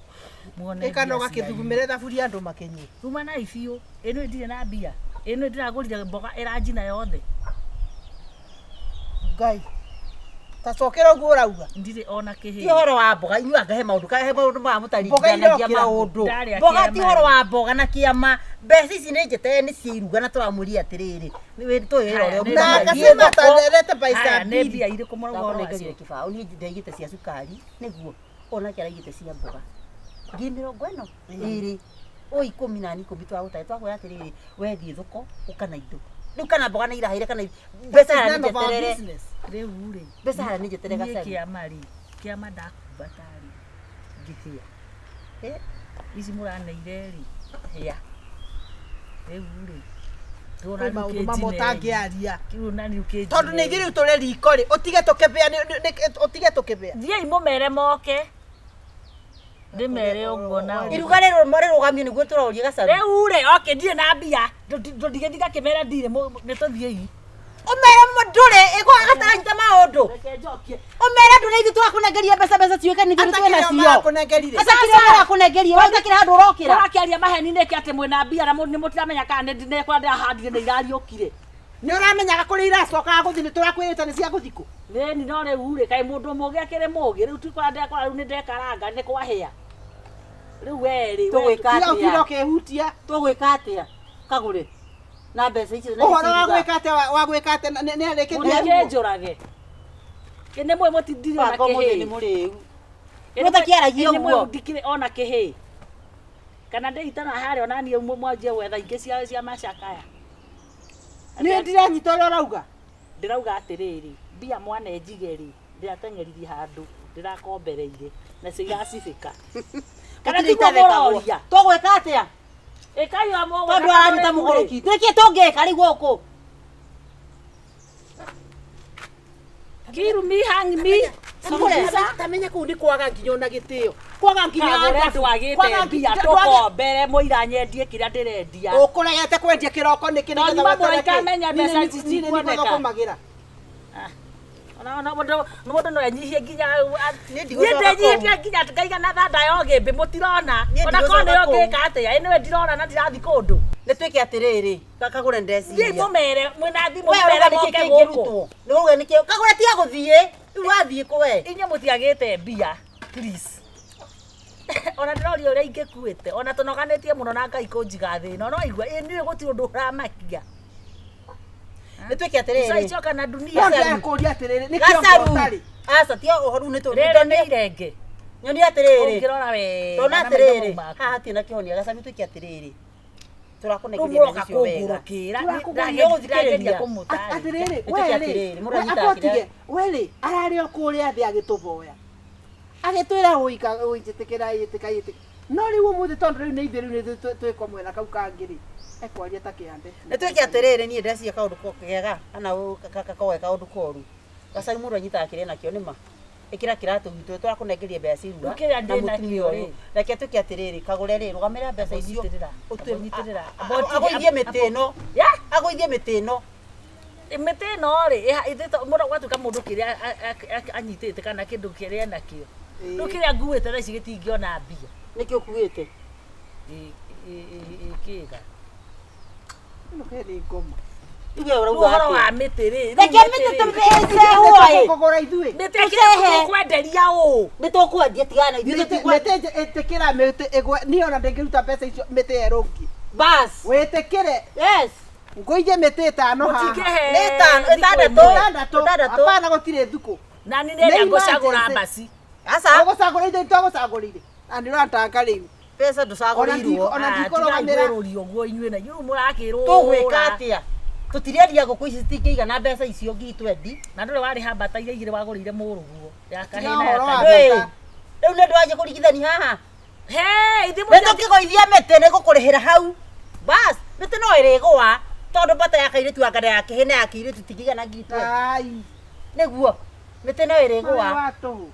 Muone Ĩkanoga mbia cianyu. kĩthugumĩre thaburia andũ makĩnyue. Ruma na biũ ĩno ndirĩ na mbia ĩno ndĩragũrire mboga ĩranjina yothe. Ngai. Ta cokera ũguo ũrauga. Ndirĩ ona kĩhĩ. Ti ũhoro wa mboga inyuĩ anga he maũndũ he maũndũ maya Mboga mũtaringanagia irokĩra. maũndũ. Ndarĩa Mboga ti kĩama. ũhoro wa mboga na kĩama. Mbeca ici nĩ njeterere nĩ cia iruga na tũramwĩria atĩrĩrĩ. Tũĩ wĩra ũrĩa Haya, ũrutaga. Na Thiĩ akasema thoko. atarerete mbeca Haya, nĩ mbili. mbia irĩkũ mũrauga ũhoro Ndakũnengerire wacio? kĩbaũ niĩ ndaigĩte cia cukari nĩguo onake araigĩte cia mboga ngiri mĩrongo ĩno ĩrĩ o ikũmi na ikũmi twagũtare twakwĩra atĩrĩrĩ we thiĩ thoko ũka na indo Rĩu kana mboga nĩ iraheire kana mbeca harĩa None of our nĩ njeterere. business. Rĩu rĩ. Mbeca harĩa nĩ njeterere Niĩ gacaru. kĩama rĩ, kĩama ndakumbata rĩ, ngĩhĩa. Ici mũraneire rĩ, hĩa. Rĩu rĩ, Kwĩ maũndũ mamwe ũtangĩaria. Rĩu na nĩ ũkĩnjine. Tondũ nĩ ithuĩ rĩu tũrĩ riko rĩ, ũtige tũkĩbĩa ũtige tũkĩbĩa. Thiĩi mũmere moke. Ndĩmere ũguo nao. Iruga rĩrũgamio nĩguo tũroria gacaru. Rĩu rĩ, okay, ndirĩ na mbia. Ndũndigĩthiĩ ngakĩmera ndirĩ, nĩ tũthiĩi. Ũmere ndũrĩ ĩgũgataranyita maũndũ. Ũmere ndũrĩ ithuĩ tũrakũnengeria mbeca mbeca ciũke nĩ ithuĩ twĩ nacio. Marakunengerire. Ata kĩrĩa marakũnengeria, we ũtakĩrĩ handũ ũrokĩra. Mũrakĩaria maheni nĩkĩ atĩ mwĩna mbia na nĩ mũtiramenya kana nĩ kũrĩa ndĩrahandire nĩ irariũkire. Nĩ ũramenyaga kũrĩa iracokaga gũthiĩ nĩ tũrakwĩrĩte nĩ cia gũthikũ. Ĩni no rĩu rĩ, kaĩ mũndũ mũũgĩ akĩrĩ mũũgĩ, rĩu ti kũrĩa ndekora rĩu nĩ ndekaranga nĩ kwahĩa. Rĩu we rĩ, we- Tũgwĩka Tiga ũtinda atĩa? ũkĩhutia. Tũgwĩka atĩa? Kagũre. Na mbeca icio na Ũhoro wa ici iruga. gwĩka atĩa wa gwĩka atĩa nĩ arĩkĩtie. Mũtikĩnjũrage. Ĩ nĩ mũĩ mũtindirĩ ona Banga ũmũthĩ kĩhĩĩ. nĩ mũrĩu. Ĩ Mũtakĩaragia nĩ mũĩ ũguo. ndikĩrĩ ona kĩhĩĩ. Kana ndĩitana harĩa ona niĩ mwanjie gwetha ingĩ cia macakaya. Niĩ ndiranyita ũrĩa ũrauga. Ndĩrauga atĩrĩrĩ, mbia mwanenjige rĩ, ndĩrateng'eririe handũ, ndĩrakombereire, nacio iracibĩka. Kana Gũtirĩ tiguo itathekagwo. mũroria? Tũgwĩka atĩa? Ĩkai o mũgwĩka Tondũ aranyita rĩu rĩ. mũgũrũki. Nĩkĩ tũngĩka rĩu gũkũ? Kill me, hang me. Tamenya kũu nĩ kwaga nginya ona gĩtĩo. Kwaga nginya Kagũre adabu. andũ Kwaga agĩte mbia nginya- tũkombere mũira nyendie kĩrĩa ndĩrendia. Ũkũregete kwendia kĩroko nĩkĩ Tondũ nĩgetha mamwe weterere kĩ? ikamenya mbeca ici Niĩ nĩ citikuoneka. thũkũmagĩra. Ona mũndũ no enyihie nginya Niĩ niĩ ndigũcoka kũu. ndenyihĩtie nginya ngaiga na thanda ya ũgĩmbĩ mũtirona. Niĩ Ona korwo ndigũcoka nĩyo kũu. ngĩka atĩa, ĩ nĩwe ndirona na ndirathiĩ kũndũ. Nĩ twĩke atĩrĩrĩ, kagũre ndeciria. Thiĩi mũmere mwĩna thimũ We mũmere ũrauga nĩkĩ moke gũkũ. kĩngĩrutwo? Nĩ ũrauga nĩkĩ? Kagũre tiga gũthiĩ. Rĩu wathiĩ kũ we? Inyuĩ mũtiagĩte mbia, please. Ona ndĩroria ũrĩa ingĩkuĩte, ona tũnoganĩtie mũno na Ngai kũnjiga thĩ ĩno, no igua ĩ niĩ gũtirĩ ũndũ ũramakia. Nĩ twĩke atĩrĩrĩ. Icoka na dunia. No ndĩrakũria atĩrĩrĩ, nĩ kĩongo Gacaru. ũtarĩ. Aca ti ũhoro nĩ tũ. Rĩrĩ nĩ irenge. Nyonia atĩrĩrĩ. Ũngĩrora wega Ndona na maitho atĩrĩrĩ. mau maku. Haha hatirĩ na kĩhonia gacaru twĩke atĩrĩrĩ. Rĩu Tũrakũnengeria mũroka mbeca icio wega. kũngũrũkĩra, Nĩũgũthikĩrĩria. ndĩrageria kũmũtarĩria. Atĩrĩrĩ, Nĩ we twĩke rĩ, atĩrĩrĩ, mũndũ we anyitaga amba ũtige, kĩrĩa- we rĩ, ararĩ o kũrĩa thĩ agĩtũboya. Agĩtwĩra ũika ũnjĩtĩkĩra ĩtĩka ĩtĩka. No rĩu ũmũthĩ tondũ rĩu nĩ ithuĩ rĩu nĩ twĩko mwena kau kangĩ rĩ, ekwaria ta kĩande. Nĩ twĩke atĩrĩrĩ niĩ ndeciria kaũndũ kega kana koe kaũndũ koru. Gacaru mũndũ anyitaga kĩrĩa nakĩo nĩ ma. Ĩkĩra kĩratũ gitũ tũrakũnengeria mbeca ciruga Rĩu kĩrĩa na ndĩ mũtumia nakĩo ũyũ. rĩ. Reke twĩke atĩrĩrĩ kagũre rĩ rũgamĩrĩra mbeca icio. Nyitĩrĩra. Nyitĩrĩra. Agũithie mĩtĩ ĩno. Agũithie mĩtĩ ĩno. Mĩtĩ ĩno rĩ, mũndũ gwatuĩka mũndũ kĩrĩa anyitĩte kana kĩndũ kĩrĩa enakĩo. Rĩu kĩrĩa nguĩte thaa ici gĩtingĩona mbia. Nĩkĩ ũkuĩte? Ĩkĩga. Ĩno ke nĩ ngoma. Rĩu we Rĩu ũrauga ũhoro wa atĩa? mĩtĩ rĩ, rĩu Reke mĩtĩ mĩtĩ rĩ. tũmĩcehe Kũgũra ithuĩ. Mĩtĩ ĩkĩrĩa tũkwenderia ũũ. Nĩ tũkwendia tigana na ithuĩ Mĩtĩ ĩtĩkĩra mĩtĩ ĩgwe niĩ ona ndĩngĩruta mbeca icio mĩtĩ ĩrũngie. Bas. Wĩtĩkĩre. Yes. Ngũithie mĩtĩ ĩtano haha. Mũtingĩhe Nĩ ĩtano, thikũ ĩtandatũ. ĩmwe. Ĩtandatũ. Ĩtandatũ. Hapana gũtirĩ thukũ. Na niĩ nĩ ĩrĩa ngũcagũra mbaci. Aca. Ũgũcagũra ithuĩ tũgũcagũrĩire. Na nĩ ũratanga rĩu. Mbeca ndũcagũrĩirwo. Ona Ah, ndikũrũgamĩra. tigai kwĩrũria ũguo inyuĩ na inyuĩ rĩu mũrakĩrũra. Tũgwĩka atĩa? Tũtirendia ngũkũ ici citingĩigana mbeca icio ngiri twendi. Na ndũrĩ warĩha mbata iria igĩrĩ wagũrĩire mũrũguo. Ya Tiga kahĩĩ na ya ũhoro wa kairĩtu. Wĩ, bata. Rĩu nĩ ndwanjie kũringithania haha. He, ithuĩ Nĩ mũtirĩ- tũkĩgũithia mĩtĩ nĩ gũkũrĩhĩra hau. Bas, mĩtĩ no ĩrĩgũa tondũ mbata ya kairĩtu anga na ya kĩhĩ na ya kĩirĩtu itingĩigana ngiri twendi. Ai. Nĩguo. Mĩtĩ no ĩrĩgũa. Ũrĩa wa tũhũ.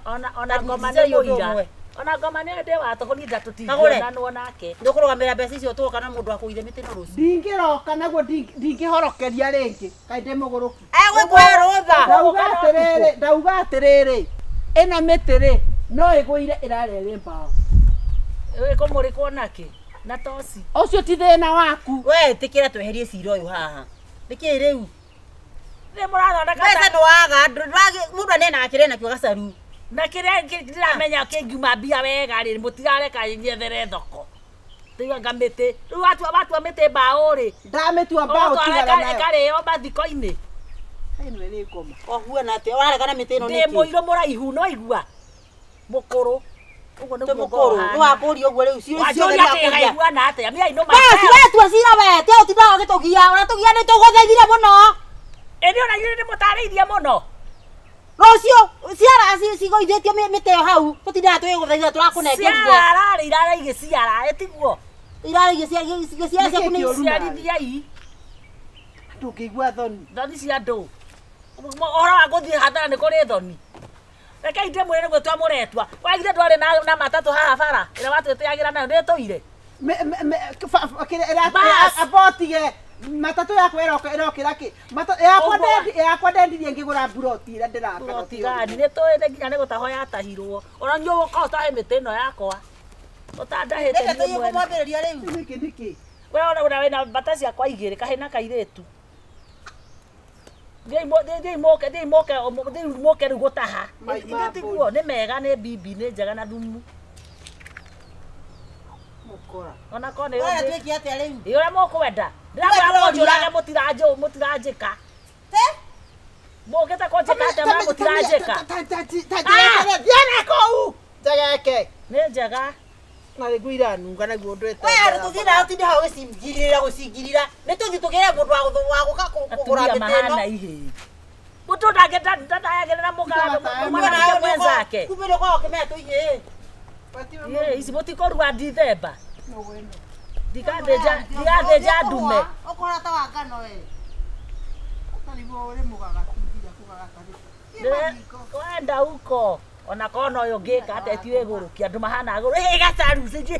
Ona ngoma nĩ Ndingĩcaria ũndũ mũira. ũmwe. Ona ngoma nĩ ndĩ wa tũhũ niĩ Kagũre. ndatũtingĩonanwo nake. Ndũkũrũgamĩrĩra mbeca icio tũgoka na mũndũ akũgũithia mĩtĩ no rũciũ. Ndingĩroka naguo ndingĩhorokeria rĩngĩ. Kaĩ ndĩ mũgũrũki. Egũkũhe rũtha. Ndauga atĩrĩrĩ, ndauga atĩrĩrĩ. Ĩno mĩtĩ rĩ, no ĩgũire ĩrarĩa ĩrĩ mbaũ. Ĩkũmũrĩkwo nakĩ? Na toci. Ũcio ti thĩna waku. We ĩtĩkĩra tweherie cira ũyũ haha. Nĩkĩ rĩu? Nĩ mũrathondeka Mbeca nĩ waga, mũndũ anenaga kĩrĩa enakĩo gacaru. Na kĩrĩa ndĩramenya kĩngiuma mbia wega rĩ, mũtirareka nyethere thoko. Tiga mĩtĩ. Rĩu watua mĩtĩ mbaũ rĩ. Ndamĩtua mbaũ Ũgatwara tigana nayo. ĩkarĩo mathiko-inĩ. Ĩno ĩrĩ ngoma. Ũhuana atĩa? Ũraregana mĩtĩ ĩno Ndĩ nĩkĩ? mũirũ mũraihu no igua. Mũkũrũ. Ũguo Twĩ nĩguo mũkũrũ nĩ wakũria ũguo rĩu ciũria ciothe Wanjũria nĩ atĩ wakũria. ngaiguana atĩa? Me I know Basi myself. we tua cira we tia ũtindaga ũgĩtũgia ũratũgia nĩ tũgũthaithire mũno. Ĩ niĩ ona inyuĩ nĩndĩmũtarĩirie mũno. Rũciũ ciara cigũithĩtio mĩtĩ ĩyo hau tũtindaga tũgĩgũthaithira tũrakũnengerire. Ciara rĩ irara igĩciara ĩ tiguo? Irara igĩciara ciaku nĩ Ciarithiai. Ndũngĩigua thoni. Thoni cia ndũ. Ũhoro wa gũthiĩ hathara nĩ kũrĩ thoni. Rekei ndĩmwĩre nĩguo twamũretua. Wagire ndwarĩ na matatũ haha bara ĩrĩa watwĩtĩagĩra nayo nĩ ĩtũire. Bas. Abotige matatũ yakwa ĩrokĩra kĩ yakwa ndendirie ngĩgũra mburoti ĩrĩa ndĩraka. Buroti gani nĩ tũĩ nĩ nginya nĩ gũtahwo yatahirwo. Ona niĩ ũgũka ũtahe mĩtĩ ĩno yakwa. Ũtandahĩte Reke niĩ tũthiĩ mwene. kũmwambĩrĩria rĩu. Nĩkĩ nĩkĩ? We ona ona wĩna mbata ciakwa igĩrĩ kahĩ na kairĩtu. Thiĩi mũke thiĩi mũke thiĩi mũke rĩu gũtaha. Mai ma Ithe tiguo nĩ mega nĩ bibi nĩ njega na thumu. Mũkora. Ona korwo nĩ Ũrenda twĩke atĩa rĩu? Ĩ ũrĩa mũkwenda. Ndĩramwĩra mũnjũrage mũtiranjĩka. Mũkĩte kũnjĩka atĩa ma mũtiranjĩka. Thiĩ na kũu njegeke. Nĩ njega. Na rĩu iranunga naguo ũndũ We andũ tũthiĩ nayo ũtinde hau ũgĩcingirĩra gũcingirira nĩ tũthiĩ tũgĩre mũndũ wa gũka kũgũra Atumia mĩtĩ ĩno. mahana ihĩĩ. Mũndũ ndangĩndangĩrĩra mwanake mwenzake. Kumbe nĩ ũkoragwo ũkĩmenya tũihĩĩ. Ĩ, ici mũtikũrua ndithemba. Ndigathĩnja ndume. Ũkũhana ta wa ngano we. Wenda huko ona korwo no ũyũ ngĩka atĩa ti wĩgũrũkia andũ mahana gũrũ ĩ gacaru cenjia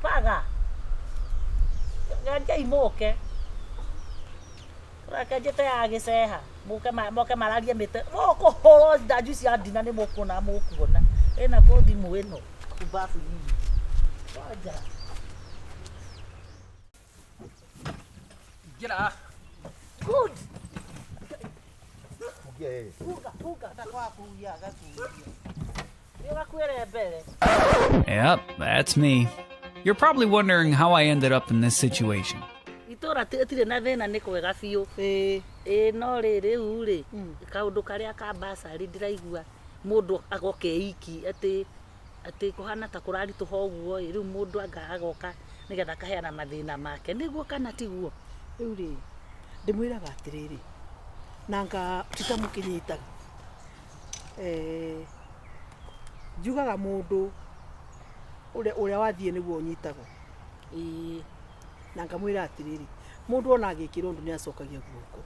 baga ngei mũke reke njĩte ya gĩceha mũke moke mararie mĩtĩ mũkũhũrwo ndanju cia ndina nĩ mũkuona mũkuona ĩna kũ thimũ ĩno kumbabu nyinyi ngoja Ingĩra. Good. Fungia Huga, huga. Nĩ mbere. Yep, that's me. You're probably wondering how I ended up in this situation. Itũra tirĩ na thĩna nĩ kwega biũ. Ĩĩ no rĩ rĩu rĩ kaũndũ karĩa ka basarĩ ndĩraigua mũndũ agoka iki atĩ atĩ kũhana ta kũraritũha ũguo ĩ rĩu mũndũ anga agoka nĩgetha akaheana mathĩna make nĩguo kana tiguo? Rĩu rĩ ndĩmwĩraga atĩrĩrĩ nanga ti ta mũkĩnyitaga njugaga mũndũ ũrĩa wathiĩ nĩguo ũnyitagwo. Na ngamwĩra atĩrĩrĩ mũndũ ona agĩkĩrwo ũndũ nĩ acokagia guoko.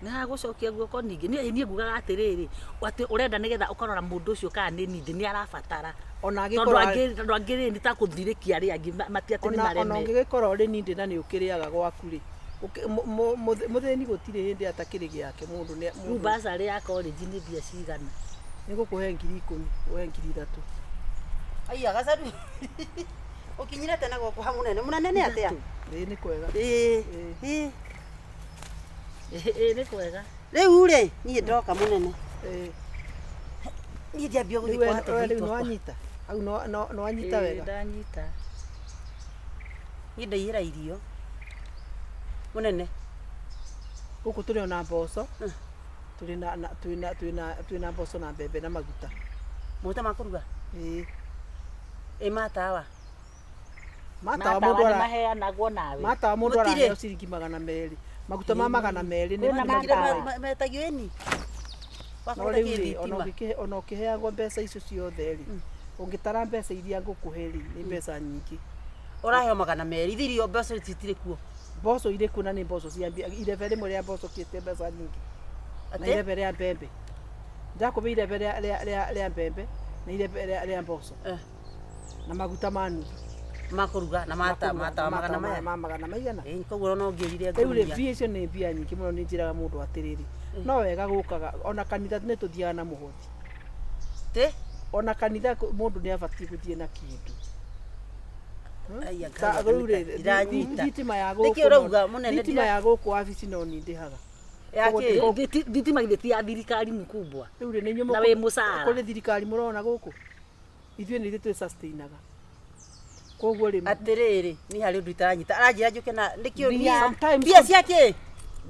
Nĩ hagũcokia guoko ningĩ niĩ ngugaga atĩrĩrĩ atĩ ũrenda nĩgetha ũkarora mũndũ ũcio kana nĩ nindi nĩ arabatara. Ona Tondũ angĩkorwo angĩ tondũ angĩ rĩ nĩ ta kũthirĩkia arĩa angĩ mati atĩ nĩ ona mareme. ũngĩgĩkorwo ũrĩ nindi na nĩ ũkĩrĩaga gwaku rĩ mũthĩni gũtirĩ hĩndĩ atakĩrĩ gĩake mũndũ nĩ Rĩu basarĩ ya college nĩ mbia cigana? Nĩ ngũkũhe 10,000 ũhe 3,000. Aiya gacaru. Ũkinyire tene gũkũ ha mũnene. Mũnene nĩ atĩa? Ĩĩ nĩ kwega. Ĩĩ. Ĩĩ. Ĩĩ nĩ kwega. Rĩu rĩ niĩ ndoka mũnene. Niĩ ndiambia gũthiĩ kwa Rĩu tũthii nĩ wanyita hau nĩ wanyita Ĩĩ wega. ndanyita. Niĩ ndaiyĩra irio. Mũnene. Gũkũ tũrĩ ona mboco tũrĩ na twĩna twĩna twĩna mboco na mbembe na maguta. Maguta ma kũruga? Ĩĩ. Ĩ matawa? Matawa mũndũ nĩ ara maheanagwo nawe. matawa mũndũ araheo ciringi 200. Maguta ma 200 nĩ Kwĩna matawa. Metagio ĩni. No rĩu rĩ ona ũkĩheagwo mbeca icio ciothe rĩ ũngĩtara mbeca iria ngũkũhe rĩ nĩ mbeca nyingĩ. Ũraheo 200 ithe irio mbeca citirĩ kuo. Mboco irĩ kuo na nĩ mboco cia mbia irebe rĩmwe rĩa mboco kĩte mbeca nyingĩ. Na Atĩ? irebe rĩa mbembe. Ndakũhe irebe rĩa mbembe na irebe rĩa mboco. Na maguta ma nuthu. Ma kũruga na matawa magana maya. Ma magana maigana. Ĩĩ koguo ona ũngĩrire Rĩu rĩ ngũnia. mbia icio nĩ mbia nyingĩ mũno nĩ njĩraga mũndũ atĩrĩrĩ no wega gũkaga ona kanitha nĩ tũthiaga na mũhothi. Tĩ? Ona kanitha mũndũ nĩ abatiĩ gũthiĩ na kĩndũ. Aiya Ta rĩu rĩ ndiranyita. thitima ya Nĩkĩ gũkũ ũrauga mũnene thitima ya gũkũ wabici no niĩ ndĩhaga. Ya kĩ? Thitima githĩ ti ya thirikari mkubwa. Rĩu rĩ nĩ inyuĩ Na wĩ mũcara. kũrĩ thirikari mũrona gũkũ ithuĩ nĩ ithuĩ twĩ sustainaga. Koguo rĩ Atĩrĩrĩ niĩ harĩ ũndũ itaranyita aranjĩra njũke na nĩkĩo Mbia. niĩ mbia cia kĩ?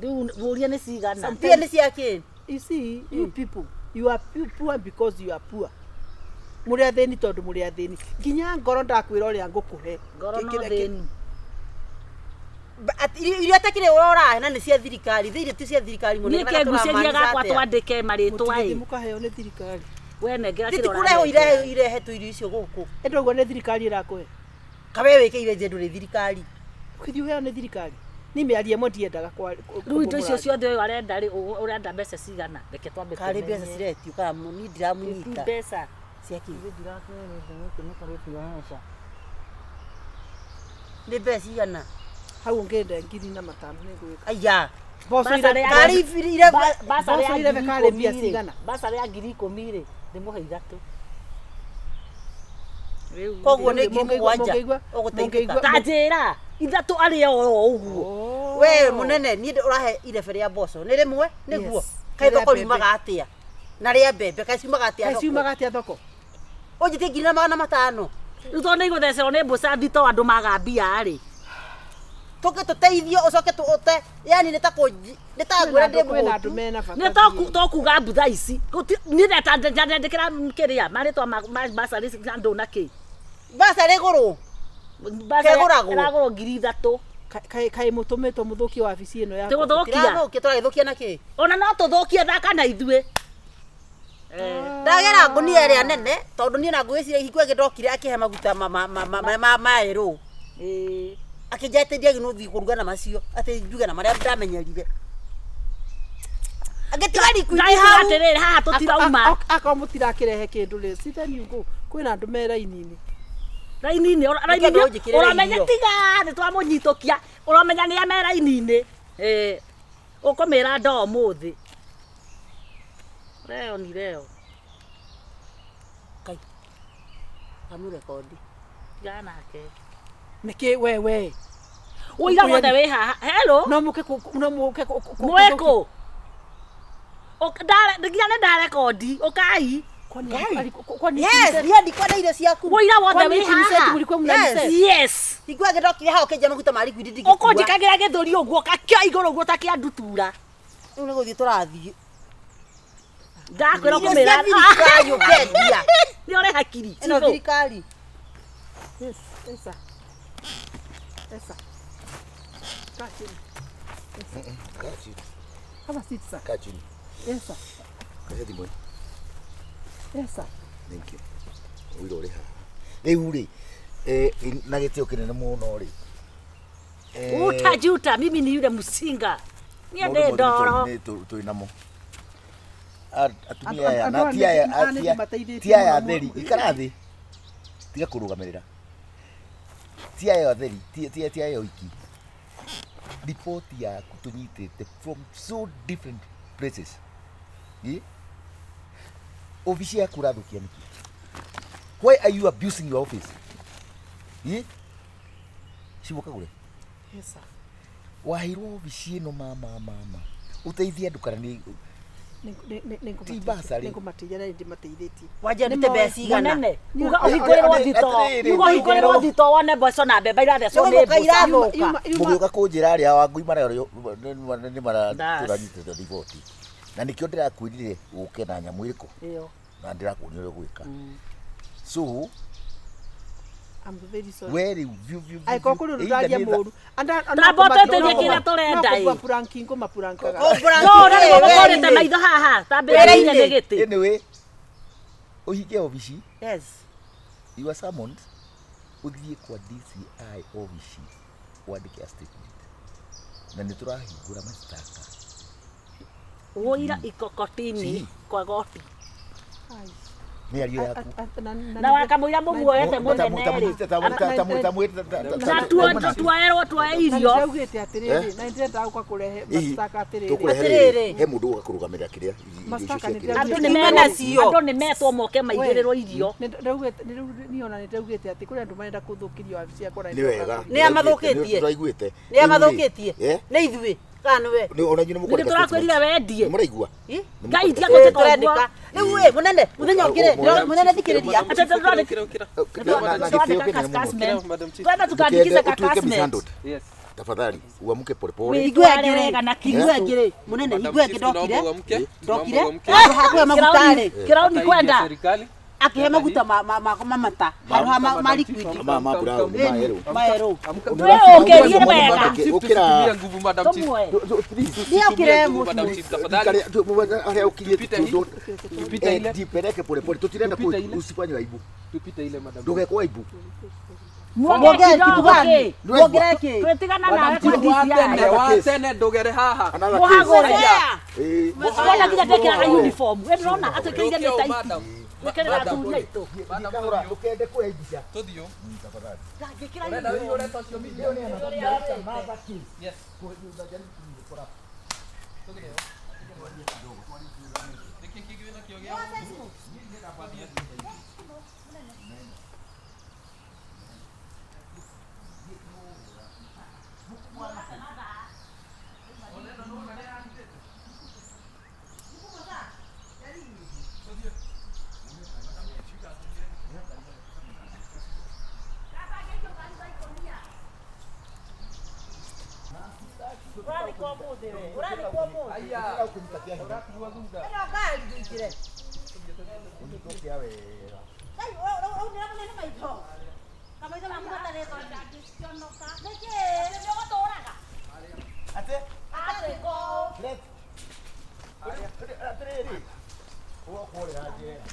Rĩu ũria nĩ cigana? Mbia nĩ cia kĩ? You see, you people, you are poor because you are poor. Mũrĩ athĩni tondũ mũrĩ athĩni. Nginya ngoro ndakwĩra ũrĩa ngũkũhe. Ngoro no thĩni. Irio atakĩrĩ ũrahe na nĩ cia thirikari, thĩ irio ti cia thirikari mũno. Niĩ kengucĩria gakwa twandĩke marĩtwa ĩ. Mũtigĩthiĩ mũkaheo nĩ thirikari. We nengera Ti kĩrĩa kũrehwo ũranengera. irehetwo irio icio gũkũ. Ĩndĩ ũguo nĩ thirikari ĩrakũhe. Kawe wĩkĩire nje ndũrĩ thirikari. Ũkĩthiĩ ũheo nĩ thirikari. Niĩ mĩario ĩmwe ndiendaga Rĩu indo icio ciothe ũyũ arenda rĩ, ũrenda mbeca cigana? Reke twambe Karĩ mbeca tũmenye. ciretio kana niĩ ndiramũnyita. Ti mbeca. Cia kĩ? Nĩ mbeca cigana? Hau ũngĩenda ngiri na matano nĩ ngwĩka. Aya. Mboco Karĩ ibiri mboco irebe karĩ mbia cigana? Basarĩ ya 10,000 rĩ, ndĩmũhe ithatũ. Koguo nĩ 7,000 ũgũteithĩka. Ta njĩra ithatũ arĩe oro ũguo. We mũnene niĩ ũrahe irebe rĩa mboco nĩ rĩmwe nĩguo kaĩ thoko riumaga atĩa na rĩa mbembe kaĩ ciumaga atĩa Kaĩ thoko ciumaga atĩa thoko ũnjĩtie 1,500. Rĩu tondũ nĩ igũthecerwo nĩ mbũca thito andũ maga mbia rĩ. Tũke tũteithio ũcoke tũte yani nĩ ta kũnji nĩ ta ngwĩra ndĩ Kwĩna andũ mũhũtu. mena bata. Nĩ tokuga mbutha ici. Niĩ ndandĩkĩra kĩrĩa marĩtwa ma basarĩ andũ na kĩ. Basarĩ gũrũ. Kegũragwo. Ĩragũrwo 3,000. Kaĩ mũtũmĩtwo mũthũkie wabici ĩno yakwa. Tũgũthũkia. Tũrathũkia tũragĩthũkia na kĩ? Ona no tũthũkie thaka na ithuĩ. Ndagera ngunia ĩrĩa nene tondũ niĩ na ngwĩciria hingo ĩngĩ ndokire akĩhe maguta ma maerũ. Akĩnjĩra atĩ ndiagĩrĩirwo nĩ gũthiĩ kũruga na macio atĩ njuge na marĩa ndamenyerire. Angĩtiga liquid Ndaigua hau. atĩrĩrĩ haha tũtirauma. Akorwo mũtirakĩrehe kĩndũ rĩ, see then you go. Kwĩna andũ me raini-inĩ. Raini-inĩ raini-inĩ ũramenya tiga nĩ twamũnyitũkia ũramenya nĩ ame raini-inĩ. Ĩĩ ũkũmĩra ndoo ũmũthĩ. Leo ni leo. Kai. Amũrekodi. Tigana nake. Nĩkĩ we we. Ũira wothe wĩ haha. Hello. No mũke no mũke Mwĩkũ. Nginya nĩ ndarekondi. Ũkai. Yes, niĩ ndikwenda irio ciaku. Ũira wothe wĩ haha. Yes. Hingo ĩngĩ ndokire hau ũkĩnjia maguta ma liquid ndingĩkua. Ũkũnjĩkagĩra gĩthũri ũguo gakĩoya igũrũ ũguo ta kĩa ndutura. Rĩu nĩ gũthiĩ tũrathiĩ. Ndakwĩra Irio ũkũmĩra. cia thirikari ũkendia. Nĩ ũrĩ hakiri. Ĩno thirikari. Yes, esa. Esa. Kaa chini. Kaa chini. Have a seat, sir. Kaa chini. Yes, sir. Kahe thimũ ĩno. Yes, sir. Thank you. Ũira ũrĩ haha. Rĩu rĩ, na gĩtĩo kĩnene mũno rĩ. Utajuta mimi ni yule msinga. Niĩ ndĩ ndoro. Twĩ namo. Atumia aya na ti aya ti aya atheri ikara thĩ. Tiga kũrũgamĩrĩra. Ti aya atheri ti aya oiki. Riboti yaku tũnyitĩte from so different places. Ofici yaku ũrathũkia nĩkĩ? Why are you abusing your office? Cibu Kagure. Yes, sir. Waheirwo ofici ĩno mama mama. Ũteithie andũ kana nĩ ti basarĩ. Nĩngũmateithia na nĩndĩmateithĩtie. Wanjia ndute mbeca igana. Mũnene, uga ũhingũrĩrwo thitoo. Uga ũhingũrĩrwo thitoo wone mboco na mbemba irathecwo nĩ mbũca. Mũgĩũka kũnjĩra arĩa Wangui marĩa nĩ maratũranyitĩte riboti. Na nĩkĩo ndĩrakwĩrire ũke na nyamũ ĩrĩkũ. Ĩyo. Na ndĩrakuonia ũrĩa ũgwĩka. So I'm very sorry. we rĩu biũ biũ. Angĩkorwo kũrĩ ũndũ ndaria mũru. Tamba ũtwĩtĩrie kĩrĩa tũrenda ĩ. Kũmapuranki ngũmapurankaga. No, na nĩguo mũkũrĩte maitho haha. Tambĩra nginya nĩ gĩtĩ. Anyway, ũhinge obici. Yes. You are summoned. Ũthiĩ kwa DCI obici wandĩke a statement. Na nĩ tũrahingũra mashtaka. Ũira ikokotini kwa goti. Mĩario yaku. Na wakamũira mũmuoete mũnene rĩ. Na tuoerwo tuoe irio. Ndaugĩte atĩrĩrĩ, na nĩndĩrenda gũka kũrehe mashtaka atĩrĩrĩ. Tũkũrehe rĩrĩ, he mũndũ ũgoka kũrũgamĩrĩra kĩrĩa irio icio cia kĩrĩa. Andũ nĩ metwo moke maigĩrĩrwo irio. Niĩ ona nĩndaugĩte atĩ kũrĩ andũ marenda kũthũkĩria wabici yakwa na Nĩ wega. Nĩ a mathũkĩtie. Nĩtũraiguĩte. Nĩ a mathũkĩtie. Eh? Nĩ ithuĩ. Kana nĩwe. Nĩ ona inyuĩ nĩ mũkwandĩka Nĩ tũrakwĩrire wendie. Mũraigua? Ngai tiga gũtĩka ũguo. Tũrendeka. Rĩu ĩ mũnene, mũthenya ũngĩ rĩ, mũnene thikĩrĩria. Na gĩtĩo kĩnene mũno. Twenda tukaandikize Ndũkende ũtuĩke kakasment. mishandled. Tafadhali uamke polepole. Hingo ĩngĩ rĩ, hingo ĩngĩ rĩ, mũnene, hingo ĩngĩ ndokire. Ndokire. Handũ ha kuoya maguta rĩ. Kĩrauni kwenda. Akihe maguta ma ma ma mamata. Handũ ha ma liquid. Ma brown, ma yellow. Ma yellow. Ũkĩrie wega. Ũkĩra. Nguvu madam chief. Nĩokire Madam mũtu. chief tafadhali. Harĩa ũkinyĩte Tupite ile. Jipeleke pole pole. Tutirenda usifanye aibu. Tupite ile madam. Ndũgekwo aibu. Muongere kitu gani? Muongere kĩ? Twetigana nawe Madam kwa chief wa tene, DCI. wa tene ndũgere haha. Another Mũhagũre. case. Wona nginya ndekĩraga uniform. We ndũrona atwĩkĩrire Ndũkĩo, nĩ taithi. madam. Gwĩkĩrĩra athuri aitũ. Kahora, ndũkende kuoya mbica. Tũthiĩ. Tafadhali. Ndangĩkĩra Ũrenda uniform. wĩigue ũreta ũcio media? Yes. Nĩkĩ kĩngĩ wĩnakĩo gĩa Ũrathikwo ũmũthĩ we. Ũrathikwo ũmũthĩ. Aya. Ĩno ngari ndũingĩre. Ũnyitwo wega. Ngai, ũraunĩra mũnene maitho. Kamaitho maku matarĩ thoni. Nĩkĩ? Nĩ ũgũtũraga. Atĩ? Athikwo. Let. Atĩrĩrĩ. Ũgũkũrĩra njera.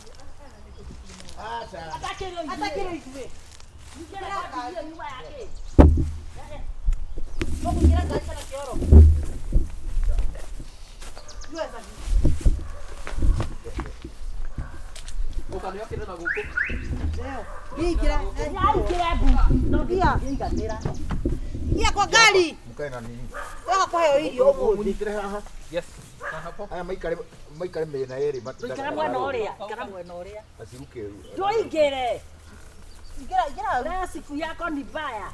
Aca. Atakĩrĩ ithuĩ. Atakĩrĩ ithuĩ. Ingĩra kwa nyuma yake. Ũkũingĩra ngari kana kĩoro? Yueza. Ũka nĩ okire na gũkũ. Ingĩra. Nĩaingĩre mbuti. No Ngia. ndingĩiganĩra. Ngia kwa ngari. Mũkae na nini. Wega kũheo irio ũmũthĩ. Mũnyitĩre haha. Yes. Na hapo. Aya maikare maikare mĩena yerĩ. Ikara mwena ũrĩa. Ikara mwena ũrĩa. Asiruke. Ndũingĩre. Ingĩra, ingĩra. Leo siku yako ni mbaya.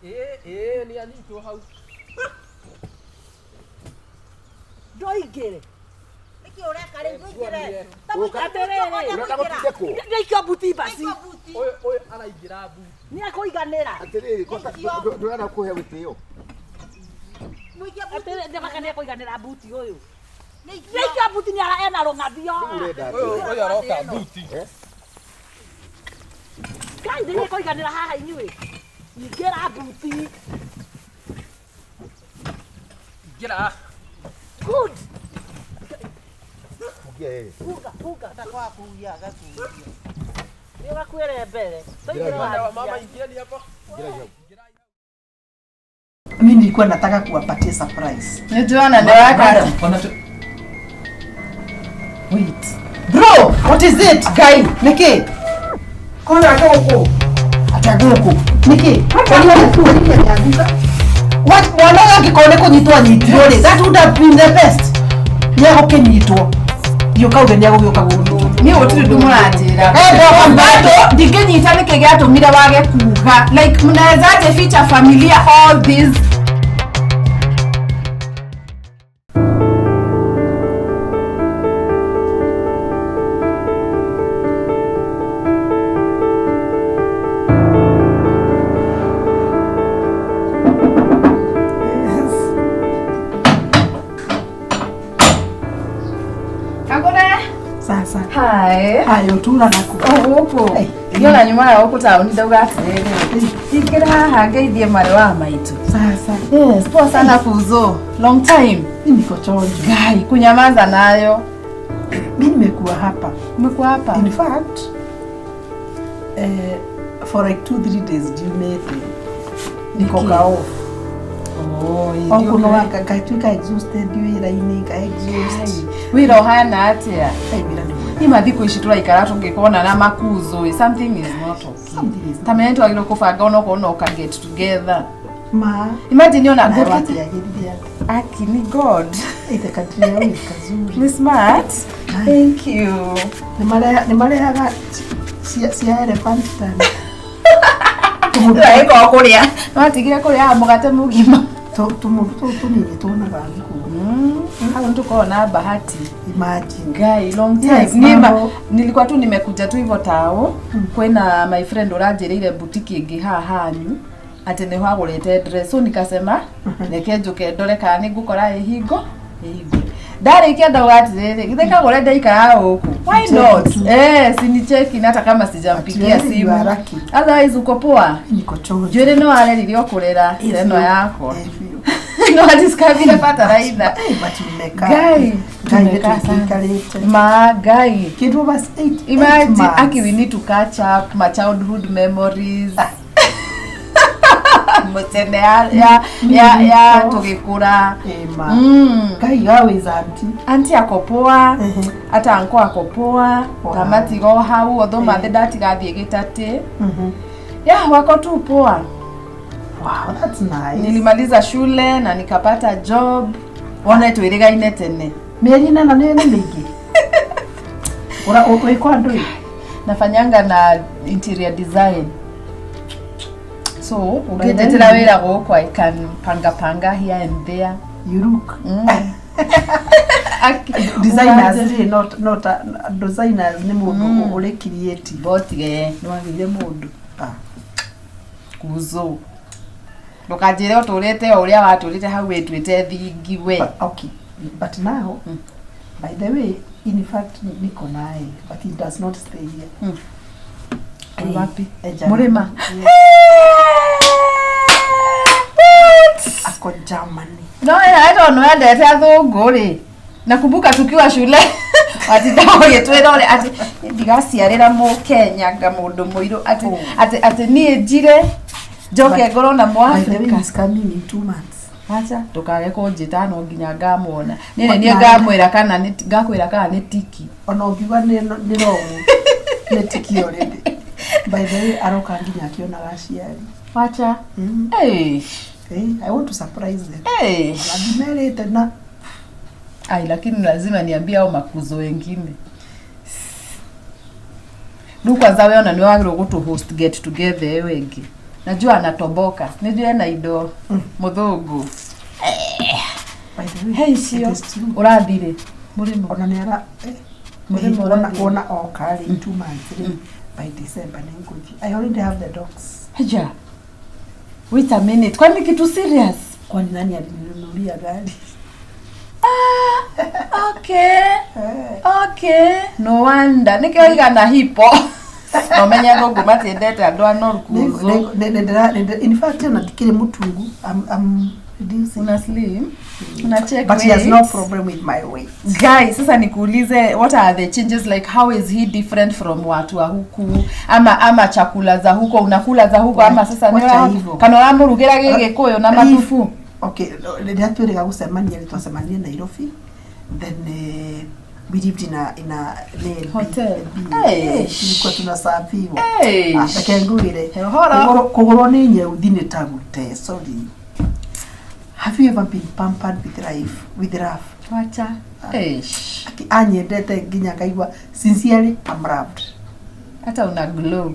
Ĩĩ, ĩĩ, nĩ anyitwo hau. Ndũingĩre. Nĩkĩ ũreka rĩu? Ndũingĩre. Atĩrĩrĩ. Ũrenda gũtindĩkwo? Ndaikio mbuti basi. Ũyũ ũyũ araingĩra mbuti. Nĩ akũiganĩra. Atĩrĩrĩ, ndũrenda kũhe gĩtĩo. Atĩrĩrĩ, ndĩmaka nĩ akũiganĩra mbuti ũyũ. Ndaikio mbuti nĩ ena rũng'athio. Ũrenda Ũyũ ũyũ aroka mbuti. Ngai nĩ akũiganĩra haha inyuĩ. Ingĩra mbuti. Ingĩra. Good. Fungia yeye. Funga, funga. Atakwa kuhugia, agakuhugia. Nĩ ũgakuĩre mbere. Ingĩra Mama, mama ingieni hapa. Ingĩra hau. Mimi nilikuwa nataka kuwapatia surprise. Nĩndĩrona nĩ waka Wait. Bro, what is it? Guy, niki? Kona gũkũ. Ata gũkũ. Niki? What mwana ũyũ angĩkorwo nĩ kũnyitwo anyitirwo rĩ, that would have been the best. Nĩ egũkĩnyitwo. Ndiũkauge nĩ egũgĩũka gũkũ. Niĩ gũtirĩ ũndũ mũranjĩra. Eh, ndoka Bado ndingĩnyita nĩkĩ gĩatũmire wage kuga. Like mnawezaje ficha familia all this? Kagũre. Sasa. Hi. Hayo tura naku. O gũkũ. Ngĩona nyuma ya gũkũ taũni ndauga atĩrĩrĩ. Ingĩra haha ngeithie mwarĩ wa maitũ. Sasa. Yes, poa sana kuzo. Long time. Mimi niko chonjo. Gai, kunyamaza nayo. Mimi nimekuwa hapa. Umekuwa hapa? In fact, for like 2-3 days ndiumĩte. Niko ka off. Oh, Okunoga ngatuĩka exhausted wĩra-inĩ, nga exhaust. Wĩra ũhana atĩa? Ai, wĩra nĩ mwega. Ima thikũ ici tũraikara tũngĩkona na makuzo ĩ, something is not okay. Something is Ta menya nĩtwagĩrĩirwo kũbanga onokorwo no ka get together. Ma. Imagine ona Nawe ngũkĩte. wakĩagĩrire atĩa? Aki ni God. Ithe kadri yao ni kazuri. Ni smart. Thank you. Nĩ marehaga cia elephant tani. Ĩkorwo kũrĩa. Nĩwatigire kũrĩaga mũgate mũgima. Tũmũndũ tũu tũnini tuonaga thukuru. Hau nĩtũkoragwo na bahati. Imagine. Guy, long time. Yes, Niĩ ma- mambo. nilikuwa tu nimekuja tu hivyo tao. Kwĩna my friend ũranjĩrĩire boutique ĩngĩ haha hanyu atĩ nĩho agũrĩte dress so nikasema reke njũke ndore kana nĩ ngũkora ĩhingo ĩhingo. Ndarĩkia ndauga atĩrĩrĩ, githĩ kagũre ndaikaraga gũkũ. Why not? Eh, sinicheki na hata kama sijampigia But you are simu. lucky. Otherwise uko poa. Niko chonjo. Njuĩrĩ nĩ wareririo kũrera ĩno yakwa. No adiskavire bataraitha. But nimekaa. Ngai, Ngai tumekaa sana. nĩtũikĩikarĩte. Ma Ngai. Kĩndũ over eight Imagine, months. aki we need to catch up my childhood memories. Mũtene ya tũgĩkũra. Ema. Mm. Ngai always auntie. Auntie ako poa, hata anko ako poa, Wow. tamatigo hau although mathe ndatigathiĩ gĩtatĩ. Yeah, wako tu poa. Wow, that's nice. Nilimaliza shule na nikapata job. Wona twĩrĩgaine tene. Mĩeri ĩnana nĩ mĩingĩ. Ura wĩkwa andũ ĩ? Nafanyanga na interior design. So, ũngĩnjetera wĩra gũkũ I can panga panga here and there. You look. Aki- Designers rĩ not designers nĩ mũndũ ũrĩ creative. Botige, nĩwagĩire mũndũ. Kuzo. Ndũkanjĩre ũtũrĩte o ũrĩa watũrĩte hau wĩtuĩte thingi we. But, okay. But now, by the way, in fact niko naye, but he does not stay here. Ni wapi? Germany. Mũrĩma. Yes. Ako Germany. No, I don't know endete athũngũ rĩ. Nakumbuka tukiwa shule watinda ũgĩtwĩra ũrĩa atĩ ndigaciarĩra mũkenya nga mũndũ mũirũ atĩ atĩ atĩ niĩ njire njoke ngorwo na By the way, mũafrika. he's coming in 2 months. Acha ndũkage kũnjĩta no nginya ngamwona. Niĩ nĩ niĩ ngamwĩra kana nĩ ngakwĩra kana nĩ tiki. Ona ũngiuga nĩ wrong. Nĩ tiki already. By the way, aroka nginya akĩonaga aciari. Wacha. Eish. Hey, I want to surprise them. Eish. Ona ndimerĩte na Ai, lakini lazima niambie au makuzo wengine. Rĩu kwanza we ona nĩ wagĩrĩirwo gũtũ host get together ewe ĩngĩ. Najua anatoboka. Nĩnjũĩ ena indo mũthũngũ. By the way, Hey, cio. it is true. Ũrathire. Mũrĩmo. Ona nĩ ara Mũrĩmo wona ũrathire. wona oka rĩ in 2 months rĩ by December nĩ ngũthiĩ. I already have the dogs. Haja. Wait a minute. Kwani kitu serious? Kwani nani alininunulia gari? Okay. Okay. No wonder. Nĩkĩo igana hipo. Nomenye athũngũ matiendete andũ anoru kuzo. In fact, ona ndikĩrĩ mũtungu. I'm reducing. Una slim. Una check But he has no weight. problem with my weight. Guys, sasa nikuulize what are the changes like how is he different from watu wa huku ama chakula za huko unakula za huko ama sasa Wacha hivyo. kana ũramũrugĩra gĩgĩkũyũ na matubu. Okay, rĩrĩa twĩrĩga gũcemania rĩ twacemanirie Nairobi then we lived in a Hotel. Hey, Eish. tulikuwa tunasafiwa. Eish. Ah, reke ngwĩre Ũhoro. Kũgũrwo nĩ nyeuthi nĩ ta gũte sorry. Have you ever been pampered with life with love? Wacha. Eish. Aki anyendete nginya ngaigua sincerely I'm loved. Hata una glow.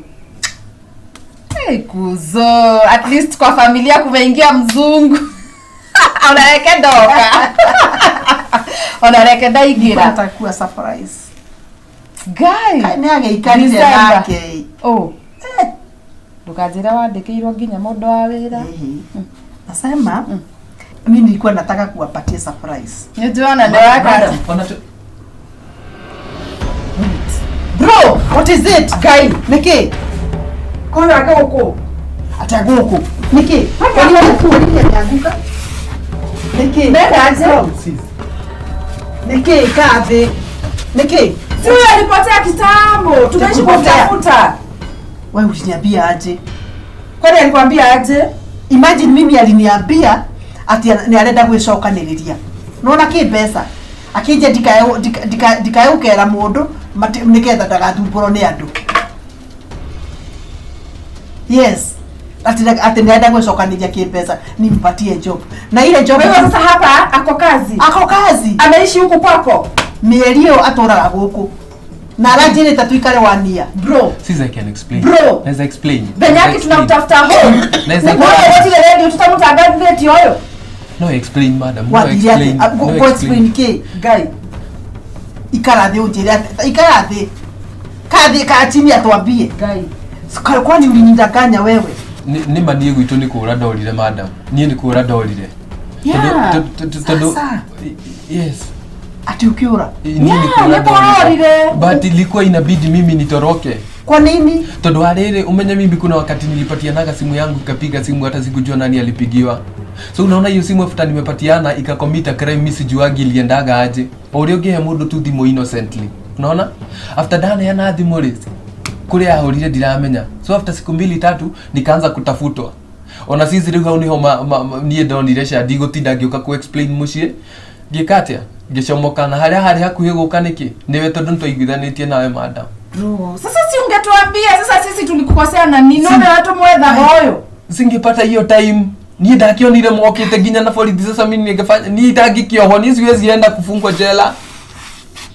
Hey, kuzo. At least kwa familia kumeingia mzungu. Onareke ndoka. Onareke ndaingĩra. Atakuwa surprise. Guy. Nĩ agĩikarire December. nake. Oh. Ndũkanjĩre wandĩkĩirwo nginya mũndũ wa wĩra. Nasema mimi nilikuwa nataka kuwapatia surprise. Nĩnjona nĩ waka. Madam, ona tu- Bro, what is it? Guy, niki? Kona gũkũ. Ata gũkũ. Niki? Kwani wewe ameanguka? Niki? Nenda aje? Niki kaa thĩ. Niki? Si huyo alipotea kitambo. Tumeishi Kupotea. kumtafuta. Wewe uliniambia aje? Kwani alikwambia aje? Imagine mimi aliniambia ati nĩ arenda gwĩcokanĩrĩria. Nona kĩ mbeca? Akĩnjia ndikae gũkera mũndũ nĩgetha ndagathumbũrwo nĩ andũ. Yes. Ati nĩ arenda gwĩcokanĩrĩria kĩmbeca nimpatie job. Na ile job Kwa hivyo sasa hapa ako kazi. Ako kazi. Anaishi huku kwako. Mĩeri ĩyo atũraga gũkũ. Na aranjĩrĩte tuikare wania. Bro. Sis, I can explain. Bro. Let's explain. Venyaki Let's explain. tunamtafuta home. Let's Mbona explain. wote radio tutamtangazie oyo? No explain, madam. No Wathire explain. atĩ No go explain kĩ? Guy. Ikara thĩ ũnjĩre atĩ ikara thĩ. Kaa thĩ kaa chini atuambie. Guy. Kwani ulinidanganya wewe? Nĩ ma niĩ gwitũ nĩ kũra ndorire madam. Niĩ nĩ kũra ndorire. Yeah. Tondũ Sasa. yes. Ati ukiura? Nini Yeah, nĩkũrorire. But ilikuwa inabidi mimi nitoroke. Kwa nini? Tondu warĩrĩ umenye mimi kuna wakati nilipatianaga simu yangu ikapiga simu hata sikujua nani alipigiwa. So unaona hiyo simu after nimepatiana ikakomita crime mimi sijuagi iliendaga aje. O ũrĩa ũngĩhe mũndũ tu thimũ innocently. Unaona? After ndaneana thimũ rĩ kũrĩa ahũrire ndiramenya. So after siku mbili tatu nikaanza kutafutwa. Ona sisi rĩu hau niho niĩ ndonire ca ndigũtinda ngĩũka ku explain mũciĩ. Ngĩka atĩa? Ngĩcomoka na harĩa harĩ hakuhĩ gũka nĩkĩ? Nĩwe tondũ nĩtwaiguithanĩtie nawe madam. Sasa si ungetuambia sasa sisi tulikukosea na nini? None watu mwethaga ũyũ. Singepata hiyo time niĩ ndakĩonire mokĩte nginya na borithi sasa mimi ningefanya niĩ ndangĩkĩohwo niĩ siwezi enda kufungwa jela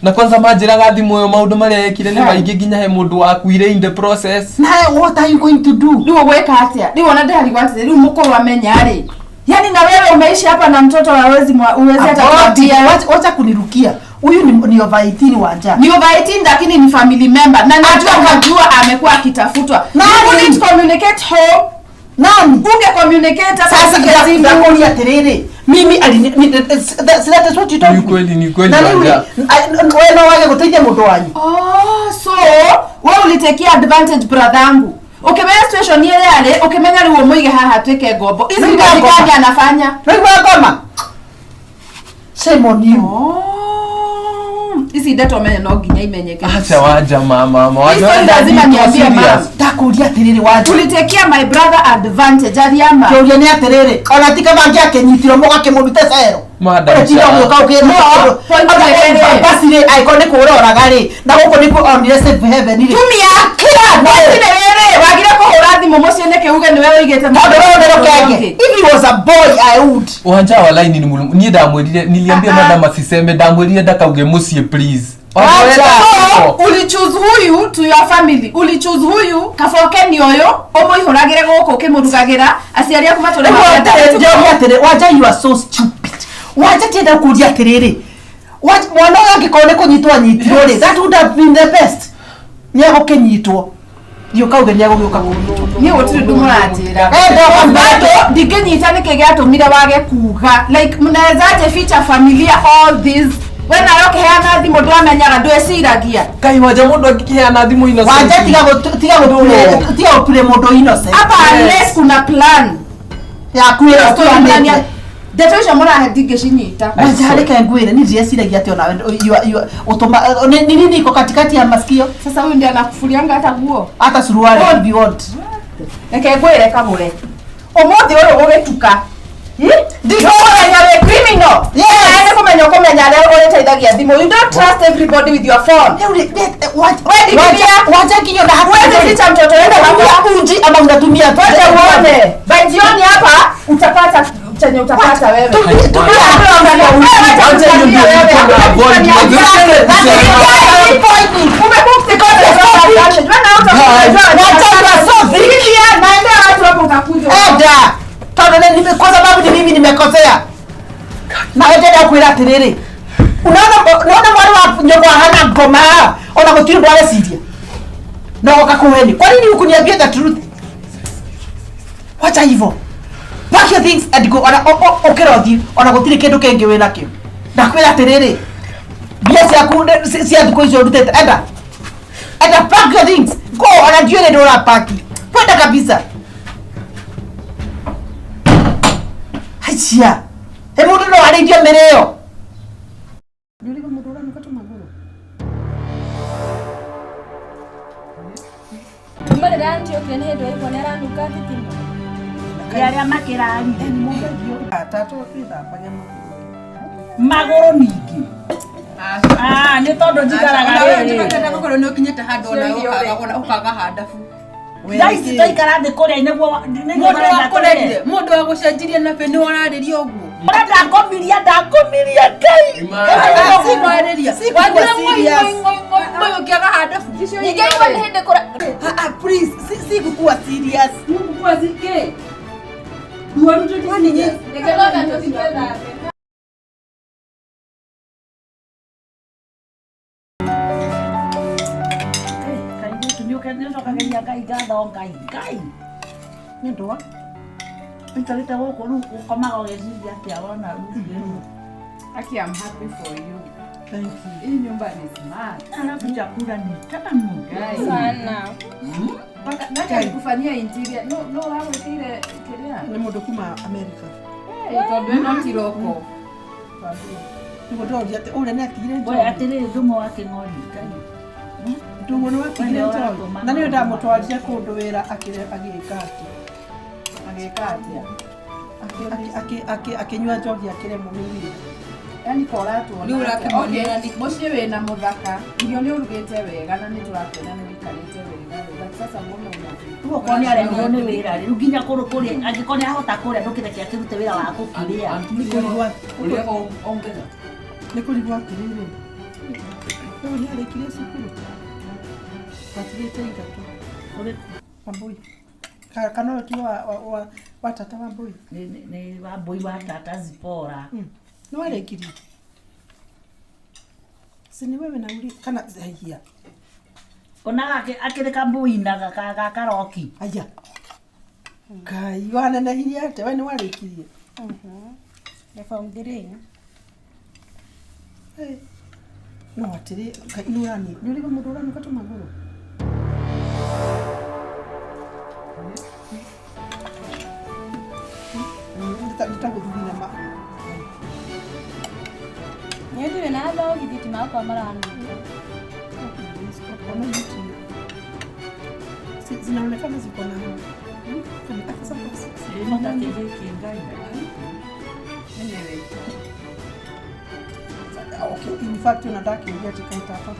na kwanza manjĩraga thimũ ĩyo maũndũ marĩa ekire nĩ maingĩ nginya he mũndũ wakuire in the process. Na what are you going to do? Rĩu ũgwĩka atĩa? Rĩu ona ndĩrarigwo atĩrĩ, rĩu mũkũrũ amenya rĩ. Yaani na wewe umeishi hapa na mtoto hawezi huwezi hata kuambia. Wacha kunirukia. Huyu ni over 18 Wanja. Ni over 18 lakini ni family member. Na najua kajua amekuwa akitafutwa. Nani? You wouldn't communicate home. Nani? Unge communicate hata Sasa upige simu. ndakuulia atiriri. Mimi that is what you told Ni me. kweli ni kweli Na rĩu Wanja. we no wage gũteithia mũndũ wanyu. Oh, so wewe ulitekia advantage brother yangu. Ukimenya situation ile yale, ukimenya rĩu ũmũige haha tuike ngombo. Hizi Rĩu kazi ngoma. gani anafanya? Rĩu ngoma. Shame on you. Oh. Hizi ndeto menye no nginya imenyeke. Acha Wanja mama mama Hii Wanja. story lazima niambie mama. Ndakuuria atiriri Wanja. Ulitekia my brother advantage ariama. Kĩũria nĩ atiriri ona ti kaba angĩakĩnyitirwo mũgakĩmũrute cero. Madam Ũretinda Sha. ũgĩũka ũkĩra No, point nĩ basi rĩ angĩkorwo nĩ kũũra oraga rĩ na gũkũ nĩkuo onire safe haven rĩ. Tumia Kira Gũtirĩ rĩrĩ wagire kũhũra thimũ mũciĩ nĩkĩ uge nĩwe ũigĩte Tondũ wewe nĩ rũkenge. If he was a boy I would. Wanja wa line ni mulu niĩ ndamwĩrire niliambia madam asiseme ndamwĩrire ndakauge mũciĩ please. Wanja. So, ulichoose huyu to your family ulichoose huyu kabokeni ũyũ ũmũihũragĩre gũkũ ũkĩmũrugagĩra aciari aku matũre Njauga atĩrĩ Wanja you are so stupid. Wanja tienda kũria atĩrĩrĩ mwana ũyũ angĩkorwo nĩ kũnyitwo anyitirwo rĩ that would have been the best. Nĩ egũkĩnyitwo. Ndiũka uge nĩ egũgĩũka kũnyitwo. Niĩ gũtirĩ ũndũ mũranjĩra. Eh, ndoka Bado ndingĩnyita nĩkĩ gĩatũmire wage kuga like mnawezaje ficha familia all this we nawe ũkĩheana thimũ ndwamenyaga ndweciragia. Kai Wanja mũndũ angĩkĩheana thimũ innocent. Wanja tiga gũpure mũndũ innocent. Hapa unless kuna plan Yaku ĩyo Story ũtũranĩte. mnania- ndeto icio mũrahe ndingĩcinyita. Wanja reke ngwĩre niĩ ndireciiragia atĩ onawe ũtũma ni nini iko katikati ya masikio. Sasa huyu ndiye anakufulianga hata nguo. Hata suruali if you want. Reke ngwĩre kagũre ũmũthĩ ũyũ gũgĩtuka ndikũmenya wĩ criminal. Yes. Nĩ kũmenya ũkũmenya arĩa ũrĩteithagia thimũ. You don't trust everybody with your phone. Wanja nginya ona Huwezi ficha mtoto wenu unatumia unji ama unatumia Wacha uone. By jioni hapa utapata chenye utapata wewe. Wanja hiyo ndio ilikuwa na avoid. Enda tondũ kwa sababu ni mimi nimekosea na ndenda kwĩra atĩrĩrĩ unaona mwarĩ wa nyũkwa hana ngoma ona gũtirĩ ũndũ areciria na ũgoka kũheni kwa nini hukuniambia the truth? Wacha hivyo, pack your things and go. Ona ũkĩra ũthiĩ ona gũtirĩ kĩndũ kĩngĩ wĩ nakĩo. Ndakwĩra atĩrĩrĩ mbia ciaku cia thikũ icio ũrutĩte enda enda pack your things go. Ona ndiũĩ nĩ ndũrapaki kwenda kabisa. Haicia he mũndũ no arĩithio mĩrĩo. Kuma rĩrĩa auntie okire nĩ hĩndĩ waigua nĩ aranunga thitima. Arĩa makĩraria Magũrũ ningĩ. Ah, nĩ tondũ njikaraga rĩrĩ. Gũkorwo nĩ ũkinyĩte handũ ona ũkaga handabu. Thaa ici twaikara thĩ kũrĩa nĩguo Mũndũ wa kũrerire, mũndũ wa gũcenjirie na bĩ nĩ ũrarĩria ũguo. Ũrĩa ndakomiria ndakomiria Ngai. Kwarĩria. Wagira ng'oi ng'oi ng'oi ng'oi ũkĩaga handabu. Ningĩ igua nĩ hĩndĩ kũra Ah, please, sikukua serious. Sikukua zike. Kwani nyinyi Reke twambe tũthiĩ twĩthambe. Kairĩtu nĩ ũcokageria Ngai ngatho Ngai Ngai. Nĩ ũndũ wa ũikarĩte gũkũ rĩu ũkomaga ũgeciria atĩa wona rĩu. Aki, I'm happy for you. Thank you. Hii nyumba ni smart. Alafu chakula ni tamu. Sana. Mpaka nani alikufanyia interior? No, no, hapo kile kile. Ni mundu kuma America. Eh, tondu ino ti roko. Niguo ndoria ati uria ni atigire We njohi. atiriri thumu wa king'ori Ngai. Ndũng'ũ nĩ watigire njohi. Na nĩ ndamũtwarire kũndũ wĩra agĩka atĩa? Agĩka atĩa? Akĩnyua njohi akĩremwo nĩ wĩra. Yaani koratwo. Rĩu ũrakĩmonera Okay, mũciĩ wĩna mũthaka, irio nĩ ũrugĩte wega na nĩ tũrakuona nĩ wĩikarĩte wega. But sasa mbona una Rĩu okorwo nĩ aremirwo nĩ wĩra rĩ, rĩu nginya kũrũ kũrĩa angĩkorwo nĩ ahota kũrĩa ndũkĩreke akĩrute wĩra wa gũkĩrĩa. Nĩ kũrigwo Ũrĩaga o mũthenya? Nĩ kũrigwo atĩrĩrĩ. Rĩu nĩ arĩkirie cukuru. Watigĩte ithatũ. Wambui. Kana ũyũ ti wa tata Wambui? Nĩ Wambui wa tata Zipora. Nĩ warĩkirie? Si ni wewe nauli kana haiya. Ona akĩrĩ kambui na gakaroki. Aya. Ngai wanenehirie atĩa? We nĩ warĩkirie? Nĩ form 3. Eh. No atĩrĩ Ngai nĩ ũrani. Nĩ ũrĩgwo mũndũ ũranuka tũmagũrũ? Nditagũthugina ma. Niĩ ndirĩ na thogi thitima makwa maranuka. Zinaonekana ziko na Anyway. Okay, in fact unataka kuingia kaita hapa.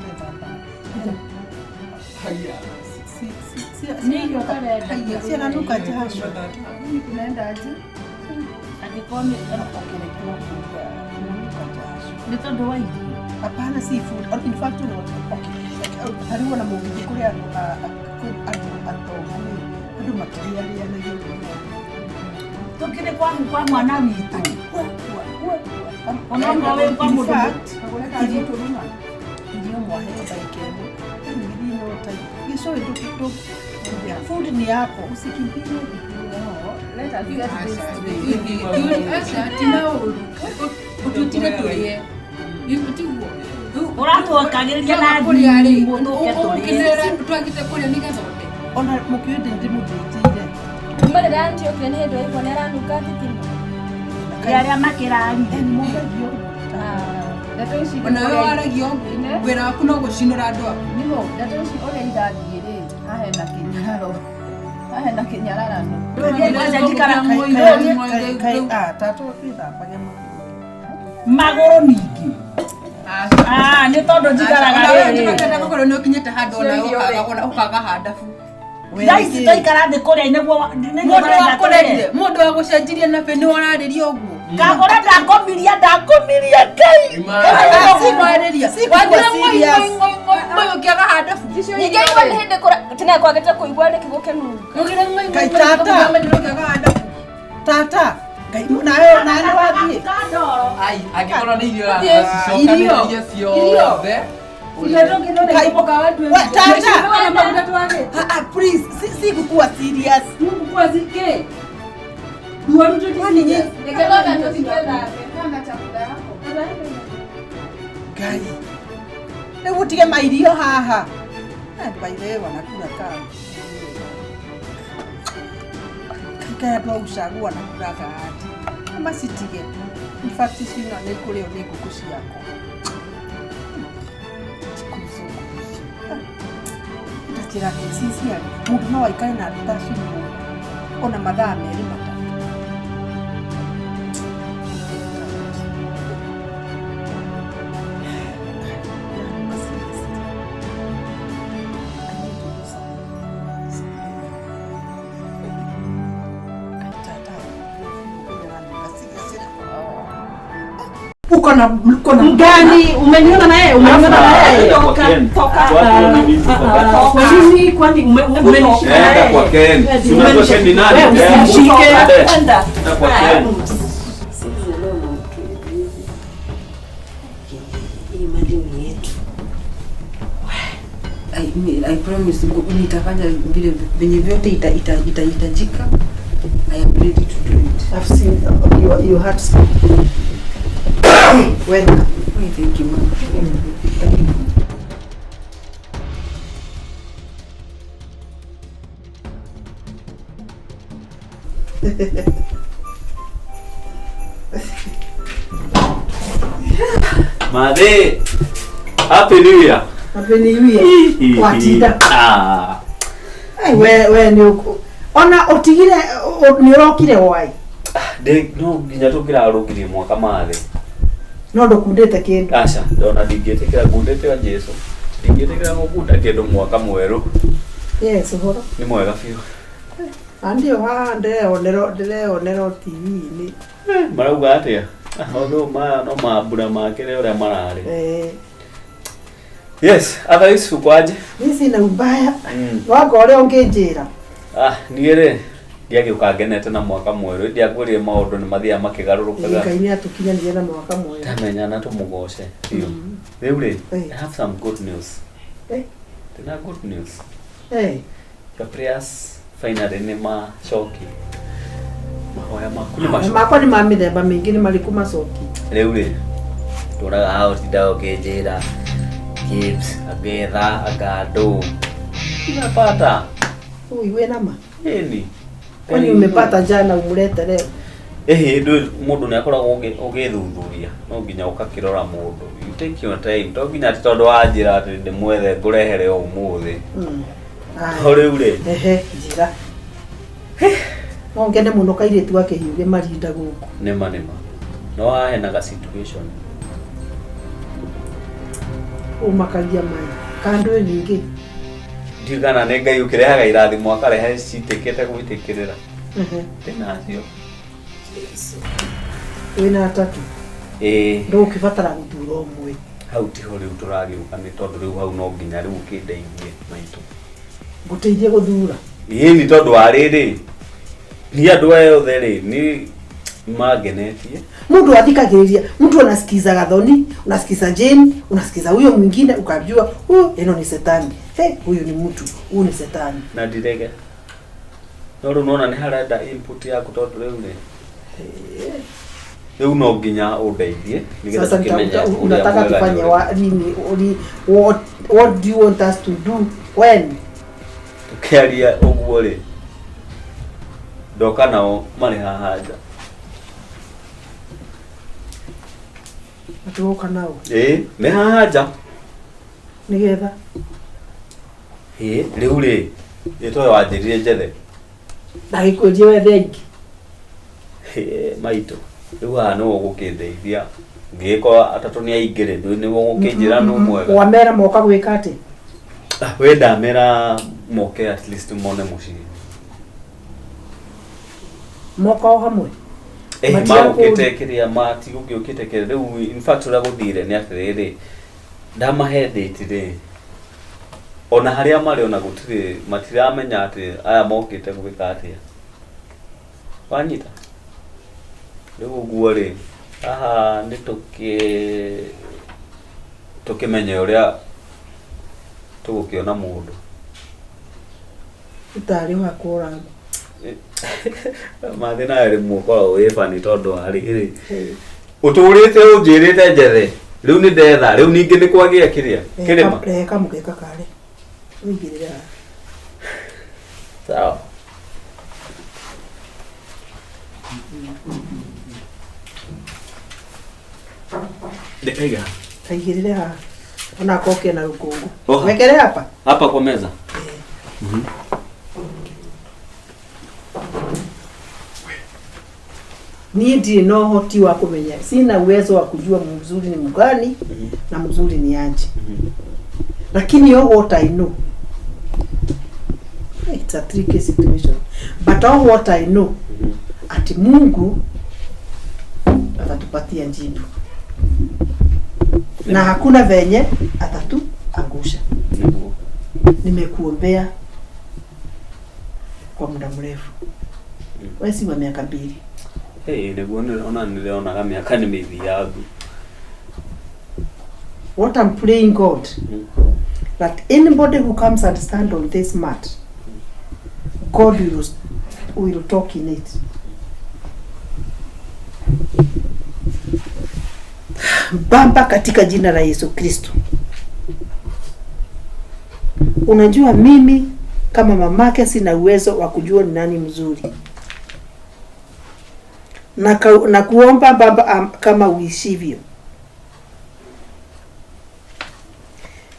Haya. Ni irio karenda. Haya, si ananuka jasho. Mimi kunaenda aje? Angĩkorwo nĩ Ananuka jasho. Nĩ tondũ wa irio. Hapana, si food. In fact, okay. Tarĩu ona mũgĩthiĩ kũrĩ andũ atongu andũ makĩrĩarĩanagia mũno. Tũkĩrĩ kwa mwana witũ. Onokorwo wĩ kwa mũndũ. Irio mwaheo dakika ĩmwe. Yaani gĩthiĩ no ta gĩcũĩ ndũ food ni yako usikimbie. Let us get this straight. Tina ũru. Ũtutire tũrĩe. Tiguo. Ũratwakagĩrĩria na kũrĩa rĩ, thimũ tũke tũrĩe. Twagĩte kũrĩa nĩgetha ũte. Ona mũkĩũĩ ndĩmũthĩnjĩire. Kuma rĩrĩa auntie okire nĩ hĩndĩ waigua nĩ aranuka thitima. Nĩ arĩa makĩrarire. Ndeto ici Ona we waragia ũguo, wĩra waku no gũcinũra andũ aku. Nĩho, ndeto ici ũrĩa irathiĩ rĩ, haha hena kĩnyararo. Haha hena kĩnyararano. Tata twĩthambagia magũrũ. Magũrũ ningĩ. Ah, nĩ tondũ njikaraga rĩrĩ. Njikaraga gũkorwo nĩ ũkinyĩte handũ ona ũkaga handabu. Thaa ici twaikara thĩ kũrĩa nĩguo Mũndũ wa kũrerire, mũndũ wa gũcenjirie na bĩ nĩ ũrarĩria ũguo. Ngakora ndakomiria ndakomiria Ngai. Sikwarĩria. Wathira ng'oi ng'oi ng'oi ũkĩaga handabu. Ningĩ aigua nĩ hĩndĩ tene kwagĩte kũigua rĩkĩ gũkĩnunga. Ũgĩre ng'oi ng'oi Ngai tata. ũkĩaga handabu. Tata. Ngai nawe nawe wathiĩ. Ai, angĩkorwo nĩ irio ũracicokanĩrĩria ciothe. Tata. Ah, please, si kukuwa serious. Kukuwa zike. Kwani Nĩgetha tũthiĩ Kana chakula yako. Ngai. Rĩu ũtige mairio haha. By the way wanakula kaa. Kai andũ a ucagua wanakulaga aje. Macitige. In fact ici no nĩ kũrĩo nĩ ngũkũ ciakwa. Ndakĩra kĩcicia mũndũ no aikare na andũ ta acio ona mathaa merĩ matatũ. Uko na gani? Umeniona na yeye? Umeniona na yeye? Toka toka. Kwa nini kwani umenishika na Enda yeye? kwa Ken. Si unajua Ken ni nani? Wewe usimshike. Enda kwa Ken. Hii mali ni yetu. I promise nitafanya vile venye vyote itahitajika. I am ready to do it. I've seen your heart speak. Welcome. Thank you mũno. Mathe, Happy New Year. Happy New Year. Watinda. Ah. Ai we we nĩ ũkũ ona ũtigire nĩ ũrokire wai Ndĩ no nginya tũkĩrarũgirie mwaka mathe. no ndũkundĩte kĩndũ. Aca, ndona ndingĩtĩkĩra ngundĩte wa Jesu. Ndingĩtĩkĩra gũkunda kĩndũ mwaka mwerũ. Yes, ũhoro. Nĩ mwega biũ. Na ndio haha ndĩreyonera ndĩreyonera TV-inĩ. Marauga atĩa? Although maya no mambura makĩrĩ ũrĩa mararĩ. Eh, Yes, otherwise uko aje? niĩ sina ubaya. Mm. Wanga ũrĩa ũngĩnjĩra. Ah, niĩ rĩ ndiagĩũka ngenete na mwaka mwerũ ndiakwĩrire maũndũ nĩ mathiaga makĩgarũrũkaga Ngai nĩ atũkinyanĩrie na mwaka mwerũ. ndamenya na tũmũgoce biũ rĩu rĩ Eh. I have some good news. Eh. Ndĩna good news. Eh, Your prayers finally nĩ macoki. Mahoya maku nĩ macoki. makwa nĩ ma mĩthemba mĩingĩ nĩ marĩkũ macoki. Rĩu rĩ tũraga haha ũtindaga ũkĩnjĩra Gibbs angetha anga ndũ nimepata Ui, wĩ nama. ĩni Kwani umepata jana umlete leo? ĩhĩ ndũ mũndũ nĩ akoragwo ũgĩthuthuria no nginya ũgakĩrora mũndũ you take your time to nginya atĩ tondũ wanjĩra atĩ ndĩmwethe ngũrehere o ũmũthĩ. Mm. No rĩu rĩ Ehe, njĩra. No ngene mũno kairĩtu gakĩhiũge marinda gũkũ. nĩma nĩma no haha hena ga situation. Ũmakagia mai. Kando nyingĩ. Ndiũĩ kana nĩ Ngai ũkĩrehaga irathimo akarehe citĩkĩte gwĩtĩkĩrĩra. Ehe. Ndĩnacio. Wĩna atatũ. Ĩĩ. Ndũgũkĩbatara gũthura ũmwe. Hau tiho rĩu tũragĩũka nĩ tondũ rĩu hau no nginya rĩu ũkĩndeithie maitũ. Ngũteithie gũthura. Ĩĩ nĩ tondũ wa rĩrĩ niĩ andũ aya othe rĩ nĩ mangenetie. Mtu athikagĩrĩria, mtu anasikiza Gathoni, unasikiza Jane, unasikiza huyo mwingine ukajua huyu eno ni setani. Hey, huyu ni mtu, huyu ni setani. Na ndirege no rĩu nona nĩ harenda input yaku tondũ rĩu rĩ rĩu no nginya ũndeithie nĩgetha Sasa tũkĩmenye ũrĩa unataka mwega nĩ tufanye ũrĩkũ. wa nini what do you want us to do when? Tũkĩaria ũguo rĩ ndoka nao marĩ haha nja. Atuoka nao Ĩĩ me haha nja. nigetha Ĩĩ rĩu rĩ ĩtoyo wanjĩrire njethe. ndagĩkwĩrie wethe aingĩ. Ĩĩ, maitũ rĩu haha nĩwe ũgũkĩndeithia ngĩgĩkorwo atatũ nĩ aingĩ rĩ nĩwe ũgũkĩnjĩra nũ mwega. Wamera moka gwĩka atĩ? Ah, we ndamera moke at least mone mũciĩ. Moka o hamwe. Eh, Matirakũũria. magũkĩte kĩrĩa matigũgĩũkĩte kĩrĩa rĩu in fact ũrĩa gũthire nĩ atĩrĩrĩ ndamahe date rĩ ona harĩa marĩ ona gũtirĩ matiramenya atĩ aya mokĩte gwĩka atĩa wanyita rĩu ũguo rĩ haha nĩ tũkĩmenye ũrĩa tũgũkĩona mũndũ. Ũtarĩ hakwa ũragu. Mathĩ nayo rĩmwe ũkoragwo wĩ bani tondũ wa rĩrĩ ũtũrĩte ũnjĩrĩte njethe rĩu nĩ ndetha rĩu ningĩ nĩ kwagĩa kĩrĩa kĩrĩma. Rehe kamũkeka karĩ. Ũigĩrĩre haha. Sawa. Ndekaiga Kaigĩrĩre haha. Ona akorwo kena rũkũngũ. Oha. Wekere hapa. Hapa kwa meza. Mhm. Niĩ ndirĩ na ũhoti wa kũmenya, sina uwezo wa kujua mzuri ni mgani na mzuri ni aje. Lakini all what I know, it's a tricky situation, but all what I know ati Mungu atatupatia jibu na hakuna venye atatuangusha. Nĩguo. Nimekuombea kwa muda mrefu, wewe si wa miaka 2. Ĩĩ nĩguo nĩrona nĩndĩronaga mĩaka nĩ mĩthiangu. What I'm praying God that anybody who comes and stand on this mat, God will talk in it. Baba, katika jina la Yesu Kristo, unajua mimi kama mamake sina uwezo wa kujua ni nani mzuri, na kuomba Baba, kama uishivyo,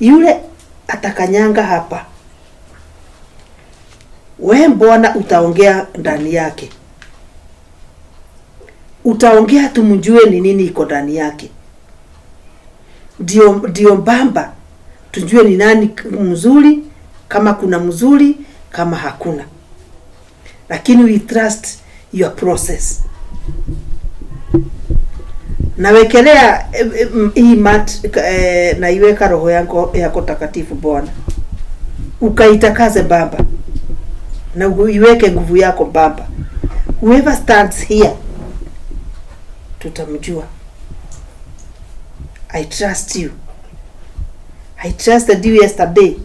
yule atakanyanga hapa, we Bwana utaongea ndani yake, utaongea tumjue ni nini iko ndani yake, ndio Baba tujue ni nani mzuri, kama kuna mzuri, kama hakuna. Lakini we trust your process. Nawekelea hii mat na iweka roho yako takatifu Bwana, ukaitakaze Baba, na uiweke nguvu yako Baba. Whoever stands here tutamjua. I trust you. I trusted you yesterday,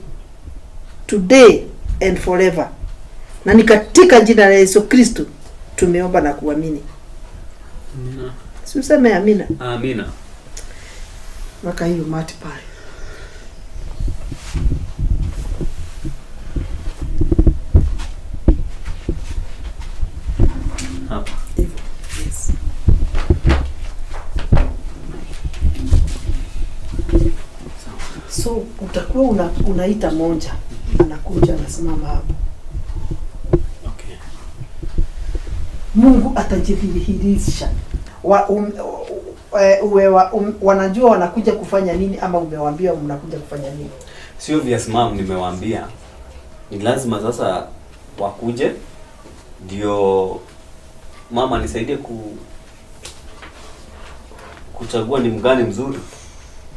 today and forever. Na ni katika jina la Yesu Kristo tumeomba na kuamini. Amina. Si useme amina. Amina. Weka hiyo mati pale. Hapa. Hivyo. Yes. So utakuwa unaita moja, anakuja anasimama hapo. Okay. Mungu atajidhihirisha. Wanajua wanakuja kufanya nini, ama umewaambia mnakuja kufanya nini? Sio obvious mom, nimewaambia. Ni lazima sasa wakuje ndio mama nisaidie kuchagua ni mgani mzuri.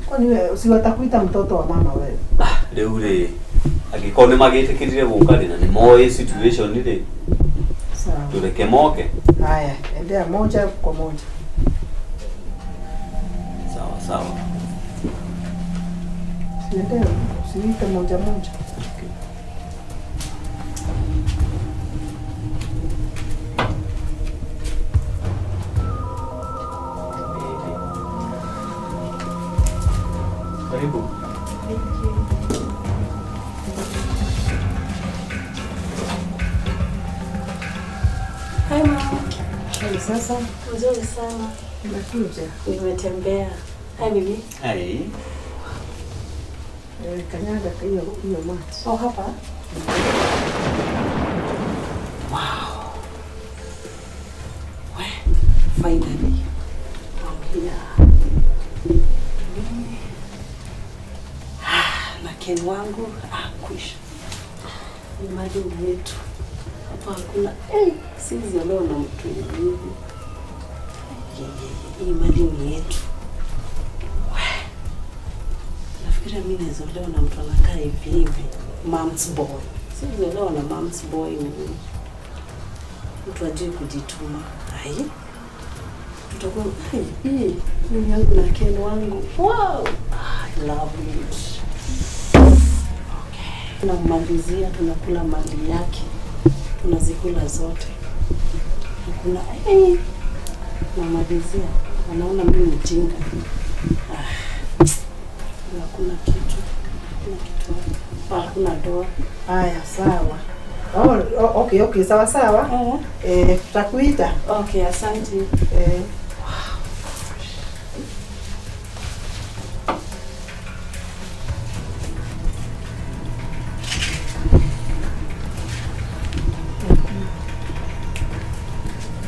Kwani wewe si watakuita mtoto wa mama wewe? Rĩu rĩ angĩkorwo nĩ magĩtĩkĩrire gũka rĩ na nĩ moĩ situation rĩ, Sawa. tũreke moke. Haya, endea moja kwa moja. Sawa sawa. Siendea, siite moja moja. Okay. Karibu. Thank you. Hi mama. Hey, sasa. Mzuri sana. Nimekuja. Nimetembea. Hi baby. Hi. Kanyaga hiyo mat. Oh, hapa. Wow. We, finally. I'm here. Na Ken wangu kwisha. Ni mali yetu. Hapa hakuna sisi leo na mtu hivi. Hii mali ni yetu. Nafikiria mimi naweza leo na mtu anakaa hivi hivi. Mom's boy. Sisi leo na mom's boy mimi. Mtu ajui kujituma. Ai. Tutakuwa hii mimi yangu na Ken wangu. Wow. I love it. Tunamalizia, tunakula mali yake, tunazikula zote. Hakuna namalizia, anaona mimi mjinga. Hakuna kitu, hakuna kitu, hakuna doa. Haya, sawa. Oh, okay, sawa sawa. Tutakuita. Okay, asante.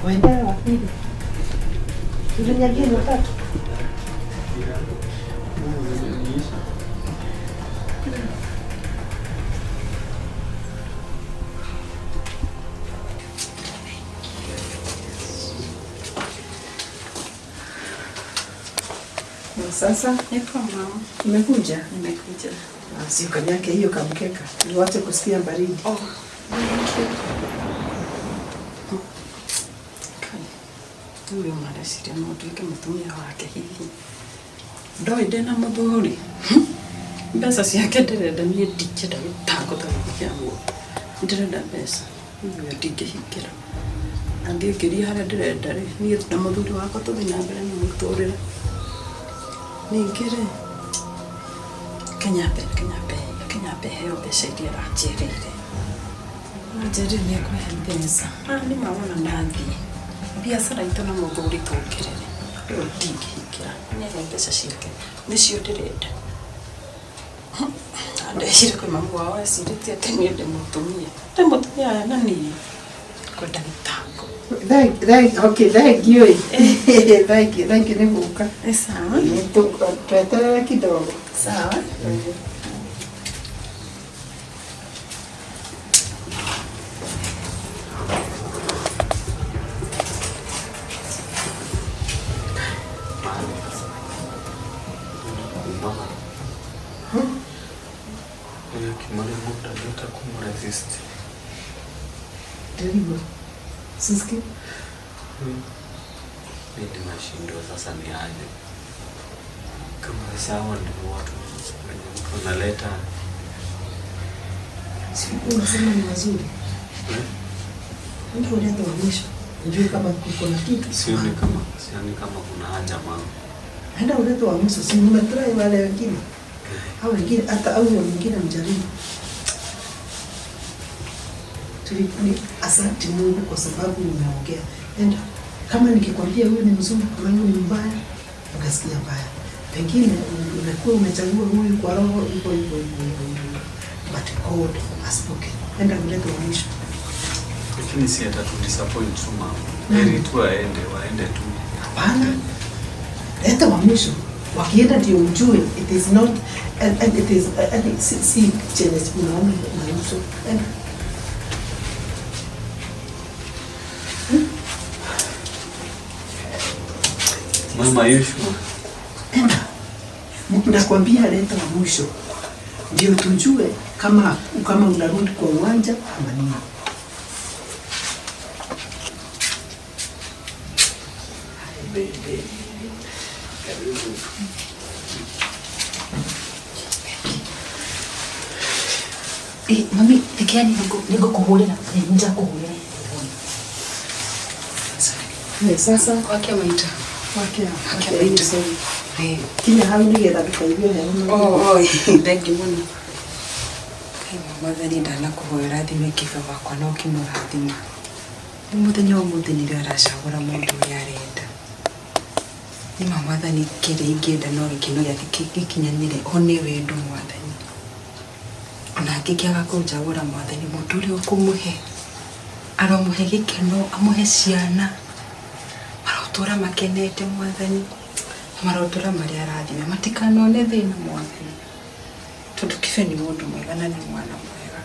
Waendea wa pili. Tulinyagie watatu. Sasa nipo mama. Umekuja? Nimekuja. Si ukanyake hiyo kamkeka. Niwache kusikia baridi. Oh, thank you. Huyu mareciria no nduĩke mũtumia wake hihi. Ndoĩ ndĩna mũthuri. Mbeca ciake ndĩrenda niĩ ndingĩenda gĩtango ta gĩkĩ kĩa mũndũ. Ndĩrenda mbeca. Ũyũ ndingĩhingĩra. Angĩngĩria harĩa ndĩrenda rĩ, niĩ na mũthuri wakwa tũthiĩ na mbere na mũtũrĩre. Ningĩ rĩ, Kenya Kenya heo mbeca iria aranjĩrĩire. Aranjĩrĩire nĩ ekũhe mbeca. Nĩ ma wona ndathiĩ. Biacara itũ na mũthuri tũkĩrĩre. Rĩu ndingĩhingĩra. Nĩahe mbeca ciake. Nĩcio ndĩrenda. Andehire kwĩ mamu wao ecirĩtie atĩ niĩ ndĩ mũtumia. Ndĩ mũtumia aya na niĩ. Kwenda gĩtango. Okay, thank you. Thank you, thank you nĩ gũka. Sawa. Tweterere kidogo. Sawa. Ndĩrigwo. Siski? Mimi nashindwa sasa ni aje. Kama sasa hawa ndio watu wenye mtu analeta. Si unasema ni wazuri. Mtu ulienda wa mwisho. Ujue kama kuko na kitu. Sioni kama kuna haja mama. Enda ulete wa mwisho, si nimetry wale wengine. Hao wengine hata au wengine mjaribu. Ni asante Mungu kwa sababu umeongea. Enda kama nikikwambia huyu ni mzuri kama huyu ni mbaya, ukasikia mbaya. Pengine unakuwa umechagua huyu kwa roho hivyo hivyo hivyo. But God has spoken. Enda ulete wa mwisho. Lakini si hata tu disappoint tu mama. Heri tu waende tu. Hapana. Leta wa mwisho. Wakienda ndio ujue it is not and it is and si chenye unaona na uso. Enda. Mama Yeshua. Enda. Nakwambia leta wa mwisho. Ndio tujue kama unarudi kwa uwanja ama nini. Baby. Karibu. Mami, tekeani nĩngũkũhũrĩra, nĩnjakũhũrĩra. Sasa wake maita. Wake maita. Kinya hau nĩgetha ndũkaigue heho. Oh, thank you mũno. Kai mwathani ndanakũhoya ũrathime kĩbe wakwa na ũkĩmũrathima. Nĩ mũthenya wa ũmũthĩ nĩrĩo aracagũra mũndũ ũrĩa arenda. Nĩ ma mwathani kĩrĩa ingĩenda no gĩkeno gĩake gĩkinyanĩre o nĩ wendo mwathani. Ona angĩkĩaga kũnjagũra mwathani mũndũ ũrĩa ũkũmũhe aromũhe gĩkeno amũhe ciana marotũra makenete mwathani marotũra marĩ arathime matikanone thĩna mwathani tondũ kĩbe nĩ mũndũ mwega na nĩ mwana mwega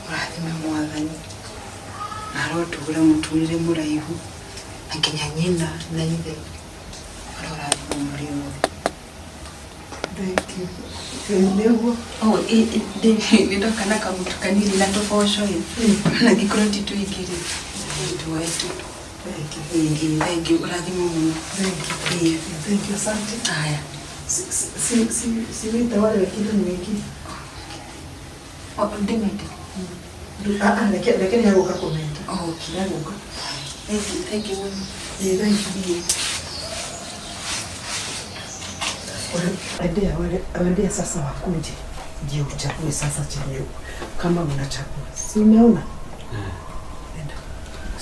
mũrathime mwathani na arotũra mũtũrĩre mũraihu na nginya nyina na ithe arorathimwo mũrĩ othe. Thank you. Nĩguo. Oh, nĩndoka na kamũtu kanini na tũboco ĩ na gĩkorwo ti tũingĩ rĩ tuoe tu. Thank you. Thank you. Ũrathimwo mũno. Thank you. Thank you, asante. Haya. Si wĩte wale wengine ni wengine. Oh, ndĩmete. Reke nĩegũka kũmeta. Okay. Nĩegũka. Thank you. Thank you. Endea sasa wakuje ndio uchague sasa chenye kama unachagua. Si umeona? Enda.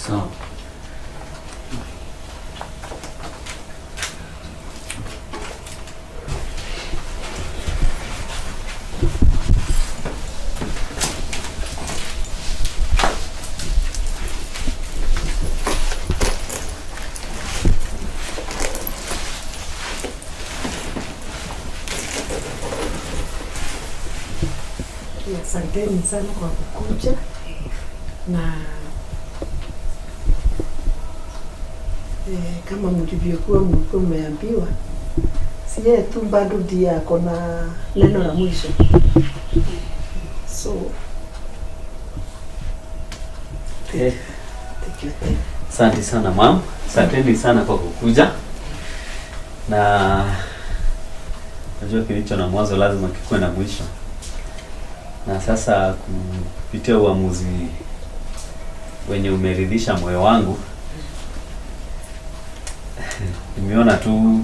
Sawa. Asanteni sana kwa kukuja na kama mlivyokuwa mlikuwa mmeambiwa, si yeye tu bado ndiye ako na neno la mwisho. So Thank you. Asante sana ma'am. Asanteni sana kwa kukuja. Na najua kilicho na mwanzo lazima kikuwe na mwisho. Na sasa kupitia uamuzi wenye umeridhisha moyo wangu, nimeona tu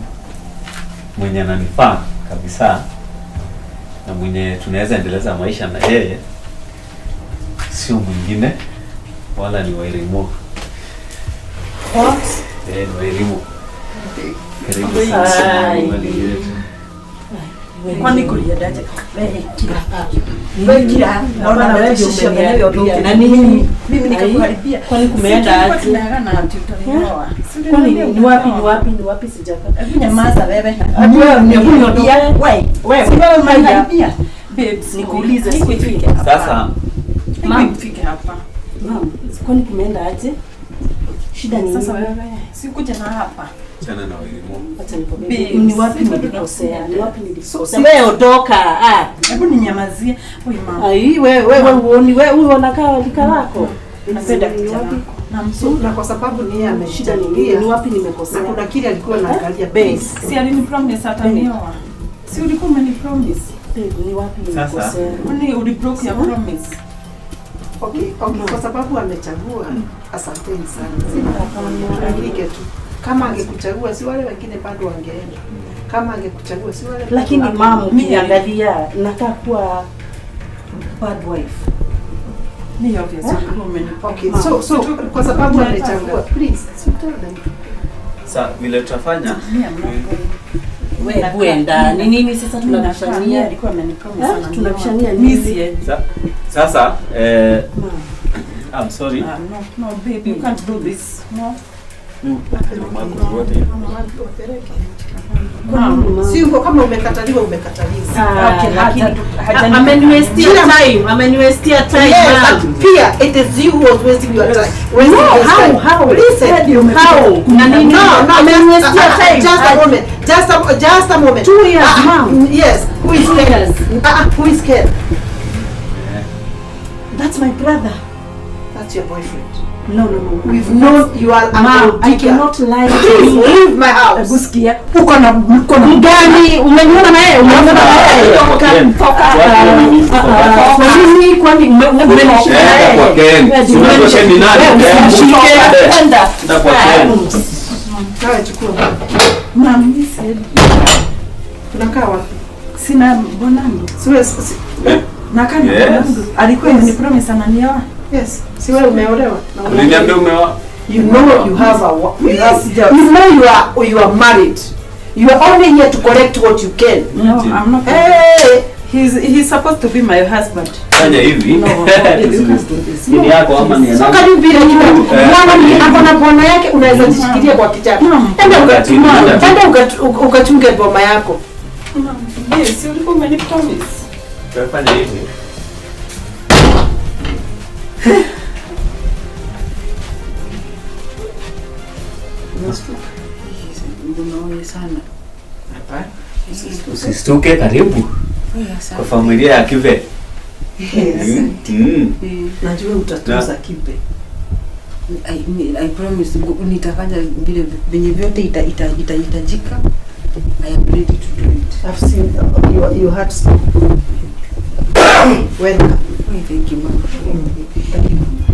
Mwenye ananifaa kabisa na mwenye tunaweza endeleza maisha na yeye sio mwingine wala ni Wairimu. What? Eh, ni Wairimu. Karibu sana. Kwani kuliendaje? Wewe kila. Wewe kila. Naona wewe ndio na nini? Mimi nikakuharibia. Kwani kumeenda aje? Tumeagana ati utanioa. Kwani ni wapi ni wapi ni wapi sijapata? Hebu nyamaza wewe. Hebu wewe Uniambia. Wewe Wewe si wewe umeniharibia. Babes, Nikuulize nikuifike hapa. Sasa Mam, fike hapa. Mom, kwani kumeenda aje? Shida ni Sasa nini? wewe, sikuja na hapa. chana na Wairimu. Acha nikwambie. Babes, Ni wapi sisi nilikosea? Ni wapi nilikosea? So- Wewe ondoka. Ah. Hebu ninyamazie. Oi mama. Ai, wewe wewe uoni wewe huyu anakaa lika lako. Napenda Ni kijana wapi? wako. Na mzuri. Na kwa sababu ni yeye Shida ni nini? amechangia. Ni wapi nimekosea? Na kuna kile alikuwa anaangalia. Base. Si alinipromise atanioa. Si ulikuwa umenipromise. Babe, ni wapi Sasa. nimekosea? Kwani ulibroke your promise? Okay, okay, kwa sababu amechagua. Asanteni sana. Andike tu. Kama angekuchagua si wale wengine bado wangeenda. Kama angekuchagua si wale Lakini bado mama, wangeenda. ukiangalia nakaa kuwa bad wife. Ni obvious ulikuwa umenipromise. Okay, so kwa sababu amechagua, please, so tell them. Sa vile tutafanya Wewe kwenda. Ni nini sasa tunabishania? Alikuwa amenipromise Eh, ananioa. tunabishania Mimi nini? siendi. sasa I'm sorry. No, no baby, you can't do this. No. Si uko kama umekataliwa, umekataliwa. Ah, Okay, lakini ameniwestia time, ameniwestia time. Yes, ma'am. but pia it is you who was wasting your time. Wasting No, your how, time. how? Listen. How? Na nini? No, no, Ameniwestia time. Just a moment. Just a moment. 2 years, ma'am. Yes. Who is 2 Ken? years. Who is Ken? That's my brother. That's your boyfriend. No, no, no. We've known you are a Ma'am, gold I digger. cannot lie to Please you. leave my house. Gusikia. Uko na uko na mgani? Umeniona na yeye? Umeniona na yeye? Kwa Ken. Toka. Kwa Kwa nini kwani umenishika Enda yeye? kwa Ken. Wewe Si unajua Ken ni nani? Wewe Ken. usinishike. Enda. Enda kwa Ken. Nawe chukua. Ma'am, mimi siendi. Tunakaa wapi? Sina bonangu. Siwe si, Nakaa na Yes. bonangu. Alikuwa amenipromise ananioa. yes. Si wewe umeolewa? Na Uliniambia umeoa. You know you have a you have, you know you are married. You are only here to correct what you can. No, I'm not. Hey, He's supposed to be my husband. Fanya hivi. No, no, baby, you can't do this. Ni yako ama ni ya so nani? can you be like that? Eh. Mwana ni ako na bwana yake unaweza jishikilia kwa kichaka. Enda enda ukachunge boma yako. Yes, ulikuwa umenipromise. Fanya hivi. Unaona sana. Usistuke, karibu kwa familia ya Kive. Mm. Najua utatunza Kibe. I promise nitafanya vile venye vyote itahitajika. I am ready to do it. I've seen your heart so welcome. Thank you, ma'am. Thank you.